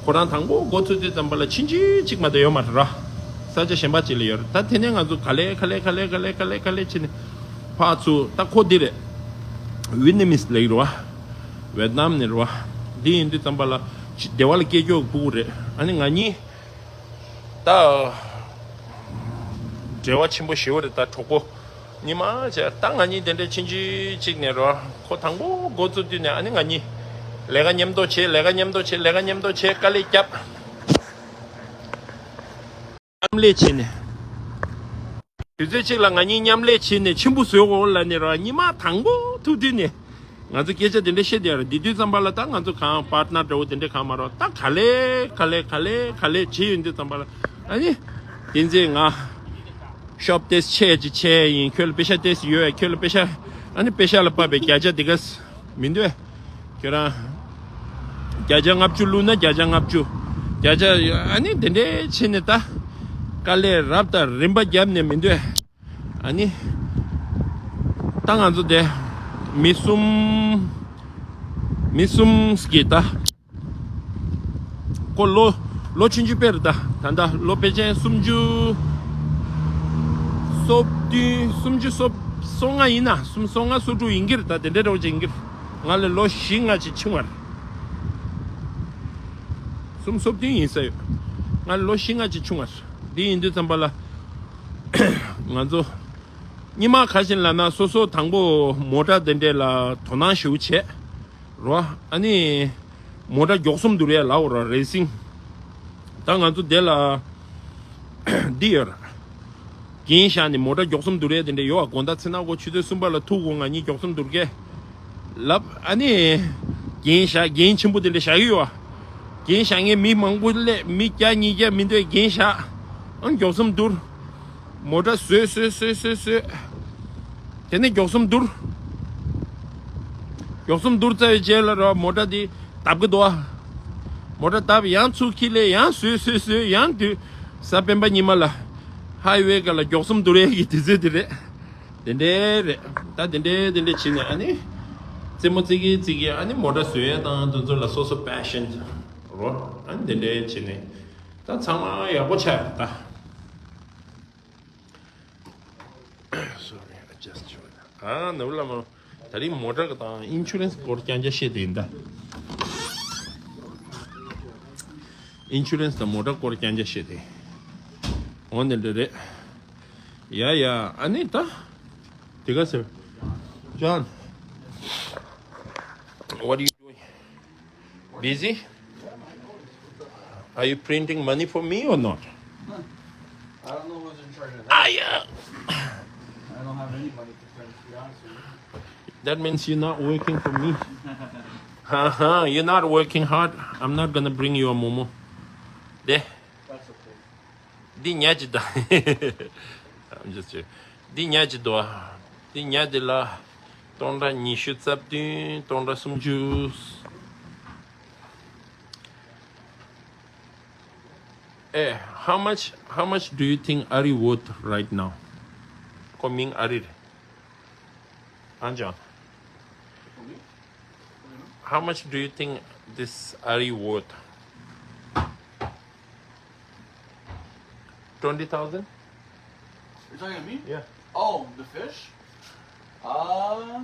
ཁོ་རང་དང་པོ་འགོ་ཚུགས་དུས་ཙམ་པ་ལ་ཕྱིན་ཅི་གཅིག་མ་གཏོགས་ཡོད་མ་རེད་ར། ས་ཆ་གཞན་པ་ཅིག་ལ་ཡོད་རེད། ད་དེ་ནས་ང་ཚོ་ག་ལེ་ག་ལེ་ག་ལེ་ག་ལེ་ག་ལེ་ག་ལེ་བྱས་ནས་ཕར་ཚུར། ད་ཁོ་འདི་རེད། ཝི་ནི་མིས་ལབ་ཀྱི་རེད་བ། ཝེད་ནམ་ནས་རེད་བ། འདི་ཡིན་དུས་ཙམ་པ་ལ་ཅི་སྡེ་བ་ལ་སྐད་སྐྱོ་ཕྲུ་གུ་རེད། ཨ་ནི་ང་གཉིས་ད་འབྲེལ་བ་ཆེན་པོ་ཞེ་པོ་རེད། ད་གྲོགས་པོ་ཉི་མ་བྱས། ད་ང་གཉིས་དེ་འདྲ་ཕྱིན་ཅི་གཅིག་ནས་རེད་བ། ཁོ་དང་པོ་འགོ་བཙུགས་དུས་ནས་ཨ་ནི་ང་གཉིས་ལས་ཀ་མཉམ་དུ་བྱས། ལས་ཀ་མཉམ་དུ་བྱས། ལས་ཀ་མཉམ་དུ་བྱས། དཀའ་ལས་བརྒྱབ། མཉམ་ལས་བྱས་ནས། དུས་ཚོད་གཅིག་ལ་ང་གཉིས་མཉམ་ལས་བྱས་ནས་ཆེན་པོ་བཟོས་འོང་ལབ་ནས་ར། ཉི་མ་དང་པོ་ཐུག་དུས་ནས་ང་ཚོ་སྐད་ཆ་དེ་འདྲ་བཤད་བསྡད་ཡོད་རེད། དེ་དུས་ཙམ་པ་ལ་ད་ང་ཚོ་གང་པཱར་ཊི་ནར་འདྲ་བོ་དེ་འདྲ་གང་མ་རེད། ད་ག་ལེ་ག་ལེ་ག་ལེ་ག་ལེ་བྱས་ཡོང་དུས་ཙམ་པ་ལ། ཨ་ནི་བསྟན་འཛིན་ང་ཤོབ་ཏོག་ཙམ་ཆེ་ཅིག་བྱས་ཡིན། ཁྱོད་ལ་པེ་ཤ་ཏོག་ཙམ་ཡོད། ཁྱོད་ལ་པེ་ཤ། ཨ་ནི་པེ་ཤ་ལ་དཔག་པའི་བརྒྱ་ཆ་དེ་ག་མི་འདུག་ག་ཁྱོད་རང་བརྒྱ་ཆ་ལྔ་བཅུ་བླུགས་ན་བརྒྱ་ཆ་ལྔ་བཅུ། བརྒྱ་ཆ། ཨ་ནི་དེ་འདྲའི་ཕྱིན་ནས་ད་དཀའ་ལས་རབ་དང་རིམ་པ་བརྒྱབ་ནས་མི་འདུག་ག་ཨ་ནི་ད་ང་ཚོ་དེ་མི་གསུམ། མི་གསུམ་གྱིས་ད། ཁོ་ལོ་ལོ་ཆུང་ཆུང་དཔེ་རེད། ད་ད་ལྟ་ལོ་ཕལ་ཆེར་སུམ་ཅུ་སོ་བདུན། སུམ་ཅུ་སོ་སོ་ལྔ་ཡིན་ན། སུམ་སོ་ལྔ་སོ་དྲུག་ཡིན་གྱི་རེད། ད་དེ་འདྲའི་འདྲ་བོ་ཅིག་ཡིན་གྱི་རེད། ང་ལས་ལོ་བཞི་ལྔ་ཅིག་ཆུང་བ་རེད། སུམ་སོ་བདུན་ཡིན་ས་ཡོད། ང་ལས་ལོ་བཞི་ལྔ་ཅིག་ཆུང་བ་རེད། འདི་ཡིན་དུས་ཙམ་པ་ལ་ང་ཚོ་སྔོན་མ་ག་བཞིན་ལབ་ན་སོ་སོ་དང་པོ་མོ་ཊ་དེ་འདྲས་ལ་དོ་སྣང་ཞེ་པོ་བྱས། རོ། ཨ་ནི་མོ་ཊ་མགྱོགས་སུམ་བསྡུར་ཡ་ལབ་རོ། རེ་སིང་། ད་ང་ཚོ་དེ་ལ་འདི་ཡོད་ར། འགན་བཞག་ནས་མོ་ཊ་མགྱོགས་སུམ་བསྡུར་ཡ་དེ་འདྲ་ཡོད་པ། དགོང་དག་ཚེ་ན་གོ་ཆུ་ཚོད་གསུམ་པ་ལ་ཐུག་གོ། ང་གཉིས་མགྱོགས་སུམ་བསྡུར་གས་ལབ། ཨ་ནི་འགན་བཞག་འགན་ཆེན་པོ་དེ་འདྲ་བཞག་གི་ཡོད་པ། འགན་བཞག་མཁན་མི་མང་པོ་སླེབས། མི་བརྒྱ་ཉིས་བརྒྱ་མི་འདུག་འགན་བཞག་ཨ་མགྱོགས་སུམ་བསྡུར། མོ་ཊ་བཟོས་བཟོས་བཟོས་བཟོས་བཟོས། དེ་ནས་མགྱོགས་སུམ་བསྡུར། མགྱོགས་སུམ་བསྡུར་ཚར་བའི་རྗེས་ལ་རོ། མོ་ཊ་འདི་བརྡབ་གི་འདུག་ཨ། མོ་ཊ་བརྡབ། ཡང་ཚུར་ཁྱེར་སླེབས། ཡང་བཟོས་བཟོས་བཟོས། ཡང་དུས་གཟའ་སྤེན་པ་ཉི་མ་ལ་ཧའི་ཝེ་སྒང་ལ་མགྱོགས་སུམ་བསྡུར་ཡས་ཀྱི་དུས་ཚོད་འདི་རེད། དེ་འདྲའི་རེད། ད་དེ་འདྲའི་དེ་འདྲའི་བྱས་ནས་ཨ་ནི་རྩེད་མོ་རྩེ་གི་རྩེ་གི། ཨ་ནི་མོ་ཊ་བཟོ་ཡས་དང་དེ་ཚོ་ལ་སོ་སོ་པེ་ཤན་རོ། ཨ་ནི་དེ་འདྲའི་བྱས་ནས་ད་ཚང་མ་ཡག་པོ་ཆགས་ཡོད་ད། Sorry, I just joined. ཨ་ནུབ་ལ་མོ། ད་རིང་མོ་ཊ་དང་ཨིན་ཤུ་རན་སི་སྐོར་རྐྱང་རྐྱང་བཤད་དེ་ཡིན་ད། ཨིན་ཤུ་རན་སི་དང་མོ་ཊ་སྐོར་རྐྱང་རྐྱང་བཤད་དེ། འོ་ནི་འདྲ་རེད། ཡ་ཡ། ཨ་ནི་ད། དེ་ག་ཟེར། John, what are you doing? Busy? Are you printing money for me or not? I don't know who's in charge of that. Ah, yeah. I don't have any money to print, to be honest with you. That means you're not working for me. Haha, you're not working hard. I'm not gonna bring you a momo. There. That's okay. འདི་ཉ་གཅིག་དང་། I'm just joking. འདི་ཉ་གཅིག་འདུག་ཨ། འདི་ཉ་འདི་ལ་སྟོང་ཕྲག་ཉི་ཤུ་རྩ་བདུན། སྟོང་ཕྲག་སུམ་ཅུ། ཨེ། How much, how much do you think Ari worth right now? ཁོ་མིང་ཨ་རི་རེད། ཨ་ཅག How much do you think this Ari worth? Twenty thousand? You're talking to me? Yeah. Oh, the fish? Uh,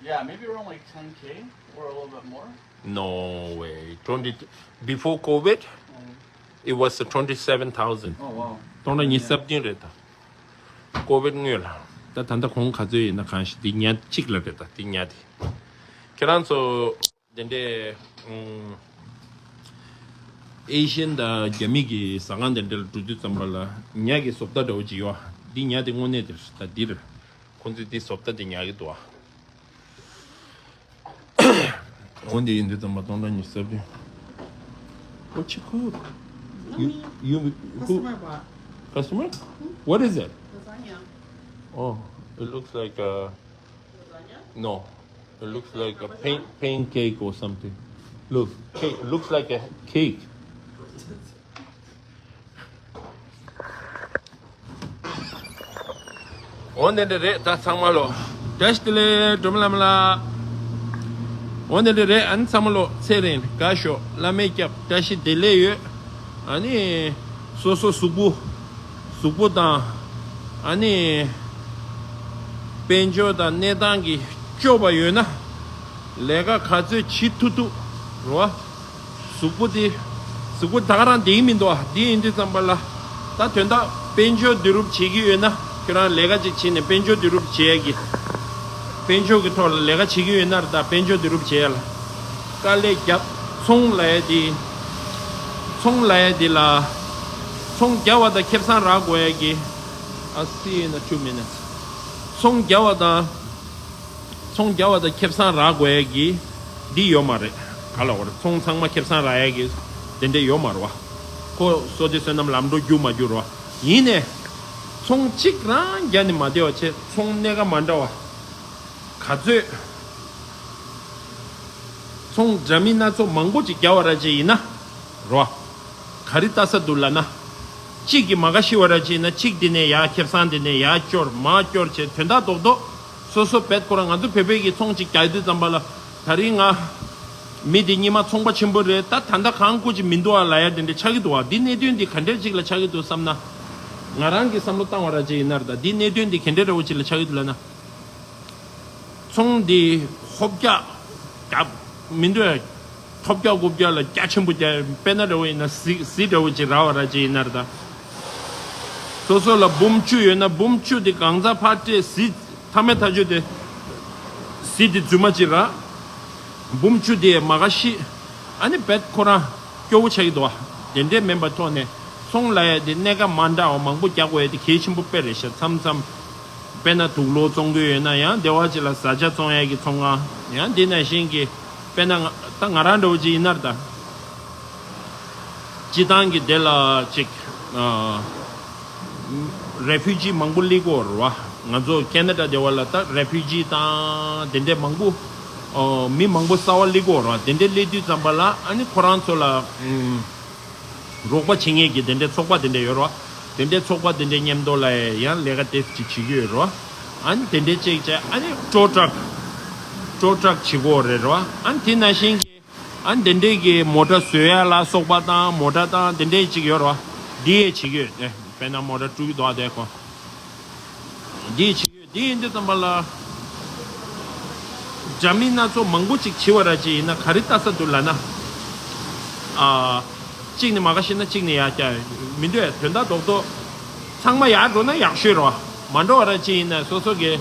yeah, maybe around like ten K or a little bit more. No way. Twenty, before COVID, mm, it was twenty-seven thousand. Oh, wow. སྟོང་ཕྲག་ཉི་ཤུ་རྩ་བདུན་རེད་ད། ཀོ་བིད་སྔོན་ལ། ད་ད་ལྟ་གོང་ག་ཚོད་ཡིན་ན་གང་ཞིག་འདི་ཉ་གཅིག་ལ་རེད་ད། འདི་ཉ་དེ། ཁྱེད་རང་ཚོ་དེ་འདྲའི་ཨེ་ཤི་ཡན་དང་རྒྱ་མི་གི་ཟ་ཁང་དེ་འདྲ་ལ་འགྲོ་དུས་ཙམ་པ་ལ་ཉ་གི་བཟོ་ལྟ་འདྲ་བོ་ཅིག་ཡོད། འདི་ཉ་དེ་དངོས་གནས་དེ་རེད། ད་འདི་རེད། ཁོང་ཚོས་འདི་བཟོ་ལྟ་དེ་ཉར་གྱི་འདུག་ཨ། འོ་འདི་ཡིན་དུས་ཙམ་པ་སྟོང་ཕྲག་ཉི་ཤུ་རྩ་བདུན། What you cook? You, you, who? Customer bought. Customer? What is it? Lasagna. Oh, it looks like a, lasagna? No, it looks like a pan, pancake or something. Look, cake, looks like a cake. འོ་འདི་འདྲ་རེད། ད་ཚང་མ་ལོ་བཀྲ་ཤིས་བདེ་ལེགས། སྒྲོལ་མ་ལྷ་མོ་ལགས། འོ་འདི་འདྲ་རེད། ཨ་ནི་ཚང་མ་ལོ་ཚེ་རིང་དགའ་ཤོག་བླ་མས་སྐྱབས། བཀྲ་ཤིས་བདེ་ལེགས་ཡོད། ཨ་ནི་སོ་སོ་གཟུགས་པོ་གཟུགས་པོ་དང་ཨ་ནི་དཔལ་འབྱོར་དང་གནས་སྟངས་ཀྱི་སྐྱོ་བ་ཡོད་ན་ལས་ཀ་ག་ཚོད་བྱེད་ཐུབ་ཐུབ་རོ། གཟུགས་པོ་དེ། གཟུགས་པོ་ད་ག་རང་བསྡད་ཀྱི་མི་འདུག་ཨ། འདི་ཡིན་དུས་ཙམ་པ་ལ། ད་དོན་དག་དཔལ་འབྱོར་བསྡུ་རུབ་བྱེད་ཀྱི་ཡོད་ན། ཁྱོད་རང་ལས་ཀ་ཅིག་བྱས་ནས་དཔལ་འབྱོར་བསྡུ་རུབ་བྱེད་ཡ་གི། དཔལ་འབྱོར་གྱི་ཐོག་ལ་ལས་ཀ་བྱེད་ཀྱི་ཡོད་ན་ར། ད་དཔལ་འབྱོར་བསྡུ་རུབ་བྱེད་ཡ་ལ་དཀའ་ལས་རྒྱབ། ཚོང་ལབ་ཡ་དེ། ཚོང་ལབ་ཡ་དེ་ལ། ཚོང་རྒྱག་པ་དང་ཁེ་བཟང་རག་དགོས་ཡ་གི། I see in a two minutes. ཚོང་རྒྱག་པ་དང་། ཚོང་རྒྱག་པ་དང་ཁེ་བཟང་རག་དགོས་ཡ་གི་འདི་ཡོད་མ་རེད། ག་ལ་བར་ཚོང་ཚང་མ་ཁེ་བཟང་རག་ཡ་གི་དེ་འདྲ་ཡོད་མ་རེད་བ། ཁོ་བསོད་བདེ་བསོད་ནམས་ལམ་འགྲོ་རྒྱུ་མ་རྒྱུ་རེད་བ། ཡིན་ནས་ཚོང་གཅིག་རང་རྒྱག་ནས་མ་བསྡད་པ་བྱས། ཚོང་སྣེ་ཁ་མ་འདྲ་བ་ག་ཚོད། ཚོང་འདྲ་མིན་སྣ་ཚོགས་མང་པོ་ཅིག་རྒྱག་པ་ར་ཅིག་ཡིན་ན་རོ། ག་རེ་ལྟ་ས་འདུག་ལབ་ན། གཅིག་གིས་མ་ག་ཤི་བ་ར་ཅིག་ཡིན་ན་གཅིག་འདི་ནས་ཡར་ཁེ་བཟང་འདི་ནས་ཡར་སྐྱོར་མར་སྐྱོར་བྱས། དོན་དག་རྡོག་རྡོག་སོ་སོ་བེད་ཁོ་རང་ང་ཚོ་བོད་པའི་གི་ཚོང་ཅིག་རྒྱག་དུས་ཙམ་པ་ལ། ད་རིང་ང་མི་འདི་སྔོན་མ་ཚོང་པ་ཆེན་པོ་རེད། ད་ད་ལྟ་གང་བཀོལ་ཅིག་མི་འདུག་ཨ་ལབ་ཡ་དེ་འདྲ་ཆགས་ཀྱི་འདུག་ཨ། འདི་གནད་དོན་འདི་ག་འདྲ་ཅིག་ལ་ཆགས་ཀྱི་འདུག་བསམ་ན། ང་རང་གི་བསམ་བློ་བཏང་བ་ར་ཅིག་ཡིན་ན་ར། ད་འདི་གནད་དོན་འདི་ག་འདྲ་འདྲ་བོ་ཅིག་ལ་ཆགས་ཀྱི་འདུག་ལབ་ན། ཚོང་འདི་ཧོབ་རྒྱག་རྒྱག་མི་འདུག་ཨ། ཐོབ་རྒྱག་རྐུབ་རྒྱག་ལ་རྒྱ་ཆེན་པོ་རྒྱག་དཔེར་ན་འདྲ་བོ་ཡིན་ན་གཟི་གཟི་འདྲ་བོ་ཅིག་རག་པ་ར་ཅིག་ཡིན་ན་ར། ད་སོ་སོ་ལ་འབུམ་བཅུ་ཡོད་ན་འབུམ་བཅུ་དེ་གང་ཚ་ཕར་སྤྲད། གཟི་མཐའ་མའི་མཐའ་མཇུག་དེ་གཟི་དེ་རྫུན་མ་ཅིག་རག་འབུམ་བཅུ་དེ་མ་ག་ཤི། ཨ་ནི་བེད་ཁོ་རང་སྐྱོ་བོ་ཆགས་ཀྱི་འདུག་བ། དེ་འདྲས་མིན་པ་ཐོག་ནས་ཚོང་ལབ་ཡ་དེ་གནས་ཀ་མ་འདྲ་བ་མང་པོ་རྒྱག་དགོས་ཡ་དེ་གལ་ཆེན་པོ་དཔེ་རེད་ཤག་མཚམས་མཚམས། དཔེར་ན་དུག་ལོག་བཙོང་གི་ཡོད་ན། ཡང་སྡེ་བ་ཅིག་ལ་བཟའ་བཅའ་བཙོང་ཡ་གི་ཚོང་ཁང་། ཡང་འདི་ནང་བཞིན་གྱི། དཔེར་ན་ང་ད་ང་རང་འདྲ་བོ་ཅིག་ཡིན་ན་ར། ད་སྤྱི་བཏང་གི་དེ་ལ་ཅིག་ཨ། རེ་ཕུ་ཇི་མང་པོ་སླེབས་ཀྱི་ཡོད་རེད་བ། ང་ཚོ་ཁེ་ན་ཌ་སྡེ་བ་ལ་ད་རེ་ཕུ་ཇི་དང་དེ་འདྲས་མང་པོ། ཨ། མི་མང་པོ་གསར་བ་སླེབས་ཀྱི་ཡོད་རེད་བ། དེ་འདྲས་སླེབས་དུས་ཙམ་པ་ལ་ཨ་ནི་ཁོ་རང་ཚོ་ལ། ཨུམ། རོགས་པ་བྱེད་མཁན་གྱི་དེ་འདྲའི་ཚོགས་པ་དེ་འདྲ་ཡོད་རེད་བ། དེ་འདྲའི་ཚོགས་པ་དེ་འདྲའི་མཉམ་དུ་ལ་ཡང་ལས་ཀ་དེ་ཅིག་བྱེད་ཀྱི་ཡོད་རེད་བ། ཨ་ནི་དེ་འདྲའི་ཅིག་བྱས། ཨ་ནི་ཊོ་ཊག་ཊོ་ཊག་བྱེད་དགོས་རེད་རེད་བ། ཨ་ནི་དེ་ནང་བཞིན་གྱི། ཨ་ནི་དེ་འདྲའི་གི་མོ་ཊ་བཟོ་ཡ་ལ་སོགས་པ་དང་། མོ་ཊ་དང་དེ་འདྲའི་ཅིག་ཡོད་རེད་བ། འདི་ཡས་བྱེད་ཀྱི་ཡོད་དེ། དཔེར་ན་མོ་ཊ་དཀྲུག་གི་འདུག་ཨ། དེ་ཁོ། འདི་བྱེད་ཀྱི་ཡོད། འདི་ཡིན་དུས་ཙམ་པ་ལ། འདྲ་མིན་སྣ་ཚོགས་མང་པོ་ཅིག་བྱེད་པ་ར་ཅིག་ཡིན་ན་ག་རེ་ལྟ་ས་འདུག་ལབ་ན། ཨ། གཅིག་ནས་མ་ག་ཤི་ན་གཅིག་ནས་ཡར་རྒྱག་མི་འདུག་ཨ། དོན་དག་རྡོག་རྡོག་ཚང་མ་ཡར་འགྲོ་ན་ཡག་ཤོས་རེད་བ། མ་འགྲོ་བ་ར་ཅིག་ཡིན་ན་སོ་སོ་གི།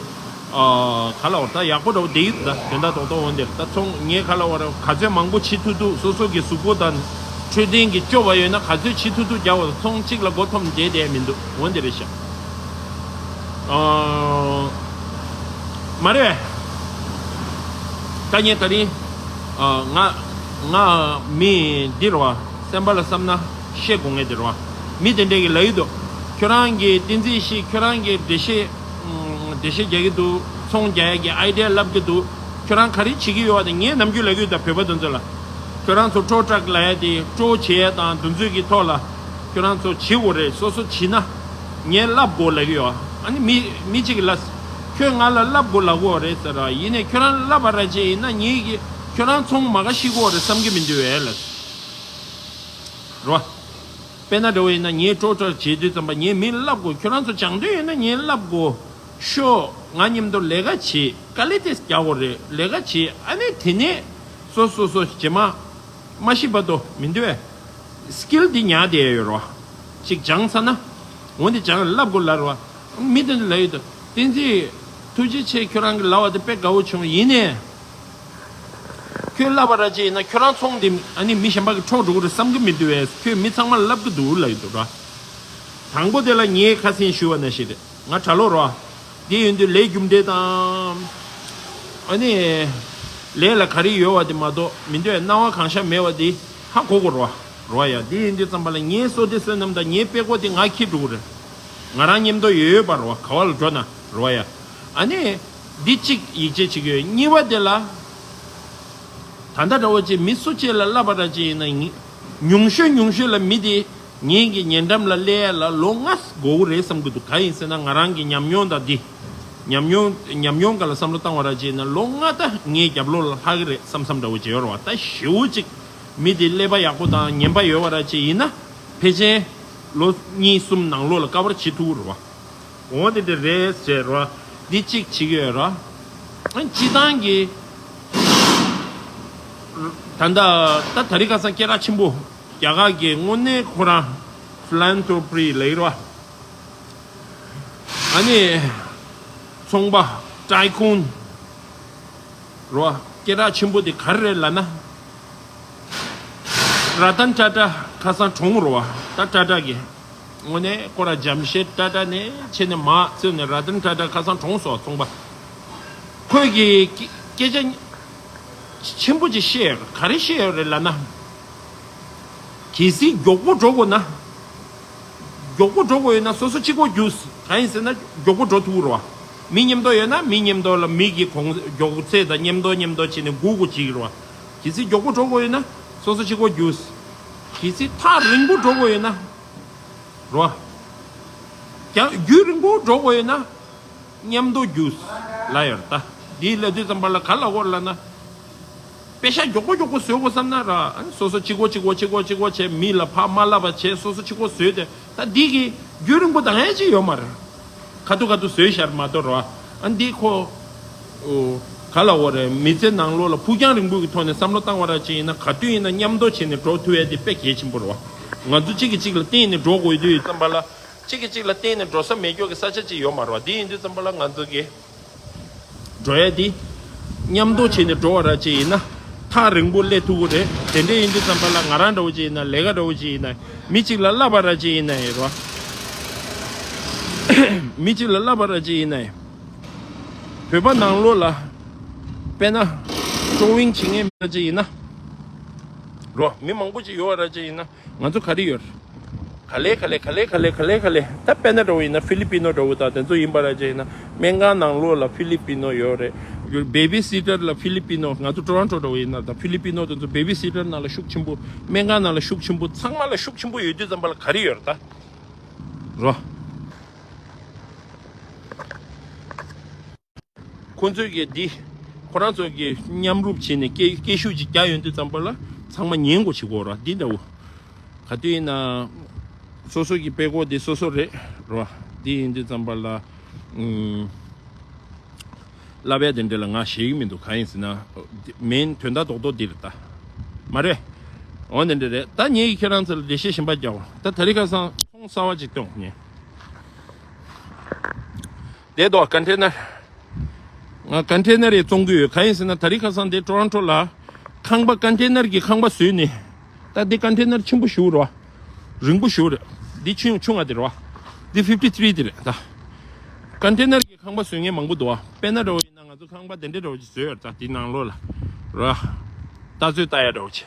ཨ། ག་ལབ་དགོས་རེད། ད་ཡག་པོ་འདྲ་བོ་བསྡད་ཡོད་ད། དོན་དག་རྡོག་རྡོག་འོན་ཏེ། ད་ཚོང་ངས་ག་ལབ་དགོས་རེད། ག་ཚོད་མང་པོ་བྱེད་ཐུབ་ཐུབ། སོ་སོ་གི་གཟུགས་པོ་དང་འཕྲོད་བསྟེན་གྱི་སྐྱོ་བ་ཡོད་ན་ག་ཚོད་བྱེད་ཐུབ་ཐུབ་རྒྱག་དགོས། ཚོང་གཅིག་ལ་མགོ་འཐོམས་བསྡད་བསྡད་མི་འདུག་འོན་ཏེ་རེད་ཤག་ཨ། མ་རེད། ད་ངས་ད་རིང་། ཨ། ང་ང་མི་འདི་རེད་བ། སེམས་པ་ལ་བསམ་ན་བཤད་དགོས་ངེས་འདི་རེད་བ། མི་དེ་འདྲས་ཀྱིས་ལབ་ཡོད་འདུག་ཁྱོད་རང་གི་བསྟན་འཛིན་ཤེས། ཁྱོད་རང་གི་འགྲེལ་བཤད། ཨ། འགྲེལ་བཤད་རྒྱག་གི་འདུག་ཚོང་རྒྱག་ཡ་གི་ཨའི་ཌི་ཡ་ལབ་ཀྱི་འདུག་ཁྱོད་རང་ག་རེ་བྱེད་ཀྱི་ཡོད་བ་དེ། ངས་ནམ་རྒྱུན་ལབ་ཀྱི་ཡོད་ད། བོད་པ་དེ་ཚོ་ལ། ཁྱོད་རང་ཚོ་ཊོ་ཊག་ལབ་ཡ་དེ། ཊོ་བྱེད་ཡ་དང་དེ་ཚོའི་གི་ཐོག་ལ་ཁྱོད་རང་ཚོ་བྱེད་དགོས་རེད། སོ་སོ་བྱེད་ན་ངས་བསླབ་དགོས་ལབ་ཀྱི་ཡོད། ཨ་ནི་མི་མི་གཅིག་གིས་ལབ། ཁྱོད་ང་ལ་བསླབ་དགོས་ལབ་ཀྱི་ཡོད་རེད་ཟེར་ར། ཡིན་ནའི་ཁྱོད་རང་བསླབ་པ་ར་ཅིག་ཡིན་ན་ངས་གི་ཁྱོད་རང་ཚོང་མ་ག་ཤི་གི་ཡོད་རེད་བསམ་གྱི་མི་འདུག་བས་ལབ། རོ། དཔེར་ན་འདྲ་བོ་ཡིན་ན་ངས་ཊོ་ཊག་བྱེད་དུས་ཙམ་པ་ངས་མི་བསླབ་དགོས། ཁྱོད་རང་ཚོ་སྦྱང་འདོད་ཡོད་ན་ངས་བསླབ་དགོས། ཤོག་ང་མཉམ་དུ་ལས་ཀ་བྱེད། དཀའ་ལས་དེ་རྒྱག་དགོས་རེད། ལས་ཀ་བྱེད། ཨ་ནི་དེ་ནས་སོ་སོ་སོ་རྗེས་མ་མ་ཤི་བར་དུ་མི་འདུག་བས། སི་ཀིལ་འདི་ཉར་བསྡད་ཡོད་རེད་བ། ཅིག་སྦྱངས་ཚར་ན། འོ་འདི་སྦྱངས་བསླབ་དགོས་ལབ་རེད་བ། མི་དེ་ཚོ་ལབ་ཡོད་དོ། བསྟན་འཛིན། ཐུགས་རྗེ་ཆེ། ཁྱོད་རང་གི་ལབ་པ་དེ་དཔེ་དགའ་བོ་བྱུང་། ཡིན་ནའི། ཁྱོད་ལབ་པ་ར་ཅིག་ཡིན་ན་ཁྱོད་རང་ཚོང་འདི་ཨ་ནི་མི་གཞན་པ་གི་འཕྲོག་འགྲོ་གི་རེད་བསམ་གི་མི་འདུག་བས། ཁྱོད་མི་ཚང་མ་ལ་ལབ་གི་འདུག་ལབ་ཡོད་འདུག་ར། དང་པོ་དེ་ལ་ངས་ཁ་སེང་ཞུ་བ་ནང་བཞིན་རེད། ང་གྲྭ་ལོག་ར། དེ་ཡིན་དུས་ལས་རྒྱུ་འབྲས་དང་། ཨ་ནི། ལས་ལ་ག་རེ་ཡོད་བ་དེ་མ་གཏོགས་མི་འདོད་སྣང་བ་གང་ཤར་མེད་བ་དེ་ཧ་གོ་གོ་ར། ར་ཡ། དེ་ཡིན་དུས་ཙམ་པ་ལ་ངའི་བསོད་བདེ་བསོད་ནམས་དང་ངའི་དཔེ་ཀོ་དེ་ང་འཁྱེར་འགྲོ་གི་རེད། ང་རང་མཉམ་དུ་ཡོད་ཡོད་པ་ར། ག་བ་ལ་འགྲོ་ན་ར་ཡ། ཨ་ནི། འདི་གཅིག་ཡིད་ཆེས་བྱེད་ཀྱི་ཡོད། གཉིས་པ་དེ་ལ། ད་ལྟ་འདྲ་བོ་ཅིག་མི་སུ་གཅིག་ལ་བསླབ་པ་འདྲ་ཅིག་ཡིན་ན་ཉི་ཉུང་ཤོས་ཉུང་ཤོས་ལ་མི་དེ་ངེད་ཀྱི་ཉེ་འགྲམ་ལ་སླེབས་ཡ་ལ་ལོ་ལྔ་འགོར་གི་རེད་བསམ་གི་འདུག་གང་ཡིན་ཟེར་ན་ང་རང་གི་ཉམས་མྱོང་དང་འདི། ཉམས་མྱོང་ཉམས་མྱོང་སྒང་ལ་བསམ་བློ་བཏང་བ་འདྲ་ཅིག་ཡིན་ན་ལོ་ལྔ་ད་ངའི་རྒྱབ་ལོགས་ལ་ལྷག་གི་རེད་བསམ་བསམ་འདྲ་བོ་ཅིག་ཡོད་རེད་བ། ད་ཞེ་པོ་ཅིག་མི་དེ་ཀླད་པ་ཡག་པོ་དང་ངན་པ་ཡོད་པ་འདྲ་ཅིག་ཡིན་ན་ཕལ་ཆེར་ལོ་གཉིས་གསུམ་ནང་ལོགས་ལ་ཀ་བར་བྱེད་ཐུབ་ཀྱི་རེད་བ། འོ་དེ་འདྲ་རེད་ཟེར་རོ། འདི་གཅིག་བྱེད་ཀྱི་ཡོད་རོ། སྤྱི་བཏང་གི། ད་ལྟ་ད་དེ་རིང་ཁ་སང་སྐད་གྲགས་ཆེན་པོ། རྒྱ་གར་གྱི་དངོས་གནས་ཁོ་རང་ཕི་ལན་ཐོ་པི་རི་ལབ་ཀྱི་རོ། ཨ་ནི། ཚོང་པ། ཏའི་ཀུན། རོ། སྐད་གྲགས་ཆེན་པོ་དེ་ག་རེ་རེད་ལབ་ན། ར་ཏན་ཏཱ་ཏཱ་ཁ་སང་གྲོངས་རོ་བ། ད་ཏཱ་ཏཱ་གི། དངོས་གནས་ཁོ་ར་ཇམ་ཤེད་ཏཱ་ཏཱ་ནས་ཆེ་ནས་མ་ཚེ་ནས་ར་ཏན་ཏཱ་ཏཱ་ཁ་སང་གྲོངས་སོ་ཚོང་པ། ཁོས་ཀྱི་སྐད་སྐད་ཆ་ཆེན་པོ་ཅིག་བཤད་ཡོད། ག་རེ་བཤད་ཡོད་རེད་ལབ་ན། གལ་སྲིད་མགྱོགས་པོ་འགྲོ་དགོས་ན། མགྱོགས་པོ་འགྲོ་དགོས་ཡོད་ན་སོ་སོ་གཅིག་པོ་རྒྱུགས། གང་ཡིན་ཟེར་ན་མགྱོགས་པོ་འགྲོ་ཐུབ་ཀྱི་རེད་བ། མི་མཉམ་དུ་ཡོད་ན་མི་མཉམ་དུ་ལ་མི་གི་གོང་མགྱོགས་ཚད་དང་མཉམ་དུ་མཉམ་དུ་བྱས་ནས་སྒུག་དགོས་བྱེད་ཀྱི་རེད་བ། གལ་སྲིད་མགྱོགས་པོ་འགྲོ་དགོས་ཡོད་ན་སོ་སོ་གཅིག་པོ་རྒྱུགས། གལ་སྲིད་ཐག་རིང་པོ་འགྲོ་དགོས་ཡོད་ན། རེད་བ། ཀྱང་རྒྱུན་རིང་པོ་འགྲོ་དགོས་ཡོད་ན། མཉམ་དུ་རྒྱུགས། ལབ་ཡོད་རེད་ད། འདི་ལབ་དུས་ཙམ་པ་ལ་ག་ལབ་དགོས་རེད་ལབ་ན། པེ་ཤ་མགྱོགས་པོ་མགྱོགས་པོ་བཟོ་དགོས་བསམ་ན་ར། ཨ་ནི་སོ་སོ་གཅིག་པོ་གཅིག་པོ་གཅིག་པོ་གཅིག་པོ་བྱས་མི་ལ་ཕར་མ་ལབ་པ་བྱས་སོ་སོ་གཅིག་པོ་བཟོས་ཏེ་ད་འདི་གི་རྒྱུན་རིང་པོ་འདང་ཡ་ཅིག་ཡོད་མ་རེད། ཁ་ཐུག་ཁ་ཐུག་བཟོས་ཤར་མ་གཏོགས་ར། ཨ་འདི་ཁོ། ཨོ། ག་ལབ་དགོས་རེད། མི་ཚེ་ནང་ལོགས་ལ་ཕུགས་རྒྱང་རིང་པོ་གི་ཐོག་ནས་བསམ་བློ་བཏང་བ་ར་ཅིག་ཡིན་ན་ག་དུས་ཡིན་ན་མཉམ་དུ་བྱས་ནས་འགྲོ་ཐུབ་ཡ་དེ་དཔེ་གལ་ཆེན་པོ་རེད་བ། ང་ཚོ་གཅིག་གིས་གཅིག་ལ་བརྟེན་ནས་འགྲོ་དགོས་དུས་ཙམ་པ་ལ། གཅིག་གིས་གཅིག་ལ་བརྟེན་ནས་འགྲོ་ས་མེད་རྒྱུ་གི་ས་ཆ་ཅིག་ཡོད་མ་རེད་བ། འདི་ཡིན་དུས་ཙམ་པ་ལ་ང་ཚོ་གི་འགྲོ་ཡ་འདི་མཉམ་དུ་བྱས་ནས་འགྲོ་བ་ར་ཅིག་ཡིན་ན་ཐག་རིང་པོ་སླེབས་ཐུབ་ཀྱི་རེད། དེ་འདྲ་ཡིན་དུས་ཙམ་པ་ལ་ང་རང་འདྲ་བོ་ཅིག་ཡིན་ན་ལས་ཀ་འདྲ་བོ་ཅིག་ཡིན་ན་མི་གཅིག་ལ་བསླབ་པ་ར་ཅིག་ཡིན་ན་ཡིན་རོ། མི་གཅིག་ལ་བསླབ་པ་ར་ཅིག་ཡིན་ན་ཡིན། བོད་པ་ནང་ལོགས་ལ་དཔེར་ན་ཀྲོ་ཝིང་བྱེད་མཁན་ར་ཅིག་ཡིན་ན་རོ། མི་མང་པོ་ཅིག་ཡོད་པ་ར་ཅིག་ཡིན་ན། ང་ཚོ་ག་རེ་ཡོད། ག་ལེ་ག་ལེ་ག་ལེ་ག་ལེ་ག་ལེ་ག་ལེ། ད་དཔེར་ན་འདྲ་བོ་ཡིན་ན་ཧྥི་ལི་པི་ནོ་འདྲ་བོ་དང་དེ་ཚོ་ཡིན་པ་ར་ཅིག་ཡིན་ན་སྨན་ཁང་ནང་ལོགས་ལ་ཧྥི་ལི་པི་ནོ་ཡོད་རེད། བེ་བི་སི་ཊར་ལ་ཧྥི་ལི་པི་ནོ། ང་ཚོ་ཊོ་རོན་ཊོ་འདྲ་བོ་ཡིན་ན་ད་ཧྥི་ལི་པི་ནོ་དེ་ཚོ་བེ་བི་སི་ཊར་ནང་ལ་ཤུགས་ཆེན་པོ། སྨན་ཁང་ནང་ལ་ཤུགས་ཆེན་པོ། ཚང་མ་ལ་ཤུགས་ཆེན་པོ་ཡོད་དུས་ཙམ་པ་ལ་ག་རེ་ཡོད་རེད་ད། རོ། ཁོ་ཚོས་ཀྱི་འདི། ཁོ་རང་ཚོ་གི་མཉམ་རུབ་བྱས་ནས་སྐད་སྐད་ཤུགས་ཅིག་རྒྱག་ཡོང་དུས་ཙམ་པ་ལ་ཚང་མ་ཉན་དགོས་བྱེད་དགོས་ར་འདི་འདྲ་བོ། ག་དུས་ཡིན་ན། སོ་སོ་གི་དཔེ་ཀོ་འདི་སོ་སོ་རེད་ར། འདི་ཡིན་དུས་ཙམ་པ་ལ། ཨུམ། བསླབ་ཡ་དེ་འདྲ་ལ་ང་ཞེད་ཀྱི་མི་འདུག་གང་ཡིན་ཟེར་ན། མེན་དོན་དག་རྡོག་རྡོག་འདི་རེད་ད། མ་རེད། འོ་འདི་འདྲ་རེད། ད་ངས་ཁྱེད་རང་ཚོ་ལ་འགྲེལ་བཤད་གཞན་པ་རྒྱག་འོ། ད་དེ་རིང་ཁ་སང་ཚོང་གསར་བ་ཅིག་བཏོན་ངས། དེ་དོ་ཀན་ཊེ་ནར། ང་ཀན་ཊེ་ནར་ཡི་བཙོང་གི་ཡོད། གང་ཡིན་ཟེར་ན་དེ་རིང་ཁ་སང་དེ་ཊོ་རོན་ཊོ་ལ་ཁང་པ་ཀན་ཊེ་ནར་གྱི་ཁང་པ་བཟོས་ནས། ད་དེ་ཀན་ཊེ་ནར་ཆེན་པོ་ཞིག་རེད་བ། རིང་པོ་ཞིག་རེད། འདི་ཆུང་ཆུང་བ་དེ་རེད་བ། འདི་ཕིབ་ཊི་ཐི་རི་དེ་རེད་ད། ཀན་ཊེ་ནར་གྱི་ཁང་པ་བཟོ་མཁན་མང་པོ་འདུག་བ། དཔེར་ན་འདྲ་བོ་ཡིན་ན་ང་ཚོ་ཁང་པ་དེ་འདྲ་འདྲ་བོ་ཅིག་བཟོས་ཡོད་ད་དེ་ནང་ལོགས་ལ། རེད་བ། ལྟ་ཚོད་ལྟ་ཡ་འདྲ་བོ་ཅིག་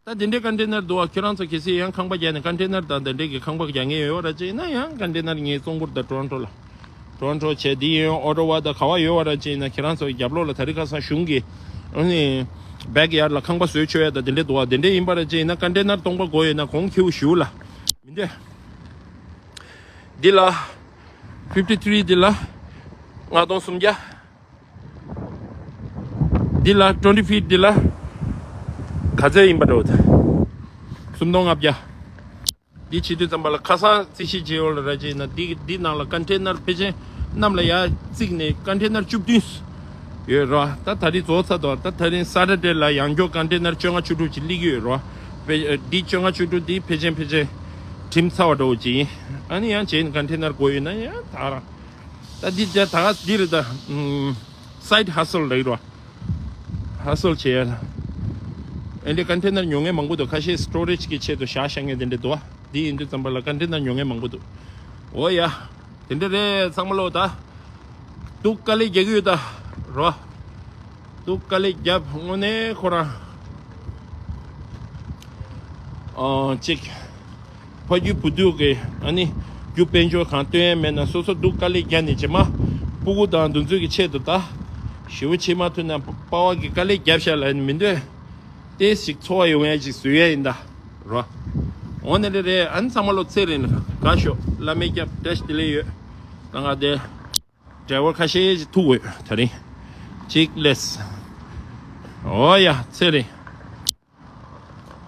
ད་དེ་འདྲའི་ཀན་ཊེ་ནར་འདུག་བ། ཁྱེད་རང་ཚོ་གལ་སྲིད་ཡང་ཁང་པ་རྒྱག་ནས་ཀན་ཊེ་ནར་དང་དེ་འདྲའི་གི་ཁང་པ་རྒྱག་མཁན་ཡོད་ར་ཅིག་ཡིན་ན་ཡང་ཀན་ཊེ་ནར་ངས་བཙོང་གི་རེད་ད་ཊོ་རོན་ཊོ་ལ། ཊོ་རོན་ཊོ་བྱས་དེ་ཡང་ཨོ་ཊོ་ཝ་དང་ག་བ་ཡོད་བ་ར་ཅིག་ཡིན་ན་ཁྱེད་རང་ཚོ་གི་རྒྱབ་ལོགས་ལ་དེ་རིང་ཁ་སང་གཞུང་གི་ཨ་ནི་བེག་ཡར་ལ་ཁང་པ་བཟོས་ཆོག་ཡ་ད་དེ་འདྲ་འདུག་བ། དེ་འདྲ་ཡིན་པ་ར་ཅིག་ཡིན་ན་ཀན་ཊེ་ནར་སྟོང་པ་དགོས་ཡོད་ན་གོང་ཁེ་པོ་ཞུ་ལ། མི་འདོད། འདི་ལ་ཕིབ་ཊི་ཐི་རི་འདི་ལ་ལྔ་སྟོང་སུམ་བརྒྱ། འདི་ལ་ཊུ་ཝེན་ཊི་ཕིཊ་འདི་ལ་ག་ཚད་ཡིན་པ་འདྲ་བོ་དང་། སུམ་སྟོང་ལྔ་བརྒྱ། འདི་བྱེད་དུས་ཙམ་པ་ལ་ཁ་སང་རྩིས་ཞིབ་བྱེད་ཡོང་ལ་ར་ཅིག་ཡིན་ན་འདི་འདི་ནང་ལ་ཀན་ཊེ་ནར་ཕལ་ཆེར་གནམ་ལ་ཡར་བརྩིགས་ནས་ཀན་ཊེ་ནར་བཅུ་བདུན་ཡོད་རོ། ད་དེ་རིང་རྫོགས་ཚར་དོ། ད་དེ་རིང་སེ་ཊར་ཌེ་ལ་ཡང་བསྐྱར་ཀན་ཊེ་ནར་བཅོ་ལྔ་བཅུ་དྲུག་ཅིག་སླེབས་ཀྱི་ཡོད་རོ། ཕལ་འདི་བཅོ་ལྔ་བཅུ་དྲུག་འདི་ཕལ་ཆེར་ཕལ་ཆེར་གྲིམས་ཚར་བ་འདྲ་བོ་ཅིག་ཡིན། ཨ་ནི་ཡང་གཞན་ཀན་ཊེ་ནར་དགོས་ཡོད་ན་ཡང་ད་རང་། ད་འདི་ད་ད་ག་འདི་རེད་ད། ཨུམ། སའིཌ་ཧ་སལ་ལབ་ཀྱི་རེད་བ། ཧ་སལ་བྱེད་ཡ་ལ། ཨེ་འདྲའི་ཀོན་ཊེ་ནར་ཉོ་མཁན་མང་པོ་འདུག་ཁ་ཤས་སི་ཊོ་རེཇ་གི་ཆེད་དུ་བཞག་བཞག་མཁན་དེ་འདྲ་འདུག་བ། འདི་ཡིན་དུས་ཙམ་པ་ལ་ཀོན་ཊེ་ནར་ཉོ་མཁན་མང་པོ་འདུག་འོ་ཡ། དེ་འདྲ་རེད། ཚང་མ་ལོ་ད། སྡུག་དཀའ་ལས་རྒྱག་གི་ཡོད་ད། རོ། སྡུག་དཀའ་ལས་རྒྱབ་དངོས་གནས་ཁོ་རང་། ཨ་ཅིག་ཕ་རྒྱུད་བུ་རྒྱུད་ཀྱི་ཨ་ནི་རྒྱུ་དཔལ་འབྱོར་གང་བཏོན་ཡ་མེད་ན་སོ་སོ་སྡུག་དཀའ་ལས་རྒྱག་ནས་རྗེས་མ་སྤུ་གུ་དང་འདུ་འཛོམས་ཀྱི་ཆེད་དུ་ད་ཞེ་པོ་བྱེད་མ་ཐུབ་ན་པ་ཕ་གི་དཀའ་ལས་རྒྱབ་ཤག་ལབ་ནས་མི་འདོད་དེ་ཞིག་འཚོ་བ་ཡོང་ཡ་ཞིག་བཟོ་ཡ་ཡིན་ད་རོ། འོ་ན་རེ་རེ་ཨ་ནི་ཚང་མ་ལོ་ཚེ་རིང་ལ་དགའ་ཤོག་བླ་མའི་སྐྱབས་བཀྲ་ཤིས་བདེ་ལེགས་ཡོད། ད་ང་དེ་ཌ་རའི་ཝར་ཁ་ཤས་ཤིག་ཐུག་འོས་ད་རིང་གཅིག་ལས། འོ་ཡ་ཚེ་རིང་།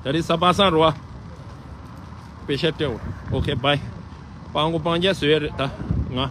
ད་རེས་གཟའ་པ་སངས་རེད་བ། པེ་ཤ་སྤྲད་འོ། ཨོ་ཁེ་བྷའི། སྤང་གོ་སྤང་རྒྱ་བཟོས་ཡ་རེད་ད། ང་